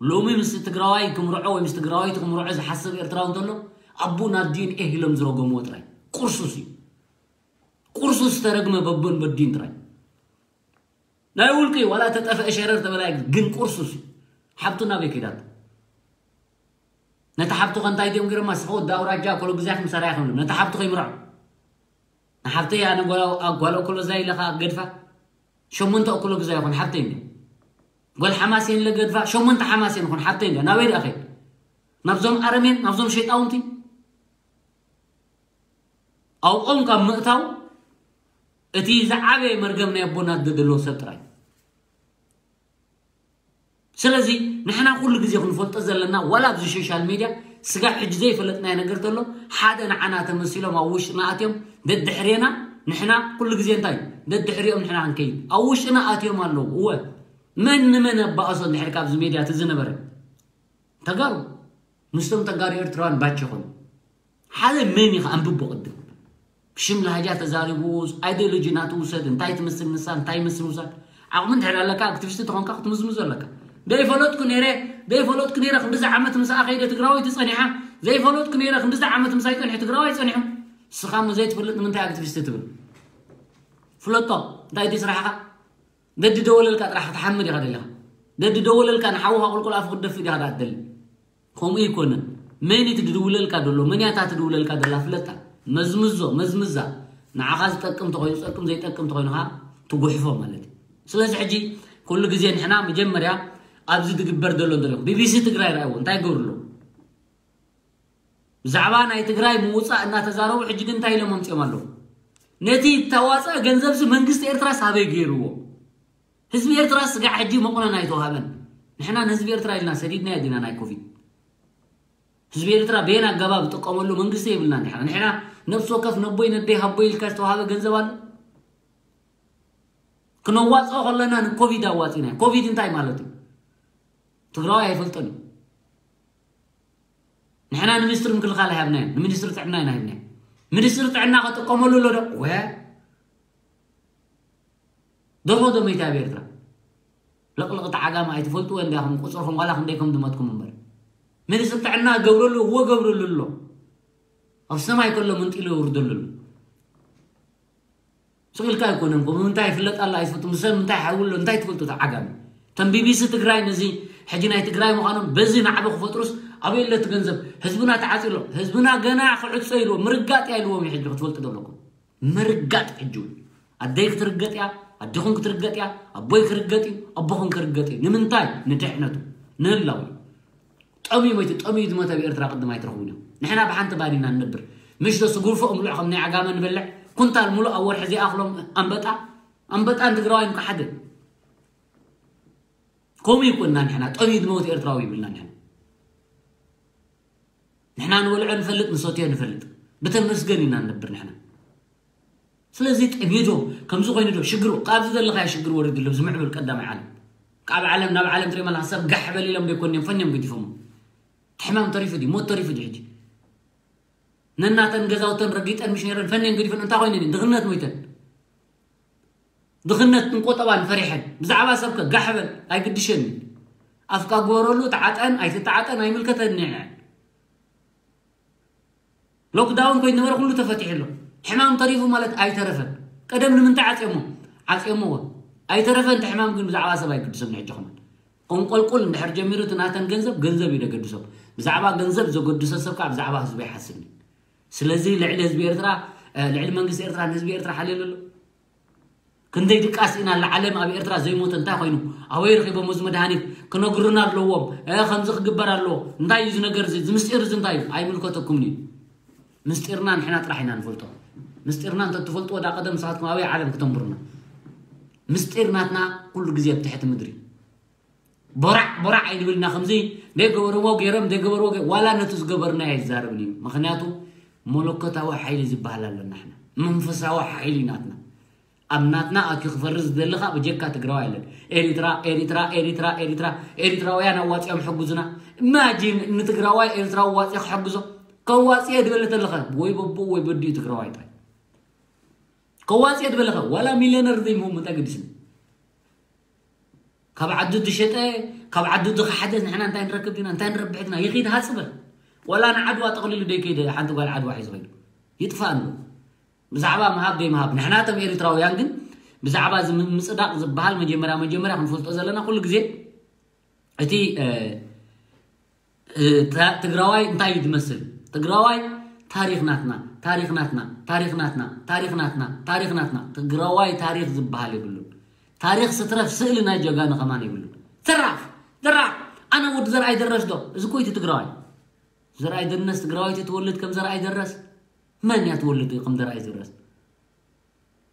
ሎሚ ምስ ትግራዋይ ክምርዖ ወይ ምስ ትግራዋይቲ ክምርዖ ዝሓስብ ኤርትራዊ እንተሎ፣ ኣቦ ናብ ዲኤንኤ ኢሎም ዝረገምዎ ጥራይ። ቁርሱስ እዩ። ቁርሱስ ዝተረግመ በቦን በዲን ጥራይ። ናይ ውልቂ ዋላ ተጠፍአ ሸረር ተበላ ግን ቁርሱስ እዩ። ሓብቱ ናበይ ከይዳት? ነታ ሓብቱ ከ እንታይ ድዮም ገይሮማ? እስኻ ወዲ ኣውራጃ ኮሎ ግዛይ ክምሰራ ይኽእሉ። ነታ ሓብቱ ከይምርዖ። ንሓብተይ ኣነ ጓል፣ ጓል ኮሎ ዛይ ኢለኻ ገድፋ። ሸሞንተ ኮሎ ግዛይ ይኹን ሓብተይ እንደ። ጓል ሓማሴን ለገድፋ፣ ሸሞንተ ሓማሴን ይኹን ሓብተይ እንደ። ናበይ ደኣ ከይድ? ናብዞም ኣረሜን፣ ናብዞም ሸይጣውንቲ። ኣብኦም ካብ ምእታው እቲ ዝዓበየ መርገም ናይ ኣቦናት ደደሎ ሰብ ጥራይ። ስለዚ ንሕና ኩሉ ግዜ ክንፈልጦ ዘለና፣ ዋላ ኣብዚ ሶሻል ሚድያ ስጋብ ሕጂ ዘይፈለጥናዮ ነገር ተሎ፣ ሓደ ንዓና ተመሲሎም ኣብ ውሽጥና ኣትዮም ደድሕሬና፣ ንሕና ኩሉ ግዜ እንታይ ደድሕሪኦም ንሕና ክንከይድ ኣብ ውሽጥና ኣትዮም ኣለዉ። እወ፣ መን ንመን ኣባኣሶ እንድሕር ካብዚ ሚድያ እቲ ዝነበረ ተጋሩ ምስቶም ተጋሩ ኤርትራውያን ባች ይኾኑ። ሓደ መን ኢኻ ኣንብቦ ቅድም። ብሽም ላህጃ ተዛሪቡ፣ ኣይዲዮሎጂ ናቱ ውሰድ፣ እንታይ ትመስል ንሳ፣ እንታይ ይመስል ውሰድ። ዓቕሚ እንድሕር ኣለካ፣ ኣክቲቪስት ተኾንካ ክትምዝምዞ ኣለካ። ዘይፈለጥኩ ነይረ፣ ዘይፈለጥኩ ነይረ፣ ክንድዚ ዓመት ምስኣ ከይደ ትግራዋይ ትጸኒሓ፣ ዘይፈለጥኩ ነይረ፣ ክንድዚ ዓመት ምስኣ ይጸኒሑ ትግራዋይ ጸኒሑ። ንስኻ እሞ ዘይትፈልጥ ንምንታይ ኣክቲቪስት ትብል? ፍለጦ፣ እንታይ እቲ ስራሕኻ? ደዲ ደወለልካ ጥራሕ ክትሓምድ ኢኻ ደሊኻ። ደዲ ደወለልካ ንሓውኻ ቁልቁል ኣፉ ክትደፍእ ዲኻ ደኣ ትደሊ? ከምኡ ይኮነን። መን እዩ ትድውለልካ ደሎ? መን እያ እታ ትድውለልካ ደላ? ፍለጣ። መዝምዞ፣ መዝምዛ። ንዓኻ ዝጠቅም ተኾይኑ ዝጠቅም፣ ዘይጠቅም ተኾይኑ ኸዓ ትጉሕፎ ማለት እዩ። ስለዚ ሕጂ ኩሉ ግዜ ንሕና መጀመርያ ኣብዚ ዝግበር ዘሎ እንተሪኹም፣ ቢቢሲ ትግራይ ረኣይዎ፣ እንታይ ይገብሩ ኣለዉ? ብዛዕባ ናይ ትግራይ ምውፃእ እናተዛረቡ ሕጂ ግን እንታይ ኢሎም ኣምፅኦም ኣለዉ? ነቲ እተዋፀአ ገንዘብዚ መንግስቲ ኤርትራስ ኣበይ ገይርዎ? ህዝቢ ኤርትራ ስጋዕ ሕጂ መቑነን ኣይተዋህበን። ንሕና ንህዝቢ ኤርትራ ኢልና ሰዲድናዮ ዲና ናይ ኮቪድ? ህዝቢ ኤርትራ በየን ኣገባብ ዝጥቀመሉ መንግስቲ የብልና። ንሕና፣ ንሕና ነብሲ ወከፍ ነቦይ ነደይ ሃቦይ ኢልካ ዝተዋሃበ ገንዘብ ኣሎ? ክነዋፅኦ ከለና ንኮቪድ ኣዋፂናዮ። ኮቪድ እንታይ ማለት እዩ? ትግራዋይ ኣይፈልጦን እዩ። ንሕና ንሚኒስትሪ ምክልኻል ኣይሃብናዮን፣ ንሚኒስትሪ ጥዕና ኢና ሂብናዮ። ሚኒስትሪ ጥዕና ከጥቀመሉ ኣሎ ዶ? ወ-፣ ደርሆ ዶ መይታ ኣብ ኤርትራ? ለቕለቕቲ ዓጋመ ኣይትፈልጥዎ እንዲኹም፣ ቁፅርኹም ዋላ ክንደይ ከም ዝመትኩም እምበር። ሚኒስትሪ ጥዕና ገብረሉ፣ እዎ ገብረሉ ኣሎ። ኣብ ሰማይ ከሎ መንጢሉ የውርደሉ ኣሎ። ስቕ ኢልካ ኣይኮነን፣ ከምኡ እንታይ ይፍለጥ ኣላ ኣይትፈልጡ፣ ምስ ሰብ እንታይ ሓዊ ኣሎ፣ እንታይ ትፈልጡ? እታ ዓጋመ። እቶም ቢቢሲ ትግራይ ነዚ ሕጂ ናይ ትግራይ ምዃኖም በዚ ናዕቢ ክፈጥሩስ ኣበይ ኣሎ እቲ ገንዘብ? ህዝብና ተዓፅዩ ኣሎ። ህዝብና ገና ክዕፆ ኢልዎ፣ ምርጋጥ እያ ኢልዎም እዩ ሕጂ ክትፈልጡ ዘለኩም። ምርጋጥ ሕጂ እውን። ኣደይ ክትርገጥ እያ፣ ኣዴኹም ክትርገጥ እያ፣ ኣቦይ ክርገጥ እዩ፣ ኣቦኹም ክርገጥ እዩ። ንምንታይ? ንድሕነቱ፣ ንህላው እዩ። ጠምዩ ሞይቱ፣ ጠምዩ ዝሞተ ኣብ ኤርትራ ቅድም ኣይትረኽቡን እዮም። ንሕና ብሓንቲ ባኒና ንነብር። ምሽ ዶ ስጉርፎ እምሉዕ ከም ናይ ዓጋመ ንበልዕ? ኩንታል ሙሉእ ኣብ ወርሒ ዘይኣኽሎም ኣንበጣ? ኣንበጣን ትግራዋይን እኮ ሓደ። ከምኡ ይኮንና ንሕና፣ ጠምዩ ዝመውት ኤርትራዊ ይብልና ንሕና። ንሕና ንበልዖ ንፈልጥ፣ ንሰትዮ ንፈልጥ። ብተመስገን ኢና ንነብር ንሕና። ስለዚ ጠምዩ ዶ፣ ከምዚ ኮይኑ ዶ፣ ሽግሩ፣ ካብዚ ዘለኻዮ ሽግር ወሪዱ ኣሎ፣ ኣብዚ ምዕብል ቀዳማይ ዓለም። ካብ ዓለም ናብ ዓለም ትሪኦም ኣለኻ፣ ሰብ ጋሕ በል ኢሎም ዶ ይኮን እዮም ፈንዮም ገዲፎሞ። እቲ ሕማም ተሪፉ ድዩ፣ ሞት ተሪፉ ድዩ ሕጂ? ነናተን ገዛውተን ረጊጠን ምሽ ነይረን ፈንየን ገዲፈን እንታይ ኮይነን እየን? ድኽነት ሞይተን። ድኽነትን ቆጠባን ፈሪሐን። ብዛዕባ ሰብከ ጋሕ በል፣ ኣይግድሸኒ። ኣፍካ ግበረሉ፣ ተዓጠን፣ ኣይትተዓጠን፣ ኣይምልከተኒ እየን። ሎክዳውን ኮይኑ ነበረ፣ ኩሉ ተፈቲሑ ኣሎ። ሕማም ተሪፉ ማለት ኣይተረፈን። ቀደም ንምንታይ ዓፅዮሞ? ዓፅዮሞ እወ። ኣይተረፈን እቲ ሕማም ግን ብዛዕባ ሰብ ኣይግድሶም ንሕጂ ከማን። ከንቆልቁል እንድሕር ጀሚሩ እቲ ናተን ገንዘብ፣ ገንዘብ እዩ ደገድሶም። ብዛዕባ ገንዘብ ዘገድሶ ሰብ ከዓ ብዛዕባ ህዝቡ ኣይሓስብን እዩ። ስለዚ ልዕሊ ህዝቢ ኤርትራ፣ እ፣ ልዕሊ መንግስቲ ኤርትራ ንህዝቢ ኤርትራ ሓልየሉ ኣሎ። ክንደይ ድቃስ ኢና ንዓለም ኣብ ኤርትራ ዘይሞተ እንታይ ኮይኑ? ኣበይ ረኺቦም እዚ መድሃኒት? ክነግሩና ኣለዎም። እ፣ ከምዚ ክግበር ኣለዎ። እንታይ እዩ እዚ ነገር እዚ? እዚ ምስጢር እዚ እንታይ እዩ? ኣይምልከተኩምን እዩ። ምስጢርና ንሕና ጥራሕ ኢና ንፈልጦ። ምስጢርና እንተትፈልጥዎ ዳ ቀደም ንስኻትኩም ኣበይ ዓለም ክተንብሩና? ምስጢር ናትና ኩሉ ግዜ ኣብ ትሕቲ ምድሪ። ቦራዕ ቦራዕ ኣይንብልና። ከምዚ ዘይገበርዎ ገይሮም ዘይገበርዎ ገ- ዋላ ነቲ ዝገበርና ኣይዛረብን እዩ። ምክንያቱ መለኮታዊ ሓይሊ ዝበሃል ኣለና። ሕና መንፈሳዊ ሓይሊ ናትና ኣብ ናትና ኣኪ ክፈርስ ዝደሊ ከዓ ብጀካ ትግራዋይ ኣለን። ኤሪትራ ኤሪትራ ኤሪትራ ኤሪትራ ኤሪትራውያን ኣዋፂኦም ሕጉዝና። ኢማጂን ንትግራዋይ ኤሪትራዊ ዋፂ ክሕግዞ ከዋፅየ ድበለ ተለኸ ወይ በቦ ወይ በዲኡ ትግራዋይ ጥራይ ከዋፅየ ድበለኸ ዋላ ሚሊዮነር ዘይምህሙ እንታይ ገዲስኒ? ካብ ዓዱ ዝሸጠ ካብ ዓዱ ዝኸሓደ ንሕና እንታይ ንረክብ ዲና እንታይ ንረብሕ ዲና ይኺድ ሃፅበል። ዋላ ንዓድዋ ጠቕሊሉ ደይከይደ ሓንቲ ጓል ዓድዋ ሒዙ ኸይዱ ይጥፋ ኣሎ። ብዛዕባ ምሃብ ደይ ምሃብ ንሕና ተም ኤሪትራውያን ግን ብዛዕባ እዚ ምጽዳቕ ዝበሃል መጀመርያ መጀመርያ ክንፈልጦ ዘለና ኩሉ ግዜ እቲ ትግራዋይ እንታይ እዩ ዝመስል? ትግራዋይ ታሪኽ ናትና ታሪኽ ናትና ታሪኽ ናትና ታሪኽ ናትና ታሪኽ ናትና ትግራዋይ ታሪኽ ዝበሃል የብሉን። ታሪኽ ስትረፍ ስእሊ ናይ ጀጋኑ ከማን የብሉን። ዘራፍ ዘራፍ ኣነ ወዲ ዘርኣይ ደረስ ዶ እዚ ኮይቲ ትግራዋይ ዘርኣይ ደነስ ትግራዋይቲ ትወልድ ከም ዘርኣይ ደረስ መን እያ ትወልድ ከም ዘርኣይ ደረስ?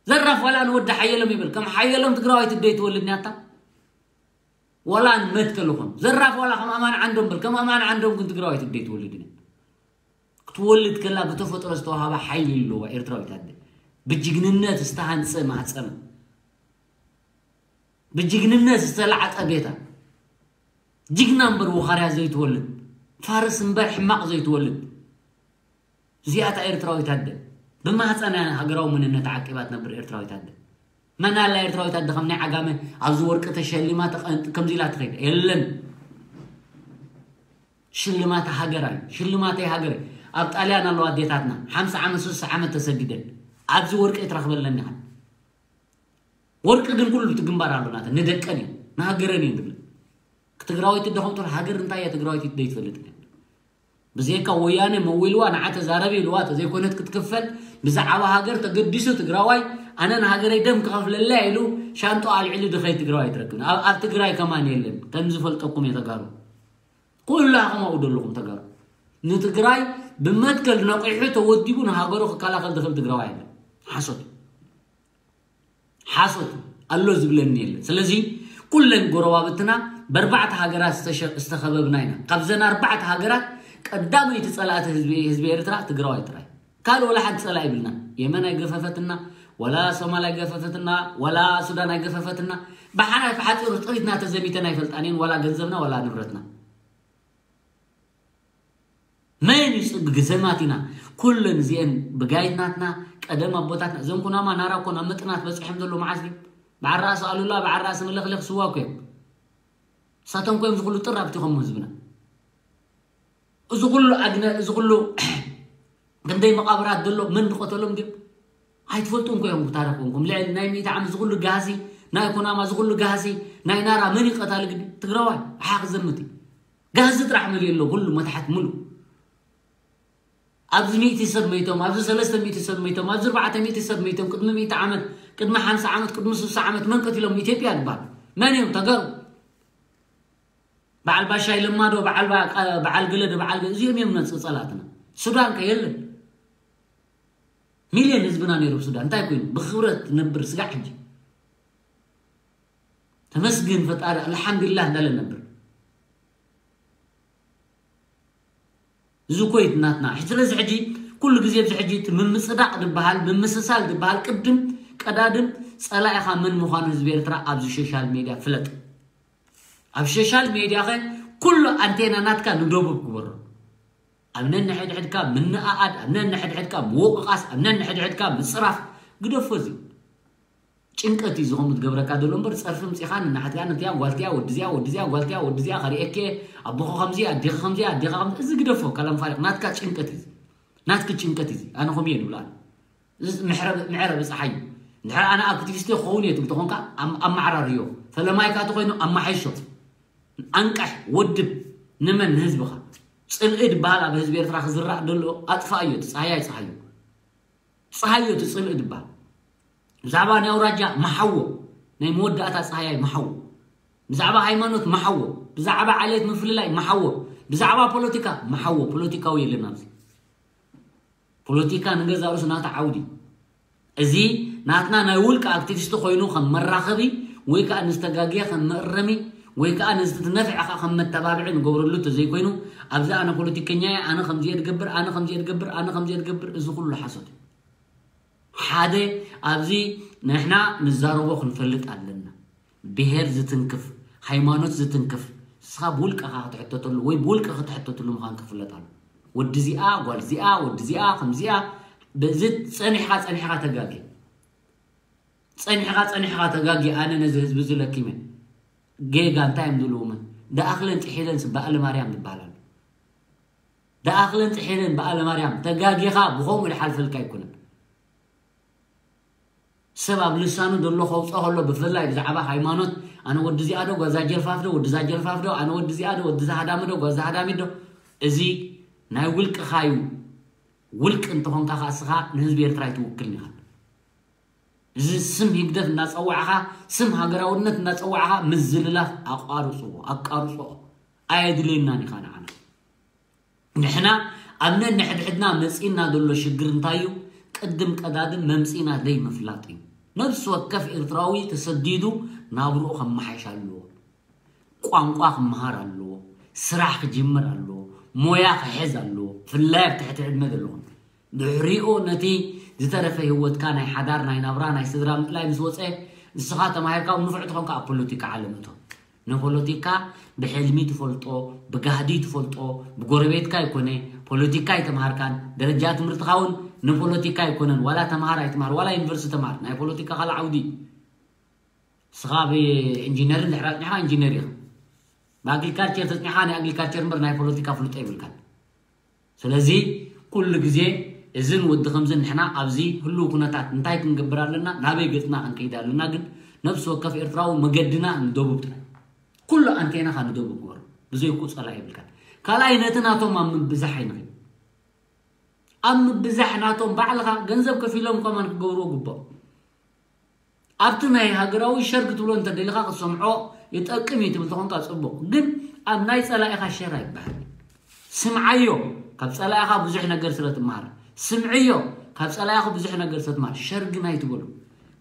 ዘራፍ ዋላ ንወዲ ሓየሎም ይብል ከም ሓየሎም ትግራዋይቲ ደይ ትወልድ ኒያታ ዋላ ንመትከል ኹን ዘራፍ ዋላ ከም ኣማን ዓንዶም ብል ከም ኣማን ዓንዶም ግን ትግራዋይቲ ደይ ትወልድ ኒያ ክትወልድ ከላ ብተፈጥሮ ዝተዋሃበ ሓይሊ ኣለዋ ኤርትራዊት ኣደ ብጅግንነት ዝተሃንፀ ማህፀን ብጅግንነት ዝተላዕጠ ቤታ ጅግና እምበር ወኻርያ ዘይትወልድ ፋርስ እምበር ሕማቕ ዘይትወልድ እዚኣታ ኤርትራዊት ኣደ ብማህፀና ሃገራዊ መንነት ዓቂባ ትነብር ኤርትራዊት ኣደ መን ኣላ ኤርትራዊት ኣደ ከም ናይ ዓጋመ ኣብዚ ወርቂ ተሸሊማ ተቐንጥ ከምዚ ኢላ ትኸይድ የለን ሽልማት ሃገራይ ሽልማተይ ሃገረይ ኣብ ጣልያን ኣለዋ ኣዴታትና ሓምሳ ዓመት ስሳ ዓመት ተሰዲደን ኣብዚ ወርቂ ትረኽበለኒ ኢኻ ወርቂ ግን ኩሉ እቲ ግንባር ኣሎ ናተ ንደቀን እዩ ንሃገረን እዩ ዝብል ትግራዊት ደኸምቶ ሃገር እንታይ እያ ትግራዊት ደይትፈልጥ ብዘይካ ወያነ መዊልዋ ንዓ ተዛረቢ ኢልዋ ተዘይኮነት ክትክፈል ብዛዕባ ሃገር ተገዲሱ ትግራዋይ ኣነ ንሃገረይ ደም ክኸፍለለያ ኢሉ ሻንጦ ኣልዒሉ ድኸይ ትግራዋይ ትረክብ ኣብ ትግራይ ከማን የለን ከም ዝፈልጠኩም እየ ተጋሩ ኩላኹም ኣብኡ ዘለኹም ተጋሩ ንትግራይ ብመትከል ነቂሑ ተወዲቡ ንሃገሩ ክከላኸል ዝኽእል ትግራዋይ የለን ሓሶት ሓሶት ኣሎ ዝብለኒ የለን ስለዚ ኩለን ጎረባብትና በርባዕተ ሃገራት ዝተኸበብና ኢና ካብዘን ኣርባዕተ ሃገራት ቀዳመይቲ ፀላእቲ ህዝቢ ኤርትራ ትግራዋይ ጥራይ ካልእ ወላ ሓንቲ ፀላ ይብልና የመን ኣይገፈፈትና ወላ ሶማል ኣይገፈፈትና ወላ ሱዳን ኣይገፈፈትና ብሓና ብሓፂሩ ጥሪትና ተዘሚተን ኣይፈልጣን እየን ወላ ገንዘብና ወላ ንብረትና መን እዩ ፅግ ግዘማት ኢና ኩለን እዚአን ብጋይት ናትና ቀደም ኣቦታትና እዞም ኩናማ ናራ እኮ ናብ ምጥናት በፂሖም ዘሎ መዓስ ድዩ በዓል ራእሲ ኣሉላ በዓል ራእሲ መለክለክ ስዋ እኮ እዮም እሳቶም ኮዮም ዝኩሉ ጥር ኣብቲኾም ህዝብና እዚ ኩሉ ኣግነ እዚ ኩሉ ክንደይ መቃብራት ዘሎ መን ዝቀተሎም ድዮም ኣይትፈልጡን ኮዮም ታሪኮም ኩም ልዕሊ ናይ ሚእቲ ዓመት ዝኩሉ ጋህሲ ናይ ኩናማ ዝኩሉ ጋህሲ ናይ ናራ መን ይቀታል ግዲ ትግራዋይ ሓ ክዘምት እዩ ጋህሲ ጥራሕ መሊኡ ኣሎ ኩሉ መታሕት ሙሉ ኣብዚ ሚእቲ ሰብ መይቶም ኣብዚ ሰለስተ ሚእቲ ሰብ መይቶም ኣብዚ ኣርባዕተ ሚእቲ ሰብ መይቶም ቅድሚ ሚእቲ ዓመት ቅድሚ ሓምሳ ዓመት ቅድሚ ስሳ ዓመት መን ቀቲሎም ኢትዮጵያ ዝበሃል መን እዮም ተጋሩ በዓል ባሻይ ለማ ዶ በዓል ባ- በዓል ገለ ዶ በዓል ገ- እዚኦም እዮም ነፂ ፀላእትና ሱዳን ከ የለን ሚልዮን ህዝብና ነይሩ ኣብ ሱዳን እንታይ ኮይኑ ብክብረት ነብር ስጋዕ ሕጂ ተመስግን ፈጣሪ ኣልሓምዱሊላህ እንዳለ ነብር እዚ ኮይት ናትና ስለዚ ሕጂ ኩሉ ግዜ ኣብዚ ሕጂ እቲ ምምፅዳቕ ዝበሃል ምምስሳል ዝበሃል ቅድም ቀዳድም ፀላኢኻ መን ምዃኑ ህዝቢ ኤርትራ ኣብዚ ሶሻል ሜድያ ፍለጥ ኣብ ሶሻል ሜድያ ኸ ኩሉ ኣንቴና ናትካ ንደቡብ ግበሮ ኣብ ነንሕድሕድካ ምንኣኣድ ኣብ ነንሕድሕድካ ምውቕቓስ ኣብ ነንሕድሕድካ ምፅራፍ ግደፎ እዚ ጭንቀት እዩ ዝኸምኡ ትገብረካ ዘሎ እምበር ፀርፊ ምፂኻ ንናሕትያ ነትያ ጓልትያ ወድዝያ ወድዝያ ጓልትያ ወድዝያ ከርእየክ ኣቦኸ ከምዚ ኣዴኸ ከምዚ ኣዴኻ ከምዚ እዚ ግደፎ ካላም ፋሪቅ ናትካ ጭንቀት እዩ ናትክ ጭንቀት እዩ ኣነ ከምኡ እየ ንብላ ምዕረብ ፀሓይ እንድሕር ኣነ ኣክቲቪስት ክኸውን እየ ትብል ተኾንካ ኣመዓራርዮ ፈለማይካ ተኮይኑ ኣመሓይሾ ኣንቀሕ ወድብ ንመን ንህዝብኻ ፅልኢ ዝበሃል ኣብ ህዝቢ ኤርትራ ክዝራእ ደሎ ኣጥፋእዮ እቲ ፀሃያይ ፀሃዮ ፀሃዮ እቲ ፅልኢ ዝበሃል ብዛዕባ ናይ ኣውራጃ መሓዎ ናይ መወዳእታ ፀሃያይ መሓዎ ብዛዕባ ሃይማኖት መሓዎ ብዛዕባ ዓሌት ምፍልላይ መሓዎ ብዛዕባ ፖለቲካ መሓዎ ፖለቲካዊ የለን ኣብዚ ፖለቲካ ንገዛ ርእሱ ናታ ዓውዲ እዚ ናትና ናይ ውልቂ ኣክቲቪስት ኮይኑ ከም መራኸቢ ወይ ከዓ ንዝተጋግየ ከም መእረሚ ወይ ከዓ ነዚ ነፍዕ ከዓ ከም መተባብዒ ንገብረሉ እንተዘይኮይኑ፣ ኣብዚ ኣነ ፖለቲከኛ እየ፣ ኣነ ከምዚ እየ ዝገብር፣ ኣነ ከምዚ እየ ዝገብር፣ ኣነ ከምዚ እየ ዝገብር፣ እዚ ኩሉ ሓሶት እዩ። ሓደ፣ ኣብዚ ንሕና ንዛረቦ ክንፈልጥ ኣለና። ብሄር ዝትንክፍ፣ ሃይማኖት ዝትንክፍ፣ ንስኻ ብውልቅኻ ክትሕተተሉ ወይ ብውልቂ ክትሕተተሉ ምዃን ክፍለጥ ኣሎ። ወዲ እዚኣ፣ ጓል እዚኣ፣ ወዲ እዚኣ፣ ከምዚኣ፣ በዚ ጸኒሕኻ፣ ጸኒሕኻ ተጋጌ። ጸኒሕኻ፣ ጸኒሕኻ ተጋጌ። ኣነ ነዚ ህዝቢ እዚ ለኪመ። ጌጋ እንታይ እዮም ዝብልዎ? ምን ደኣኽለን ጥሒለን በዓለ ማርያም ዝበሃል ኣሎ። ደኣኽለን ጥሒለን በዓለ ማርያም። ተጋጌኻ ብኸምኡ ዝሓልፈልካ ኣይኮነን። ሰብ ኣብ ልሳኑ ዘሎ ከውፅኦ ከሎ፣ ብፍላይ ብዛዕባ ሃይማኖት፣ ኣነ ወዲ እዚኣ ዶ፣ ጓዛ ጀልፋፍ ዶ፣ ወዲ እዛ ጀልፋፍ ዶ፣ ኣነ ወዲ እዚኣ ዶ፣ ወዲ እዛ ሃዳሚ ዶ፣ ጓዛ ሃዳሚ ዶ፣ እዚ ናይ ውልቅኻ እዩ። ውልቅ እንተኾንካ ከዓ እስኻ ንህዝቢ ኤርትራ ኣይትውክልን ኢኻ። እዚ ስም ህግደፍ እናጸዋዕኻ፣ ስም ሃገራውነት እናጸዋዕኻ ምዝልላፍ ኣቋርጽዎ፣ ኣቃርጽዎ። ኣየድልየናን ኢኻ ንዓና። ንሕና ኣብ ነንሕድሕድና መጺእና ዘሎ ሽግር እንታይ እዩ? ቅድም ቀዳድም መምጺእና ዘይምፍላጥ እዩ። ነፍሲ ወከፍ ኤርትራዊ ተሰዲዱ ናብርኡ ከመሓይሽ ኣለዎ። ቋንቋ ክመሃር ኣለዎ። ስራሕ ክጅምር ኣለዎ። ሞያ ክሕዝ ኣለዎ። ብፍላይ ኣብ ትሕቲ ዕድመ ዘለኹም። ድሕሪኡ ነቲ ዝተረፈ ህይወትካ ናይ ሓዳር፣ ናይ ናብራ፣ ናይ ስድራ ምእላይ ምስ ወጸ፣ ንስኻ ተማሂርካ እውን ንፉዕ ተኾንካ ኣብ ፖለቲካ ዓለም እቶ። ንፖለቲካ ብሕልሚ ትፈልጦ፣ ብጋህዲ ትፈልጦ፣ ብጎረቤትካ ኣይኮነ፣ ፖለቲካ ኣይተምሃርካን፣ ደረጃ ትምህርትኻ እውን ንፖለቲካ ኣይኮነን። ዋላ ተምሃር ኣይትምሃር፣ ዋላ ዩኒቨርሲቲ ተምሃር፣ ናይ ፖለቲካ ካልእ ዓውዲ። ንስኻ ብኢንጂነር እንድሕር ኣጽኒሕኻ ኢንጂነር ኢኻ። ብኣግሪካልቸር ተጽኒሕኻ ናይ ኣግሪካልቸር እምበር ናይ ፖለቲካ ፍልጦ የብልካን። ስለዚ ኩሉ ግዜ እዝን ወዲ ከምዝን ንሕና ኣብዚ ህሉው ኩነታት እንታይ ክንገብር ኣለና፣ ናበይ ገጽና ክንከይድ ኣለና፣ ግን ነፍሲ ወከፍ ኤርትራዊ መገድና ንደቡብ ጥራይ። ኩሉ ኣንቴናኻ ንደቡብ ግበሮ፣ ብዘይኩ ጸላኢ የብልካን። ካልኣይ ነቲ ናቶም ኣብ ምብዛሕ ኣይንኺድ። ኣብ ምብዛሕ ናቶም ባዕልኻ ገንዘብ ከፊሎም ከማን ክገብርዎ ግባእ። ኣብቲ ናይ ሃገራዊ ሸር ክትብሎ እንተደሊኻ ክትሰምዖ ይጠቅም እዩ ትብል ተኾንካ ጽቡቕ፣ ግን ኣብ ናይ ጸላኢኻ ሸር ኣይበሃል። ስምዓዮ፣ ካብ ጸላኢኻ ብዙሕ ነገር ስለ ትመሃር። ስምዕዮ፣ ካብ ጸላኢኻ ብዙሕ ነገር ስለ ትመሃር። ሸር ግን ኣይትበሉ።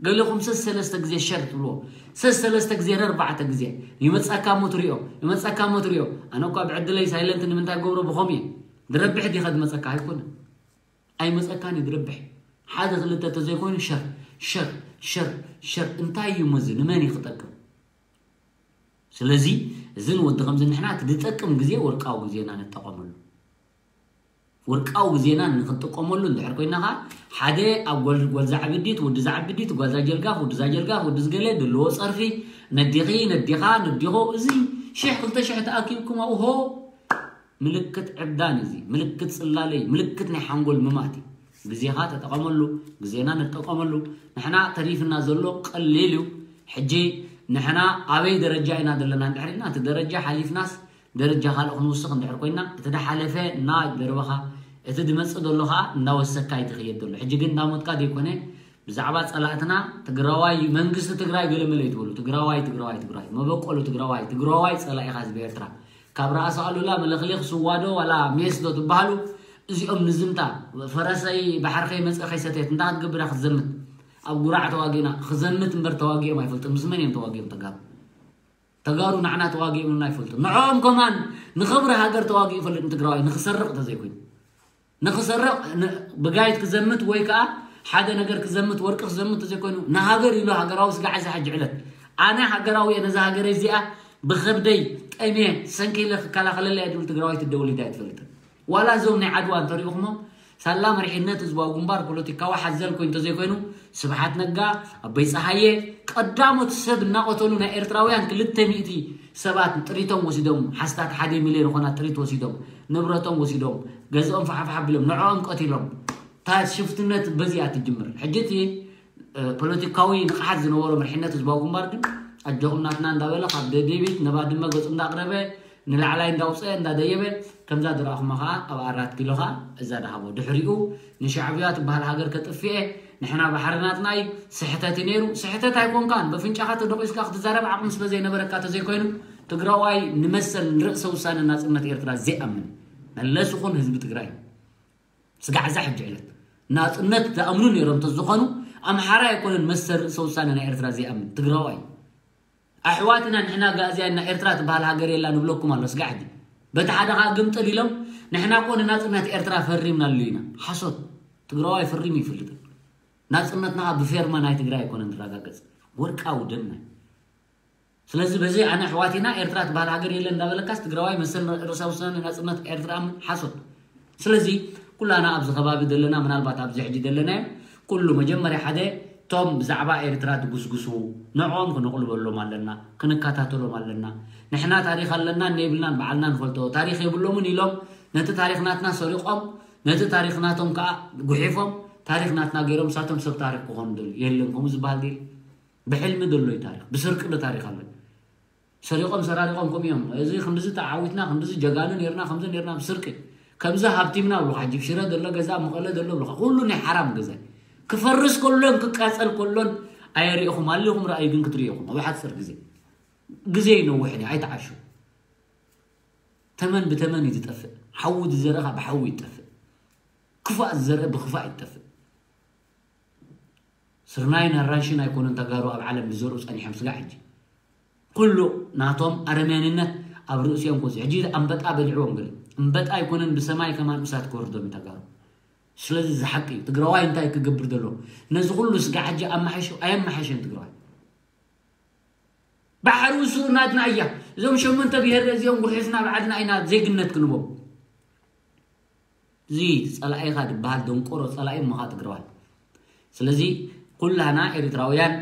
ገለኹም ሰስ ሰለስተ ግዜ ሸር ትብልዎ። ሰስ ሰለስተ ግዜ፣ ኣርባዕተ ግዜ። ይመጸካ እሞ ትሪኦ፣ ይመጸካ እሞ ትሪኦ። ኣነ እኳ ብዕድለይ ሳይለንት ንምንታይ ገብሮ ብኸም እየ። ዝረብሕ ዲኻ ዝመጸካ? ኣይኮነን። ኣይመጸካን እዩ ዝረብሕ። ሓደ ክልተ ተዘይኮይኑ ሸር፣ ሸር፣ ሸር፣ ሸር። እንታይ እዩ እሞ እዚ? ንመን እዩ ክጠቅም? ስለዚ እዚ ንወዲ ከምዚ ንሕና እቲ ዝጠቅም ግዜ ወርቃዊ ግዜና ንጠቐመሉ። ወርቃዊ ግዜና ንክንጥቀመሉ እንድሕር ኮይና ኸዓ፣ ሓደ ኣብ ጓል፣ ጓል ዛዕብዲት፣ ወዲ ዛዕብዲት፣ ጓል ዛጀልጋፍ፣ ወዲ ዛጀልጋፍ፣ ወዲ ዝገለ ዘለዎ ጸርፊ፣ ነዲኺ፣ ነዲኻ፣ ነዲኹ፣ እዚ ሽሕ ክልተ ሽሕ ተኣኪብኩም ኣብኡ ሆ፣ ምልክት ዕብዳን እዚ፣ ምልክት ጽላለይ፣ ምልክት ናይ ሓንጎል ምማት እዩ። ግዜኻ ተጠቐመሉ፣ ግዜና ንጠቐመሉ። ንሕና ተሪፍና ዘሎ ቀሊል እዩ። ሕጂ ንሕና ኣበይ ደረጃ ኢና ዘለና እንድሕር ኢልና፣ እቲ ደረጃ ሓሊፍናስ ደረጃ ካልእ ክንውስኽ እንድሕር ኮይና፣ እቲ ዝሓለፈ እናደርበኻ፣ እቲ ዝመጽእ ዘሎ ኸኣ እናወሰካ እዩ ዝኸየድ ዘሎ። ሕጂ ግን እንዳሞትካ ዘይኮነ፣ ብዛዕባ ጸላእትና ትግራዋይ፣ መንግስቲ ትግራይ ገለመለ ይትበሉ። ትግራዋይ፣ ትግራዋይ፣ ትግራይ፣ መበቆሉ ትግራዋይ፣ ትግራዋይ ጸላኢኻ ህዝቢ ኤርትራ። ካብ ራእሲ ኣሉላ መለኽሊኽ ስዋዶ ዋላ ሜስዶ ትበሃሉ፣ እዚኦም ንዝምታ፣ ፈረሰይ ባሕሪ ከይመጸ ከይሰተየት እንታይ ክትገብር እያ ክትዘምት? ኣብ ጉራዕ ተዋጊእና፣ ክዘምት እምበር ተዋጊኦም ኣይፈልጥን። ምስ መን እዮም ተዋጊኦም ተጋሩ? ተጋሩ ንዓና ተዋጊኦምና ኣይፈልጡን። ንዕኦም ከማን ንኽብሪ ሃገር ተዋጊኡ ይፈልጥ ንትግራዋይ፣ ንኽሰርቕ ተዘይኮይኑ። ንኽሰርቕ፣ ን-፣ ብጋይት ክዘምት ወይ ከዓ ሓደ ነገር ክዘምት፣ ወርቂ ክዘምት ተዘይኮይኑ፣ ንሃገር ኢሉ ሃገራዊ ስጋዕ እዛ ሕጂ ዕለት። ኣነ ሃገራዊ እየ፣ ነዛ ሃገረይ እዚኣ ብኸብደይ ጠምየ ሰንኪለ ክከላኸለላ እየ ዝብል ትግራዋይ ትደውል ኢዳ ኣይትፈልጥን። ዋላ እዞም ናይ ዓድዋ እንተሪእኹሞም፣ ሳላ መሪሕነት ህዝባዊ ግንባር ፖለቲካዊ ሓዘል ኮይኑ እንተዘይኮይኑ፣ ስብሓት ነጋ፣ ኣቦይ ጸሃየ፣ ቀዳሞት ሰብ እናቐተሉ ናይ ኤርትራውያን ክልተ ሚእቲ ሰባት ጥሪቶም ወሲዶም፣ ሓስታት ሓደ ሚልዮን ዝኾና ጥሪት ወሲዶም፣ ንብረቶም ወሲዶም፣ ገዝኦም ፋሕፋሕ ኣቢሎም፣ ንዕኦም ቀቲሎም። እታ ሽፍትነት በዚኣ ትጅምር። ሕጂ እቲ፣ እ፣ ፖለቲካዊ ንቕሓት ዝነበሮ መሪሕነት ህዝባዊ ግንባር ግን፣ ኣጆኹም ናትና እንዳበለ፣ ካብ ደደቢት ነባድመ ገጹ እንዳቕረበ፣ ንላዕላይ እንዳውፀ እንዳደየበ፣ ከምዛ ዝረኣኹማ ኸዓ ኣብ ኣራት ኪሎ ኸዓ እዛ ድሃቦ። ድሕሪኡ ንሻዕብያ ትበሃል ሃገር ከጥፍኤ፣ ንሕና ባሕሪ ናትና እዩ፣ ስሕተት እዩ ነይሩ። ስሕተት ኣይኮንካን፣ በፍንጫኻ ተደቂስካ ክትዛረብ ዓቕሚ ስለ ዘይነበረካ ተዘይኮይኑ፣ ትግራዋይ ንመሰል ንርእሰ ውሳነ ናጽነት ኤርትራ ዘይኣምን መለስ ይኹን ህዝቢ ትግራይ። ስጋዕ እዛ ሕጂ ዕለት ናጽነት ዝኣምኑ ነይሮም ተዝኾኑ፣ ኣምሓራ ኣይኮነን መሰል ርእሰ ውሳነ ናይ ኤርትራ ዘይኣምን፣ ትግራዋይ። ኣሕዋትና ንሕና ጋእዝያና ኤርትራ ትበሃል ሃገር የላ ንብለኩም ኣሎ። ስጋዕ ሕጂ በቲ ሓደ ከዓ ግምጥል ኢሎም ንሕና እኮ ንናፅነት ኤርትራ ፈሪምናሉ ኢና። ሓሶት። ትግራዋይ ፈሪሙ ይፈልጥ። ናፅነትና ከዓ ብፌርማ ናይ ትግራይ ኣይኮነን ዝረጋገፅ፣ ወርቃዊ ደምና። ስለዚ በዚ ኣነ ኣሕዋት ኢና ኤርትራ ትበሃል ሃገር የለን እንዳበለካስ ትግራዋይ መሰል ርእሰ ውሳነ ናፅነት ኤርትራ ሓሶት። ስለዚ ኩላና ኣብዚ ከባቢ ዘለና ምናልባት ኣብዚ ሕጂ ዘለናዮ ኩሉ መጀመርያ ሓደ ቶም ብዛዕባ ኤርትራ ትጉስጉሱ ንዕኦም ክንቕልበሎም ኣለና፣ ክንከታተሎም ኣለና። ንሕና ታሪኽ ኣለና እነ የብልናን ባዕልና ንፈልጦ ታሪኽ የብሎምን ኢሎም ነቲ ታሪኽ ናትና ሰሪቖም ነቲ ታሪኽ ናቶም ከዓ ጉሒፎም ታሪኽ ናትና ገይሮም ሳቶም ሰብ ታሪኽ ክኾኑ ደሉ የለን። ከምኡ ዝበሃል ድል ብሕልሚ ደሎ እዩ ታሪኽ ብስርቂ ዶ ታሪኽ ኣሎ። ሰሪቖም ሰራሪቖም ከምኡ እዮም። እዚ ክንድዚ ተዓዊትና ክንድዚ ጀጋኑ ነርና ከምዚ ነርና ብስርቂ ከምዚ ሃብቲምና ብሉካ ሕጂ ሽረ ዘሎ ገዛ መቐለ ዘሎ ብሉካ ኩሉ ናይ ሓራም ገዛ ክፈርስ ከሎን ክቃፀል ከሎን ኣየሪእኹም ኣሊኹም ረኣዩ ግን ክትርእኹም ኣብ ሓፅር ግዜ ግዜ ይነውሕ እዩ ኣይተዓሹ። ተመን ብተመን እዩ ዝጠፍእ። ሓዊ ዝዘረኻ ብሓዊ ይጠፍእ። ክፋእ ዝዘርአ ብክፋእ ይጠፍእ። ስርናይን ኣራንሽን ኣይኮነን ተጋሩ ኣብ ዓለም ዝዘርኡ ጸኒሖም ስጋ ሕጂ ኩሉ ናቶም ኣረሜንነት ኣብ ርእሲኦም ኮዚ ሕጂ ኣንበጣ በሊዕዎም ገለ እምበጣ ኣይኮነን ብሰማይ ከማን እሳት ክወርዶም እዩ ተጋሩ። ስለዚ ዝሓቂ እዩ ትግራዋይ እንታይ ክገብር ዘሎ ነዚ ኩሉ ስጋ ሕጂ ኣመሓይሹ ኣየመሓይሸን ትግራዋይ። ባሕሪ ውስኡ ናትና እያ። እዞም ሸመንተ ብሄር እዚኦም ጉሒፍና ባዕልና ኢና ዜግነት ክንቦም። እዚ ጸላኢኻ ዝበሃል ደንቆሮ ጸላኢ እሞ ኸኣ ትግራዋይ። ስለዚ ኩላና ኤርትራውያን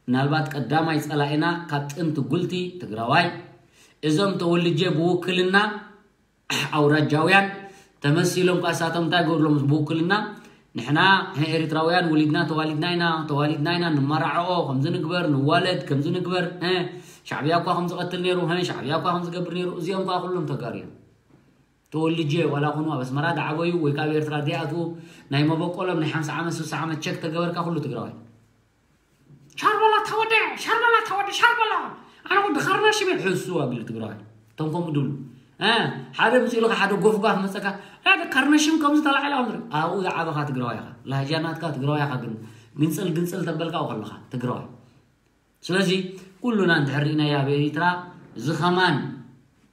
ምናልባት ቀዳማይ ጸላኢና ካብ ጥንቲ ጉልቲ ትግራዋይ እዞም ተወልጄ ብውክልና ኣውራጃውያን ተመሲሎም ቃሳቶም እንታይ ገብርሎም ብውክልና ንሕና ኤርትራውያን ወሊድና ተዋሊድና ኢና ተዋሊድና ኢና ንመራዕኦ ከምዚ ንግበር ንዋለድ ከምዚ ንግበር ሻዕብያ እኳ ከምዝቐትል ነይሩ ሻዕብያ እኳ ከምዝገብር ነይሩ እዚኦም እኳ ኩሎም ተጋሩ እዮም። ተወልጄ ዋላ ኩኑ ኣብ ኣስመራ ዳዓበዩ ወይ ካብ ኤርትራ ዘይኣትዉ ናይ መበቆሎም ናይ ሓምሳ ዓመት ስሳ ዓመት ቸክ ተገበርካ ኩሉ ትግራዋይ ሻርበላ ተወደ ሻርበላ ተወደ ሻርበላ ኣነ ወዲ ካርናሽም እየ ሕሱ ኣቢሉ ትግራዋይ። እቶም ከምኡ ድብሉ ሓደ ምፅ ኢልካ ሓደ ጎፍጓፍ መፀካ ሓደ ካርናሽም ከምዚ ተላዒላ ንርኢ ኣብኡ ዝዓበኻ ትግራዋይ ኢኻ። ላህጃ ናትካ ትግራዋይ ኢኻ ግን ግንፅል ግንፅል ተበልካ ከለኻ ትግራዋይ። ስለዚ ኩሉና እንድሕር ርኢናዮ ኣብ ኤሪትራ እዚ ኸማን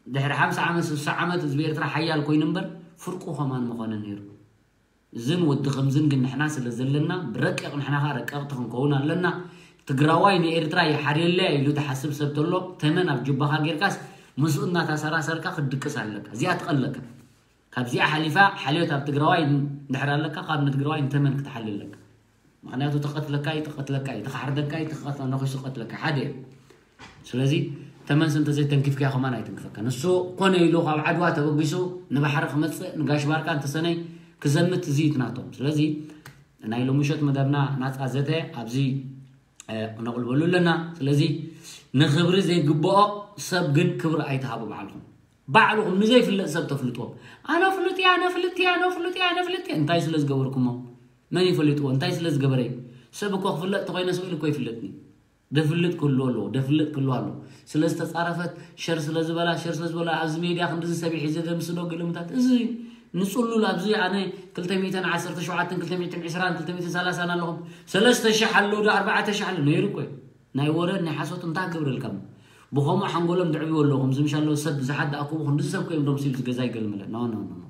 ድሕሪ ሓምሳ ዓመት ስሳ ዓመት ህዝቢ ኤርትራ ሓያል ኮይኑ እምበር ፍርቁ ኸማን ምኾነ ነይሩ። እዝን ወዲ ከምዝን ግን ንሕና ስለ ዘለና ብረቂቕ ንሕና ከዓ ረቀቕቲ ክንከውን ኣለና። ትግራዋይ ንኤርትራ ይሓርየለያ ኢሉ ትሓስብ ሰብ ተሎ ተመን ኣብ ጅባኻ ጌርካስ ምስኡ እናታሰራሰርካ ክትድቅስ ኣለካ። እዚኣ ትቐለካ። ካብዚኣ ሓሊፋ ሓልዮት ኣብ ትግራዋይ እንድሕር ኣለካ ካብ ንትግራዋይ ንተመን ክትሓሊ ኣለካ። ምክንያቱ ተቐትለካ እዩ ተቐትለካ እዩ ተኻሕርደካ እዩ ተኸ- ነኺሱ ቀትለካ ሓደ እዩ። ስለዚ ተመንስ እንተዘይተንኪፍካዮ ከማን ኣይትንክፈካ ንሱ ኮነ ኢሉ ካብ ዓድዋ ተበጊሱ ንባሕሪ ክመፅእ ንጋሽ ባርካ እንተሰነይ ክዘምት ዝይት ናቶም ስለዚ ናይ ሎምሸት መደብና ናፃ ዘተ ኣብዚ ነቕልበሉ ኣለና። ስለዚ ንክብሪ ዘይግብኦ ሰብ ግን ክብሪ ኣይትሃቡ ባዕልኹም ባዕልኹም ንዘይፍለጥ ሰብ ተፍልጥዎም ኣነ ፍሉጥ እየ ኣነ ፍልጥ እየ ኣነ ፍሉጥ እየ ኣነ ፍልጥ እየ እንታይ ስለ ዝገበርኩሞ መን ይፈልጥዎ እንታይ ስለ ዝገበረ እዩ። ሰብ እኮ ክፍለጥ ተኮይነ ስብእል እኮ ይፍለጥኒ ደፍልጥ ክህልዎ ኣለዎ ደፍልጥ ክህልዎ ኣለዎ። ስለ ዝተፃረፈት ሸር ስለ ዝበላ ሸር ስለ ዝበላ ኣብዚ ሜድያ ክንድዚ ሰብ ይሒዘ ዘምስዶ ግልምታት እዚ ንፅሉል ኣብዚ ኣነ ክልተ ሚእትን ዓሰርተ ሸውዓተን ክልተ ሚእትን ዕስራን ክልተ ሚእትን ሰላሳን ኣለኹም ሰለስተ ሽሕ ኣለዉ ዶ ኣርባዕተ ሽሕ ኣሎ ነይሩ እኮ እዩ። ናይ ወረ ናይ ሓሶት እንታይ ክገብረልካ እሞ ብኸምኡ ሓንጎሎም ድዕብዩ ኣለኹም ዝምሻለዉ ሰብ ብዙሓት ደኣክቡ ክንድዚ ሰብ ኮዮም ዶም ሲብ ዝገዛ ይገልምለ ኖ ኖ ኖ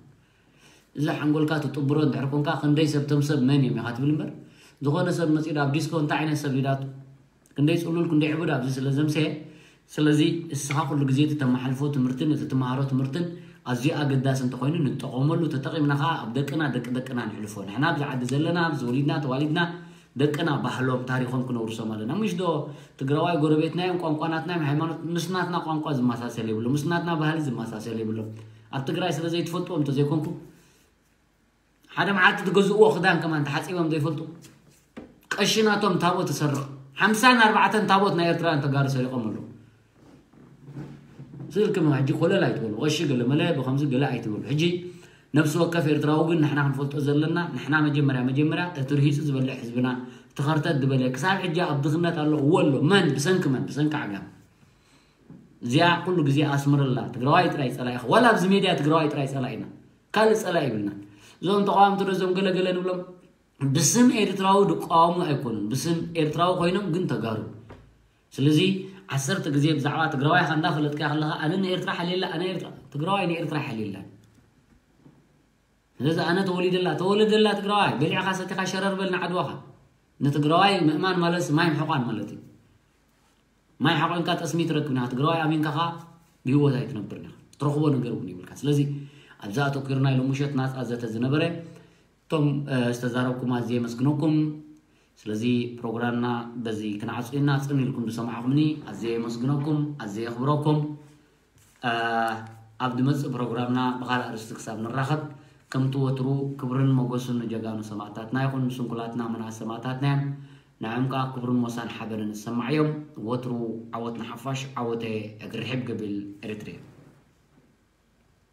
እዚ ሓንጎልካ ትጥብሮ እንድሕር ኮንካ ክንደይ ሰብ ቶም ሰብ መን እዮም ኢኻ ትብል እምበር ዝኾነ ሰብ መፂኡ ኣብ ዲስኮ እንታይ ዓይነት ሰብ ሊዳቱ ክንደይ ፅሉል ክንደይ ዕቡድ ኣብዚ ስለ ዘምሰየ ስለዚ እስኻ ኩሉ ግዜ እቲ ተመሓልፎ ትምህርትን እቲ ትመሃሮ ትምህርትን ኣዝዩ ኣገዳሲ እንተኮይኑ ንጠቐመሉ ተጠቒምና ከዓ ኣብ ደቅና ደቂ ደቅና ንሕልፎ ንሕና ኣብዚ ዓዲ ዘለና ኣብዚ ወሊድና ተዋሊድና ደቅና ባህሎም ታሪኾም ክነውርሶም ኣለና ምሽ ዶ ትግራዋይ ጎረቤትና እዮም ቋንቋ ናትና እዮም ሃይማኖት ምስ ናትና ቋንቋ ዝመሳሰል የብሎ ምስ ናትና ባህሊ ዝመሳሰል የብሎ ኣብ ትግራይ ስለ ዘይትፈልጥዎም እንተዘይኮንኩም ሓደ መዓልቲ ትገዝእዎ ክዳን ከማን ተሓፂቦም ዘይፈልጡ ቀሺ ናቶም ታቦት ትሰርቕ ሓምሳን ኣርባዕተን ታቦት ናይ ኤርትራውያን ተጋሩ ሰሪቖም ኣለዉ ስልክም ሕጂ ኮለል ኣይትበሉ ቀሺ ገለ መለ ብከምዚ ገለ ኣይትበሉ ሕጂ ነብሲ ወከፍ ኤርትራዊ ግን ንሕና ክንፈልጦ ዘለና ንሕና መጀመርያ መጀመርያ እቲ ርሂፁ ዝበልዕ ህዝብና እቲ ከርተት ዝበለ ክሳብ ሕጂ ኣብ ድኽነት ኣሎ እዎ ኣሎ መን ብሰንኪ መን ብሰንኪ ዓጋም እዚኣ ኩሉ ግዜ ኣስምረላ ትግራዋይ ጥራይ ፀላኢ ኢኻ ዋላ ኣብዚ ሜድያ ትግራዋይ ጥራይ ፀላኢና ካልእ ፀላኢ ይብልና እዞም ተቃዋምቲ ዶ እዞም ገለገለ ንብሎም ብስም ኤርትራዊ ድቃወሙ ኣይኮኑን ብስም ኤርትራዊ ኮይኖም ግን ተጋሩ ስለዚ ዓሰርተ ግዜ ብዛዕባ ትግራዋይ ኻ እንዳፈለጥካ ከለኻ ኣነ ንኤርትራ ሓልየላ ኣነ ኤርትራ ትግራዋይ ንኤርትራ ሓልየላ ስለዚ ኣነ ተወሊደላ ተወለደላ ትግራዋይ በሊዕኻ ሰቲኻ ሸረር በል ንዓድዋኻ ንትግራዋይ ምእማን ማለት ማይ ምሕቋን ማለት እዩ ማይ ሓቆንካ ጠስሚ ትረክብ ና ትግራዋይ ኣሚንካ ኻ ብህይወት ኣይትነብር ና ትረኽቦ ነገር እውን ይብልካ ስለዚ ኣብዛ ኣተኪርና ኢሎም ምሸት ናፃ ዘተ ዝነበረ እቶም ዝተዛረብኩም ኣዝየ የመስግነኩም ስለዚ ፕሮግራምና በዚ ክንዓፁ ኢና ፅን ኢልኩም ዝሰማዕኹምኒ ኣዝየ የመስግነኩም ኣዝየ የኽብረኩም ኣብ ዝመፅእ ፕሮግራምና ብካልእ ኣርስቲ ክሳብ ንራኸብ ከምቲ ወትሩ ክብርን መጎስን ንጀጋኑ ሰማእታትና ይኹን ስንኩላትና መናእስ ሰማእታትና እዮም ንዕም ከዓ ክብርን ሞሳን ሓበንን ዝሰማዕ እዮም ወትሩ ዓወት ንሓፋሽ ዓወተ እግርሕብ ገብል ኤርትርያ